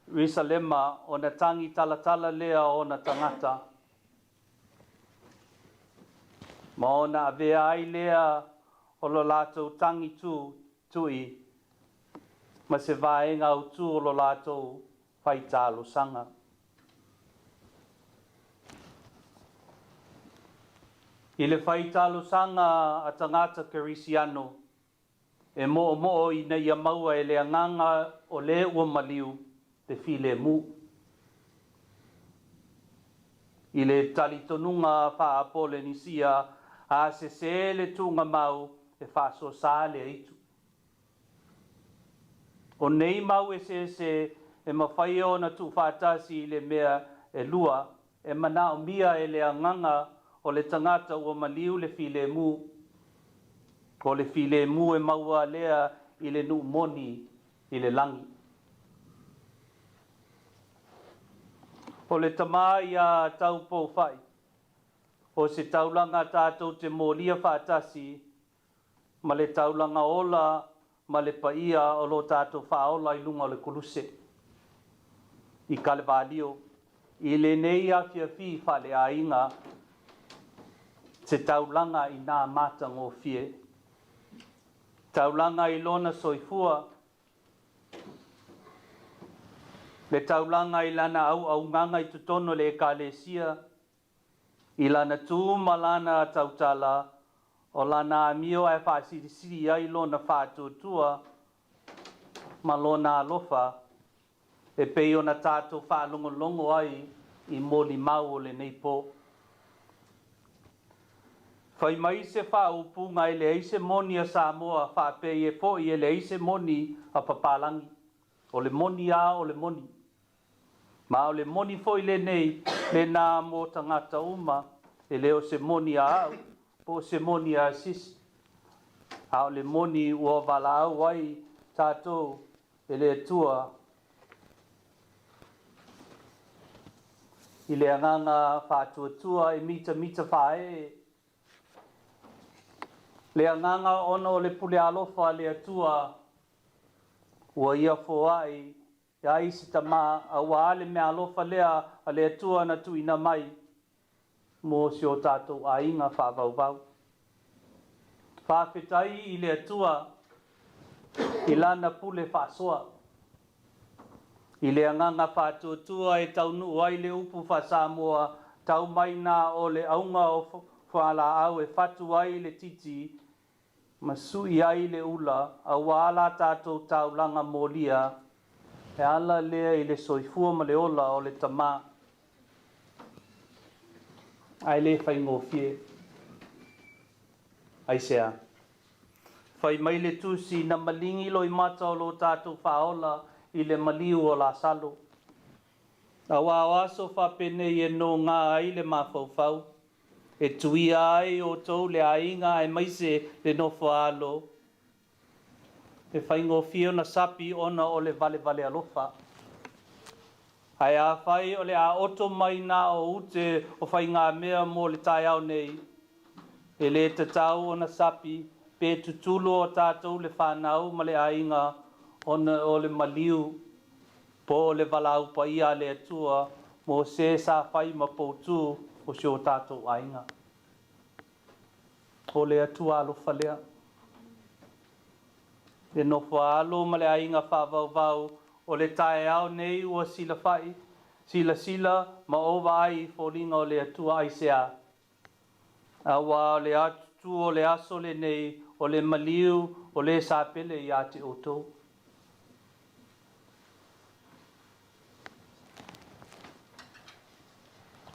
Ierusalema ona tagi talatala lea o ona tagata, ma ona avea ai lea o lo latou tagi tu tui ma se vaega autū o lo latou faitalosaga. I le faitalosaga a tagata kerisiano, e moomoo ina ia maua e le agaga o le ua maliu le filemu. I le talitonuga faa-Polenisia, a sesē le tuugamau e faasoasā le aitu. O nei mau eseese e mafai ona tuufaatasi i le mea e lua e manaomia e le agaga o le tagata ua maliu le filemu, o le filemu e maua lea i le nuu moni i le lagi. O le tama iā Taupoufai, o se taulaga tatou te molia faatasi ma le taulaga ola ma le paia o lo tatou Faaola i luga o le Koluse i Kalevalio i lenei afiafi faaleaiga, se taulaga inā matagofie, taulaga i lona soifua, le taulaga i lana auaunaga i totonu o le Ekalesia, i lana tu ma lana tautala, o lana amio ae faasilisili ai lona faatuatua ma lona alofa, e pei ona tatou faalogologo ai i molimau o lenei pō. Fai mai se faaupuga e leai se moni a Samoa faapei e foi e leai se moni a papalagi. O le moni lava o le moni. Ma o le moni foi lenei lena mo tagata uma, e le o se moni a au po o se moni a sisi, a o le moni ua valaau ai tatou e le Atua i le agaga faatuatua e mitamita faaee le agaga ona o le pule alofa a le Atua ua ia foai ai se tama auā le meaalofa lea a le Atua na tuuina mai mo si o tatou aiga faavauvau. Faafetai i le Atua i lana pule faasoa, i le agaga faatuatua e taunuu ai le upu faa-Samoa, tau mai na o le auga o fualaau e fatu ai le titi ma sui ai le ula auā la tatou taulaga molia e ala lea i le soifua ma le ola o le tama. Ae le faigofie. Aisea? Fai mai le Tusi, Na maligi loimata o lo tatou Faaola i le maliu o Lasalo. Auā o aso faapenei e nogā ai le mafaufau, e tuia ai outou le aiga aemaise le nofo a alo, E faigofie ona sapi ona o le valevale alofa. Ae afai o le a oto mai na o ute o faigamea mo le taeao nei, e le tatau ona sapi pe tutulu o tatou le fanau ma le aiga ona o le maliu po o le valaau paia a le Atua mo se sa fai ma poutū o si o tatou aiga. O le Atua alofa lea. Le nofo a alo ma le aiga faavauvau o le taeao nei ua silafa'i, silasila ma ou vaai i foliga o le Atua aisea? Auā o le atutu o le aso lenei o le maliu o le sa pele iā te outou.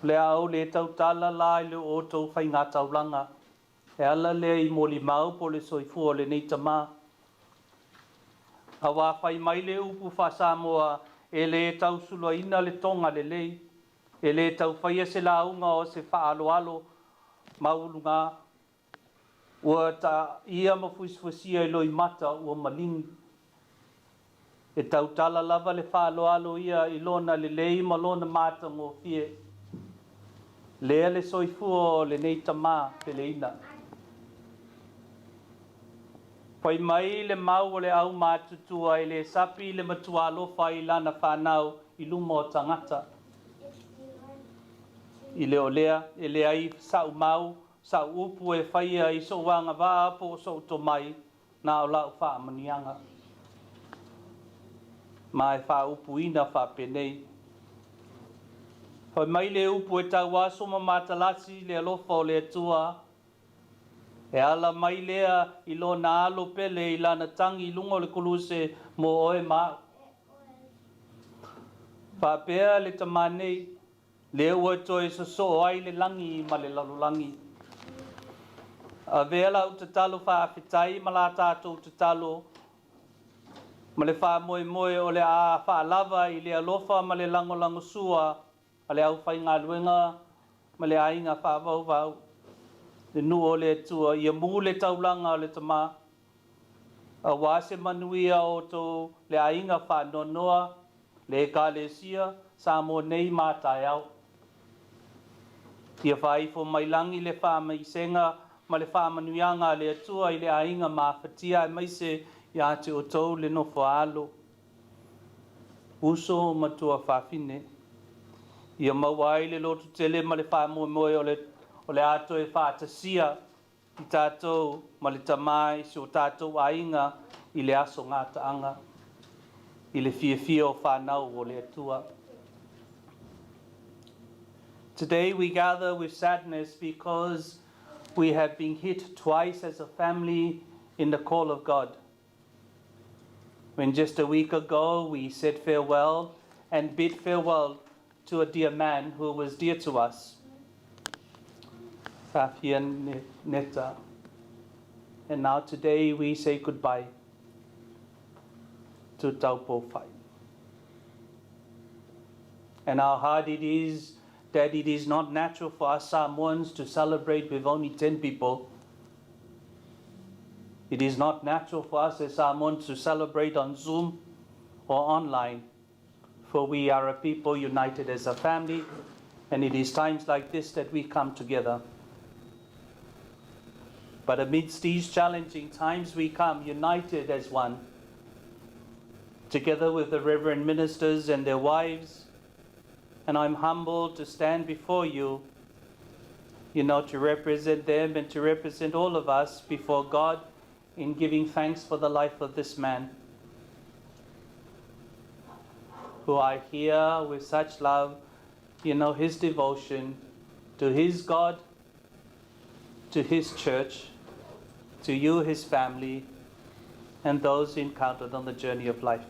O le a ou le tautala la i le outou faigataulaga E ala lea i molimau po o le soifua o lenei tama. Auā fai mai le upu faa-Samoa, e le tausuluaina le toga lelei, e le tau faia se lauga o se faaaloalo maualugā. Ua taia ma fusifusia i loimata ua maligi. E tautala lava le faaaloalo ia i lona lelei ma lona matagofie. Lea le soifua o lenei tama peleina. Fai mai le mau o le aumatutua e le sapi le matua alofa i lana fanau i luma o tagata. I le o lea, e leai sa'u mau, sa'u upu e faia i so'u agavaa po o so'u tomai, na o la'u faamanuiaga. Ma e faaupuina faapenei. Fai mai le upu e tauaso ma matalasi le alofa o le Atua, e ala mai lea i Lona Alo pele i Lana tagi i luga o le koluse mo oe ma a'u. Faapea le tama nei, Lea ua toe sosoo ai le lagi ma le lalolagi. Avea lau tatalo faafetai ma la tatou tatalo ma le faamoemoe o le a faalava i le alofa ma le lagolagosua a le aufaigaluega ma le aiga faavauvau, le nuu o le Atua, ia mu le taulaga o le Tama, aua se manuia o outou le aiga faanoanoa. Le Ekalesia, Samoa nei ma a taeao. Ia faaifo mai lagi le faamaisega ma le faamanuiaga a le Atua i le aiga mafatia aemaise ia te outou le nofo a alo, uso ma tuafafine. Ia maua ai le lototele ma le faamoemoe o le o le a toe faatasia i tatou ma le Tama i si o tatou aiga i le aso gataaga, i le fiafia o fanau o le Atua. Today we gather with sadness because we have been hit twice as a family in the call of God. When just a week ago we said farewell and bid farewell to a dear man who was dear to us, Fafian Neta. And now today we say goodbye to Taupo Fai. And how hard it is that it is not natural for us Samoans to celebrate with only 10 people. It is not natural for us as Samoans to celebrate on Zoom or online, for we are a people united as a family, and it is times like this that we come together. But amidst these challenging times, we come united as one, together with the reverend ministers and their wives. And I'm humbled to stand before you, you know, to represent them and to represent all of us before God in giving thanks for the life of this man, who I hear with such love, you know, his devotion to his God, to his church, to you, his family, and those he encountered on the journey of life.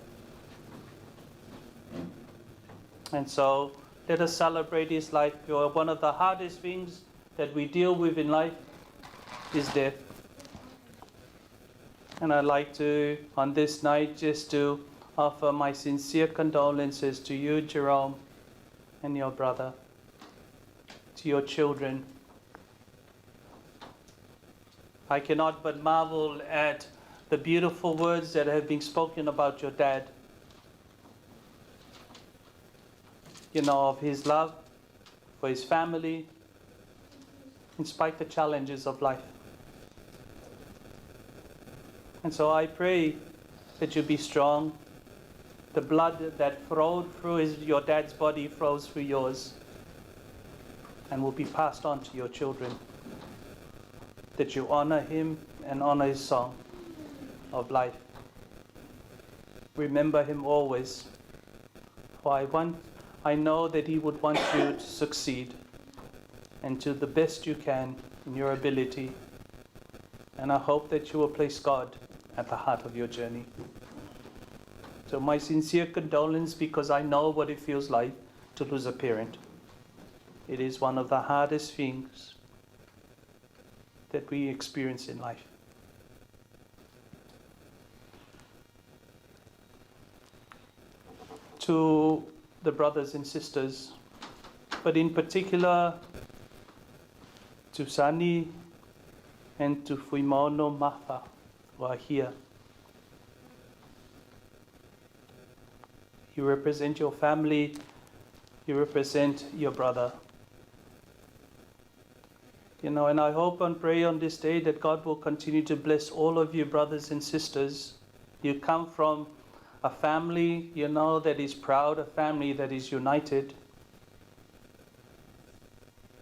And so let us celebrate his life. One of the hardest things that we deal with in life is death. And I'd like to, on this night, just to offer my sincere condolences to you, Jerome, and your brother, to your children. I cannot but marvel at the beautiful words that have been spoken about your dad. You know, of his love for his family, in spite the challenges of life. And so I pray that you be strong. The blood that flowed through his, your dad's body flows through yours and will be passed on to your children. That you honor him and honor his song of life. Remember him always. For I, want, I know that he would want you to succeed and to the best you can in your ability. And I hope that you will place God at the heart of your journey. So, my sincere condolence because I know what it feels like to lose a parent. It is one of the hardest things that we experience in life. To the brothers and sisters, but in particular to Sani and to Fuimaono Mafa, who are here. You represent your family, you represent your brother. You know, and I hope and pray on this day that God will continue to bless all of you, brothers and sisters. You come from a family, you know, that is proud, a family that is united.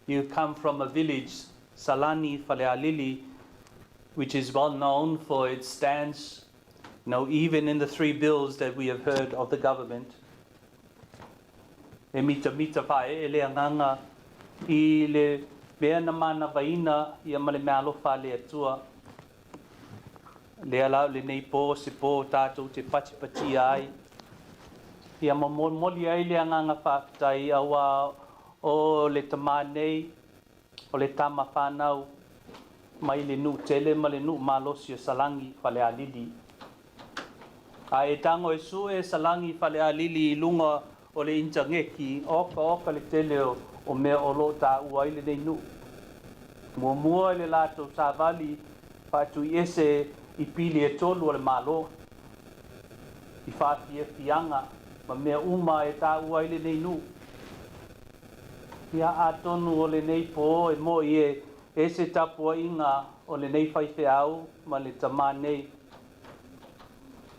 You come from a village, Salani Falealili, which is well known for its stance, you know, even in the three bills that we have heard of the government. E mitamita fa'ae'e le agaga i le mea na manavaina ia ma le meaalofa a le Atua. Lea la o lenei pō se pō tatou te patipatia ai ia ma molimoli ai le agaga faafetai auā o le tamā nei o le tama whanau mai le nuu tele ma le nuu malosi o Salagi Falealili. A e tago e sue Salagi Falealili i luga o le initaneti, oka oka le tele o mea o loo taua ai lenei nuu. Muamua i le latou savali faatuiese i pili e tolu o le Malo i faafiafiaga ma mea uma e taua ai lenei nuu. Ia, atonu o lenei pō e mo'i e ese tapuaiga o lenei faifeau ma le tamā nei,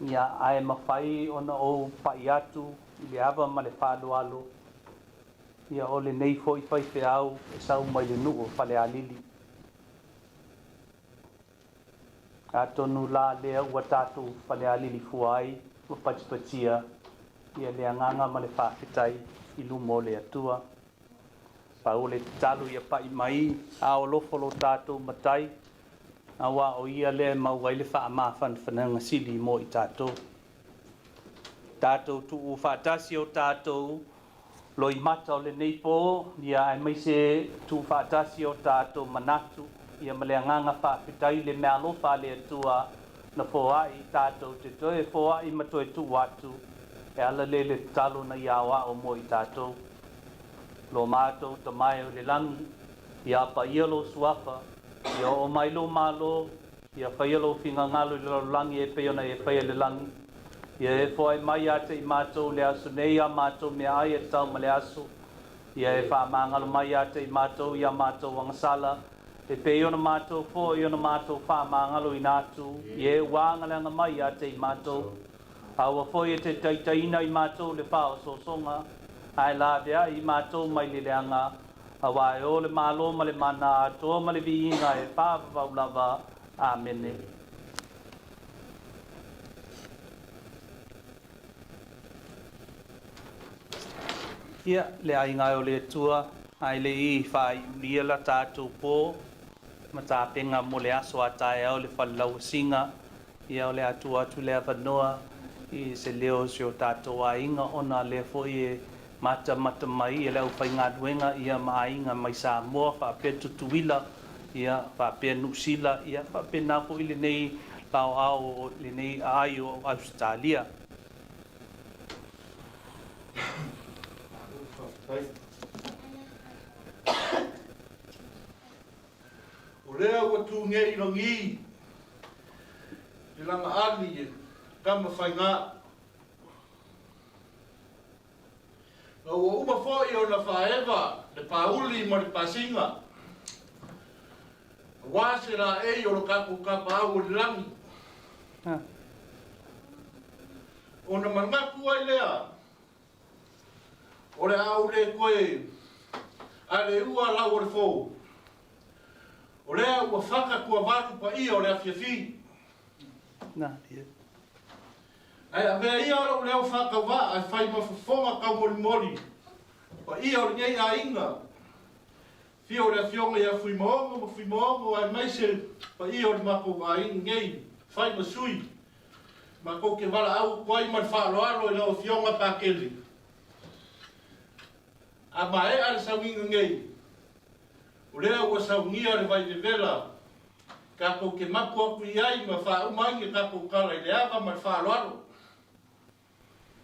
ia, ae mafai ona ou pa'i atu i le ava ma le faaaloalo, ia, o lenei foi faifeau e sau mai le nuu o Falealili. Atonu la lea ua tatou falealili fua ai ma patipatia ia le agaga ma le faafetai i luma o le Atua. Pau o le tatalo ia pa'i mai ao alofa lo tatou Matai, auā o Ia lea e maua ai le faamafanafanaga sili mo i tatou. Tatou tuu faatasi o tatou loimata o lenei pō, ia aemaise tuufaatasi o tatou manatu, ia ma le agaga faafetai i le meaalofa a le Atua na foai tatou te toe foai ma toe tuu atu e ala lea i le tatalo na ia aoao mo i tatou. Lo matou Tama e o i le lagi, ia paia lou suafa, ia oo mai lou Malo, Ia faia lou finagalo i le lalolagi e pei ona e faia i le lagi. Ia e foai mai ia te i matou i le aso nei a matou meaai e tatau ma le aso. Ia e faamagalo mai ia te i matou i a matou agasala, e pei ona matou foi ona matou faamagaloina atu i e ua agaleaga mai ia te i matou. Aua foi e te taitaiina i matou i le faaosoosoga, ae laveai i matou mai le leaga, Auā e o le Malo ma le mana atoa ma le viiga e faavavau lava. Amene. Ia, le aiga e o le Atua, ae le i faaiulia la tatou pō ma tapenga mo le aso a taeao i le fale lauasiga, ia o le a tuu atu le avanoa i se leo o si o tatou aiga ona lea foi e Matamata mai le aufaigaluega ia ma aiga mai Samoa faapea Tutuila ia faapea Nusila ia faapena foi lenei laoao o lenei aai o Ausetalia. O lea ua tu nei i lagi le lagaali e Tama Faiga. Ma ua uma foi ona faaeva le pauli ma le pasiga, aua se laei o lo tatou Tapaau o le lagi. Ona manatu ai lea, o le a ou le toe aleua lau o le fo, o lea ua fata tuavalu paia o le afiafi. Ae avea ia lou leo faatauvaa e fai ma fofoga taumolimoli paia o lenei aiga, afio o le Afioga ia Fuimaono ma Fuimaono aemaise paia o le matou aiga nei fai ma sui. Matou te valaau atu ai ma le faaaloalo i lau Afioga Patele. A maea le sauniga nei, o lea ua saunia le vai vevela tatou te mapu atu i ai ma faauma ai ni tatou tala i le ava ma le faaaloalo.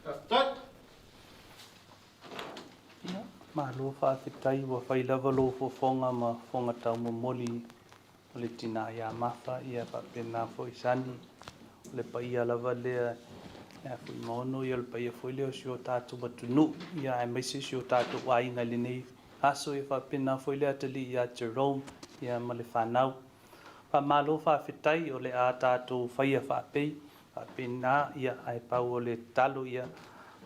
Faafetai. Ia, malo faafetai ua fai lava lou fofoga ma fofoga taumomoli o le tina ia Mafa, ia faapena foi Sani, o le paia lava lea ia Fuimaono, ia o le paia foi lea o si o tatou atunuu, ia aemaise si o tatou aiga i lenei aso, ia faapena foi le atalii ia Jerome, ia ma le fanau. Faamalo faafetai o le a tatou faia faapei, faapena, ia ae pau o le tatalo ia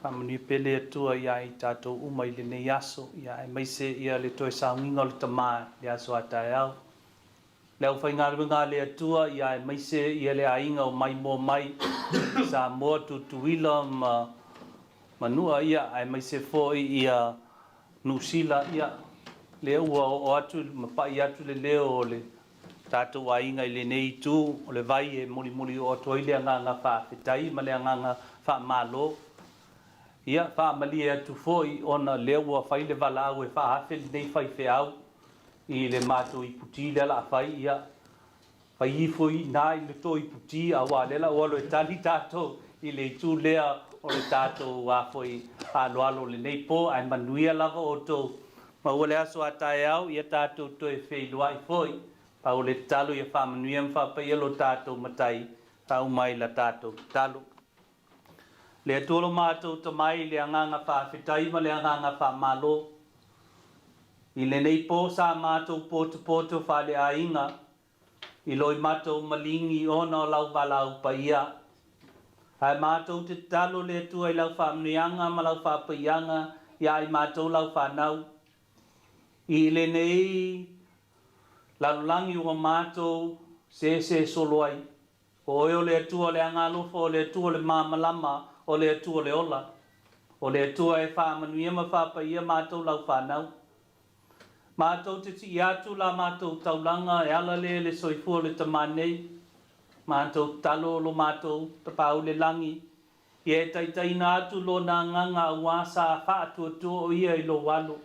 faamanuia pea le Atua ia i tatou uma i lenei aso, ia aemaise ia le toe sauniga o le Tama i le aso a taeao. Le aufaigaluega a le Atua, ia aemaise ia le aiga o Maimoa mai i Samoa, Tutuila ma Manua, ia aemaise foi ia Nusila, ia lea ua oo atu ma pai atu le leo o le tatou aiga i lenei itu o le vai e molimoli oo atu ai le agaga faafetai ma le agaga faamalo. Ia faamalie atu foi ona lea ua fai le valaau e faaafe lenei faifeau i le matou iputi lea la a fai, ia fai ifo i ina i le tou iputi auā lea la ua alu e tali tatou i le itu lea o le tatou a foi aloalo o lenei po. Ae manuia lava outou, maua le aso a taeao, ia tatou toe feiloai foi. Pau o le tatalo ia faamanuia ma faapaia lo tatou Matai, faauma ai la tatou tatalo. Le Atua lo matou Tama i le agaga faafetai ma le agaga faamalo i lenei po sa matou potopoto faaleaiga i loi matou maligi ona o lau valaau paia. Ae matou te tatalo le Atua i lau faamanuiaga ma lau faapaiaga ia i matou lau fanau i lenei lalolagi ua matou sese solo ai. O oe o le Atua o le agaalofa, o le Atua o le malamalama, o le Atua o le ola. O le Atua e faamanuia ma faapaia matou lau fanau. Matou te tii atu la matou taulaga e ala lea i le soifua o le tama nei. Matou tatalo lo matou Tapaau i le Lagi, ia e taitaiina atu lona agaga auā sa faatuatua o ia i lou alo.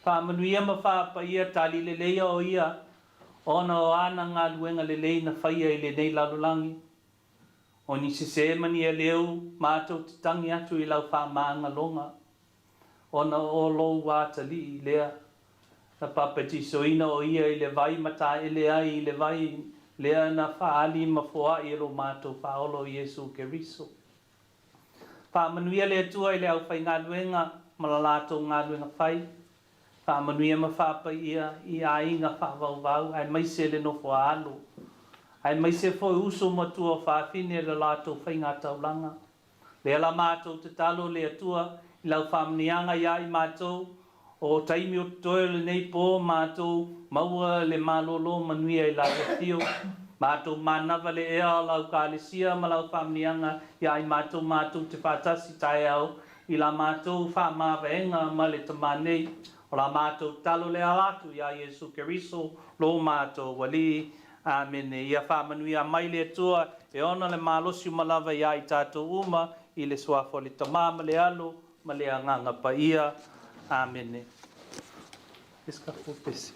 Faamanuia ma faapaia tali leleia o ia ona o ana galuega lelei na faia i lenei lalolagi. O ni sesē ma ni aleu matou te tagi atu i lau faamagaloga ona o lou atalii lea na papatisoina o ia i le vai ma taele ai i le vai lea na faaali ma foai e lo matou Faaola o Iesu Keriso. Faamanuia le Atua i le aufaigaluega ma la latou galuega fai. Faamanuia ma faapaia i aiga faavauvau aemaise le nofo a alo, aemaise foi uso ma tua o fafine i le latou faigataulaga. Lea la matou tatalo le Atua i lau faamanuiaga ia i matou, o taimi o totoe o lenei po matou maua le malolo manuia i lau afio. Matou manava le ea o lau Kalesia ma lau faamanuiaga ia i matou matou te faatasi taeao i la matou faamavaega ma le tama nei. O la matou tatalo lea ala atu ia Iesu Keriso lo matou Alii. Amene. Ia faamanuia mai le Atua e ona le malosi uma lava ia i tatou uma i le suafa o le Tama ma le Alo ma le Agaga Paia. Amene. Pese.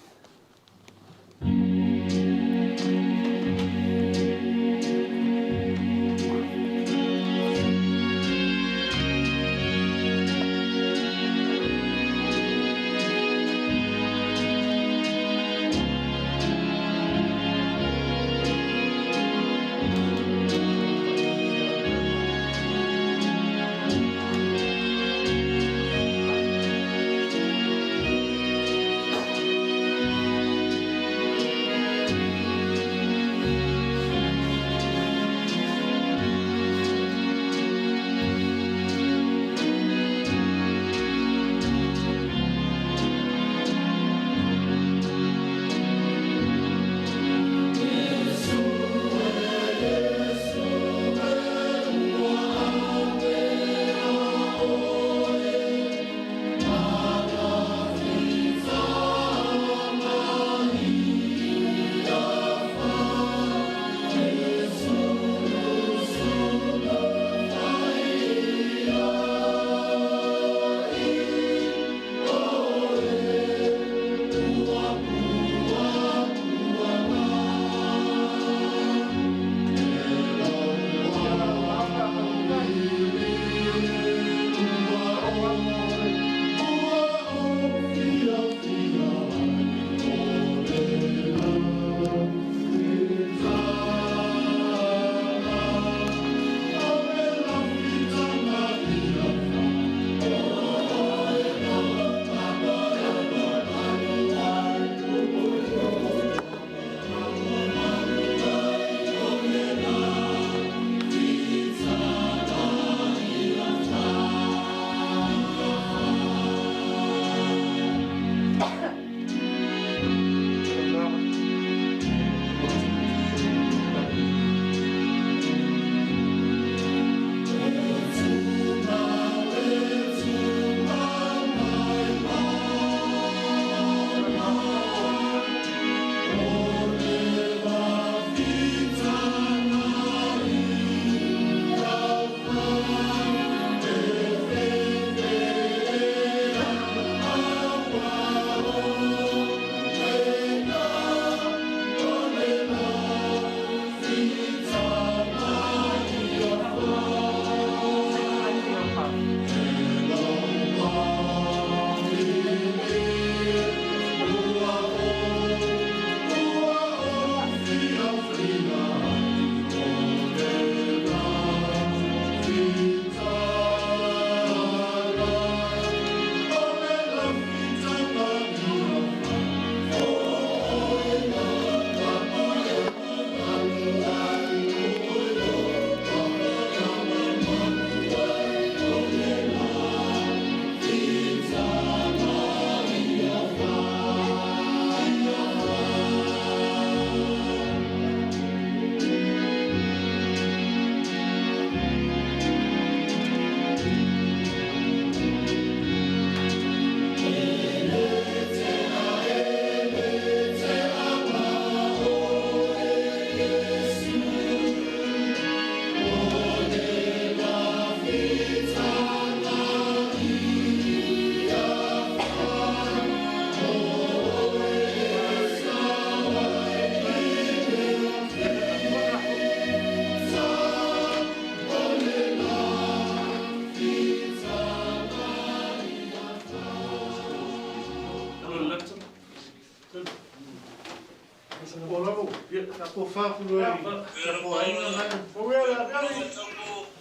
Sa ko fa ku le sa ko ai na. Ko ya la ka.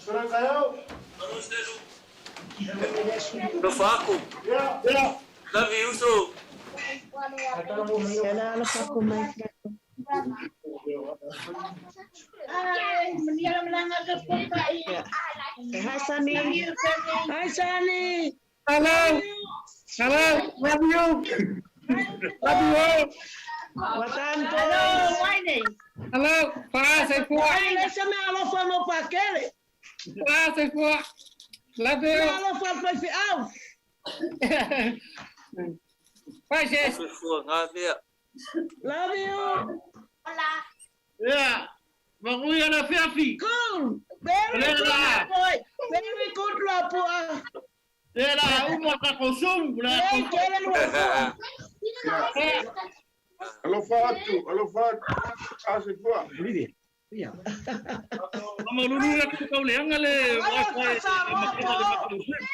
Sura ka yo. Lo faku. Ya, ya. Love you so. Ela alofa ku mai. Ai, manuia lau malaga Taupofa'i. Hi, Sunny. Love you, Sunny. Hi, Sunny. Hello. Hello. Love you. Love you all. What time, Hello, boys? Wayne. Hello. 464. Ai, le se mea alofa mo pakele. 464. Love you. Mea alofa pai fi au. Bye, sis. Fua ngā mea. Love you. Yeah. Manuia le afiafi. Cool. Very Lea good, la. boy. Very good, la pua. Lea la uma ka ko sum la. Lei kele lua pua. Alofa atu, alofa atu. Ase fua. Mama lulu la ku kau leanga le Ai, wifi fa Samoa e makana le po. makana.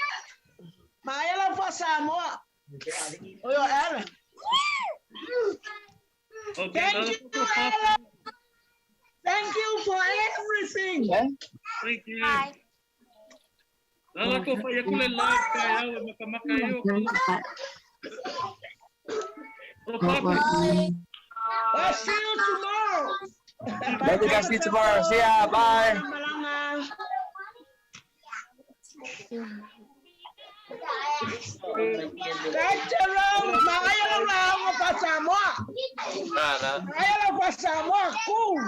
Ma ela fa Samoa. Oyo ela. Okay, Thank you, Ella. Thank you for everything. Thank you. Lala ko fa yaku le live ka au e makamaka yo. I'll see you tomorrow. Love you guys. See you tomorrow. See ya. Bye. Malanga. Kacharong, maaya lang ako pa Samoa. Nana. Maaya lang pa Samoa. Cool.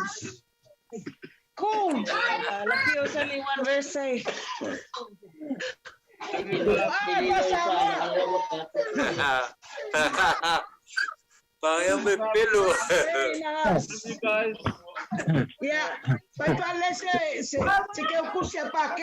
Cool. Lucky was only one verse. eh? Maaya pa Samoa. Parang may pelo. Very nice. You guys. Yeah. Pai pa le se se se ke kusia pa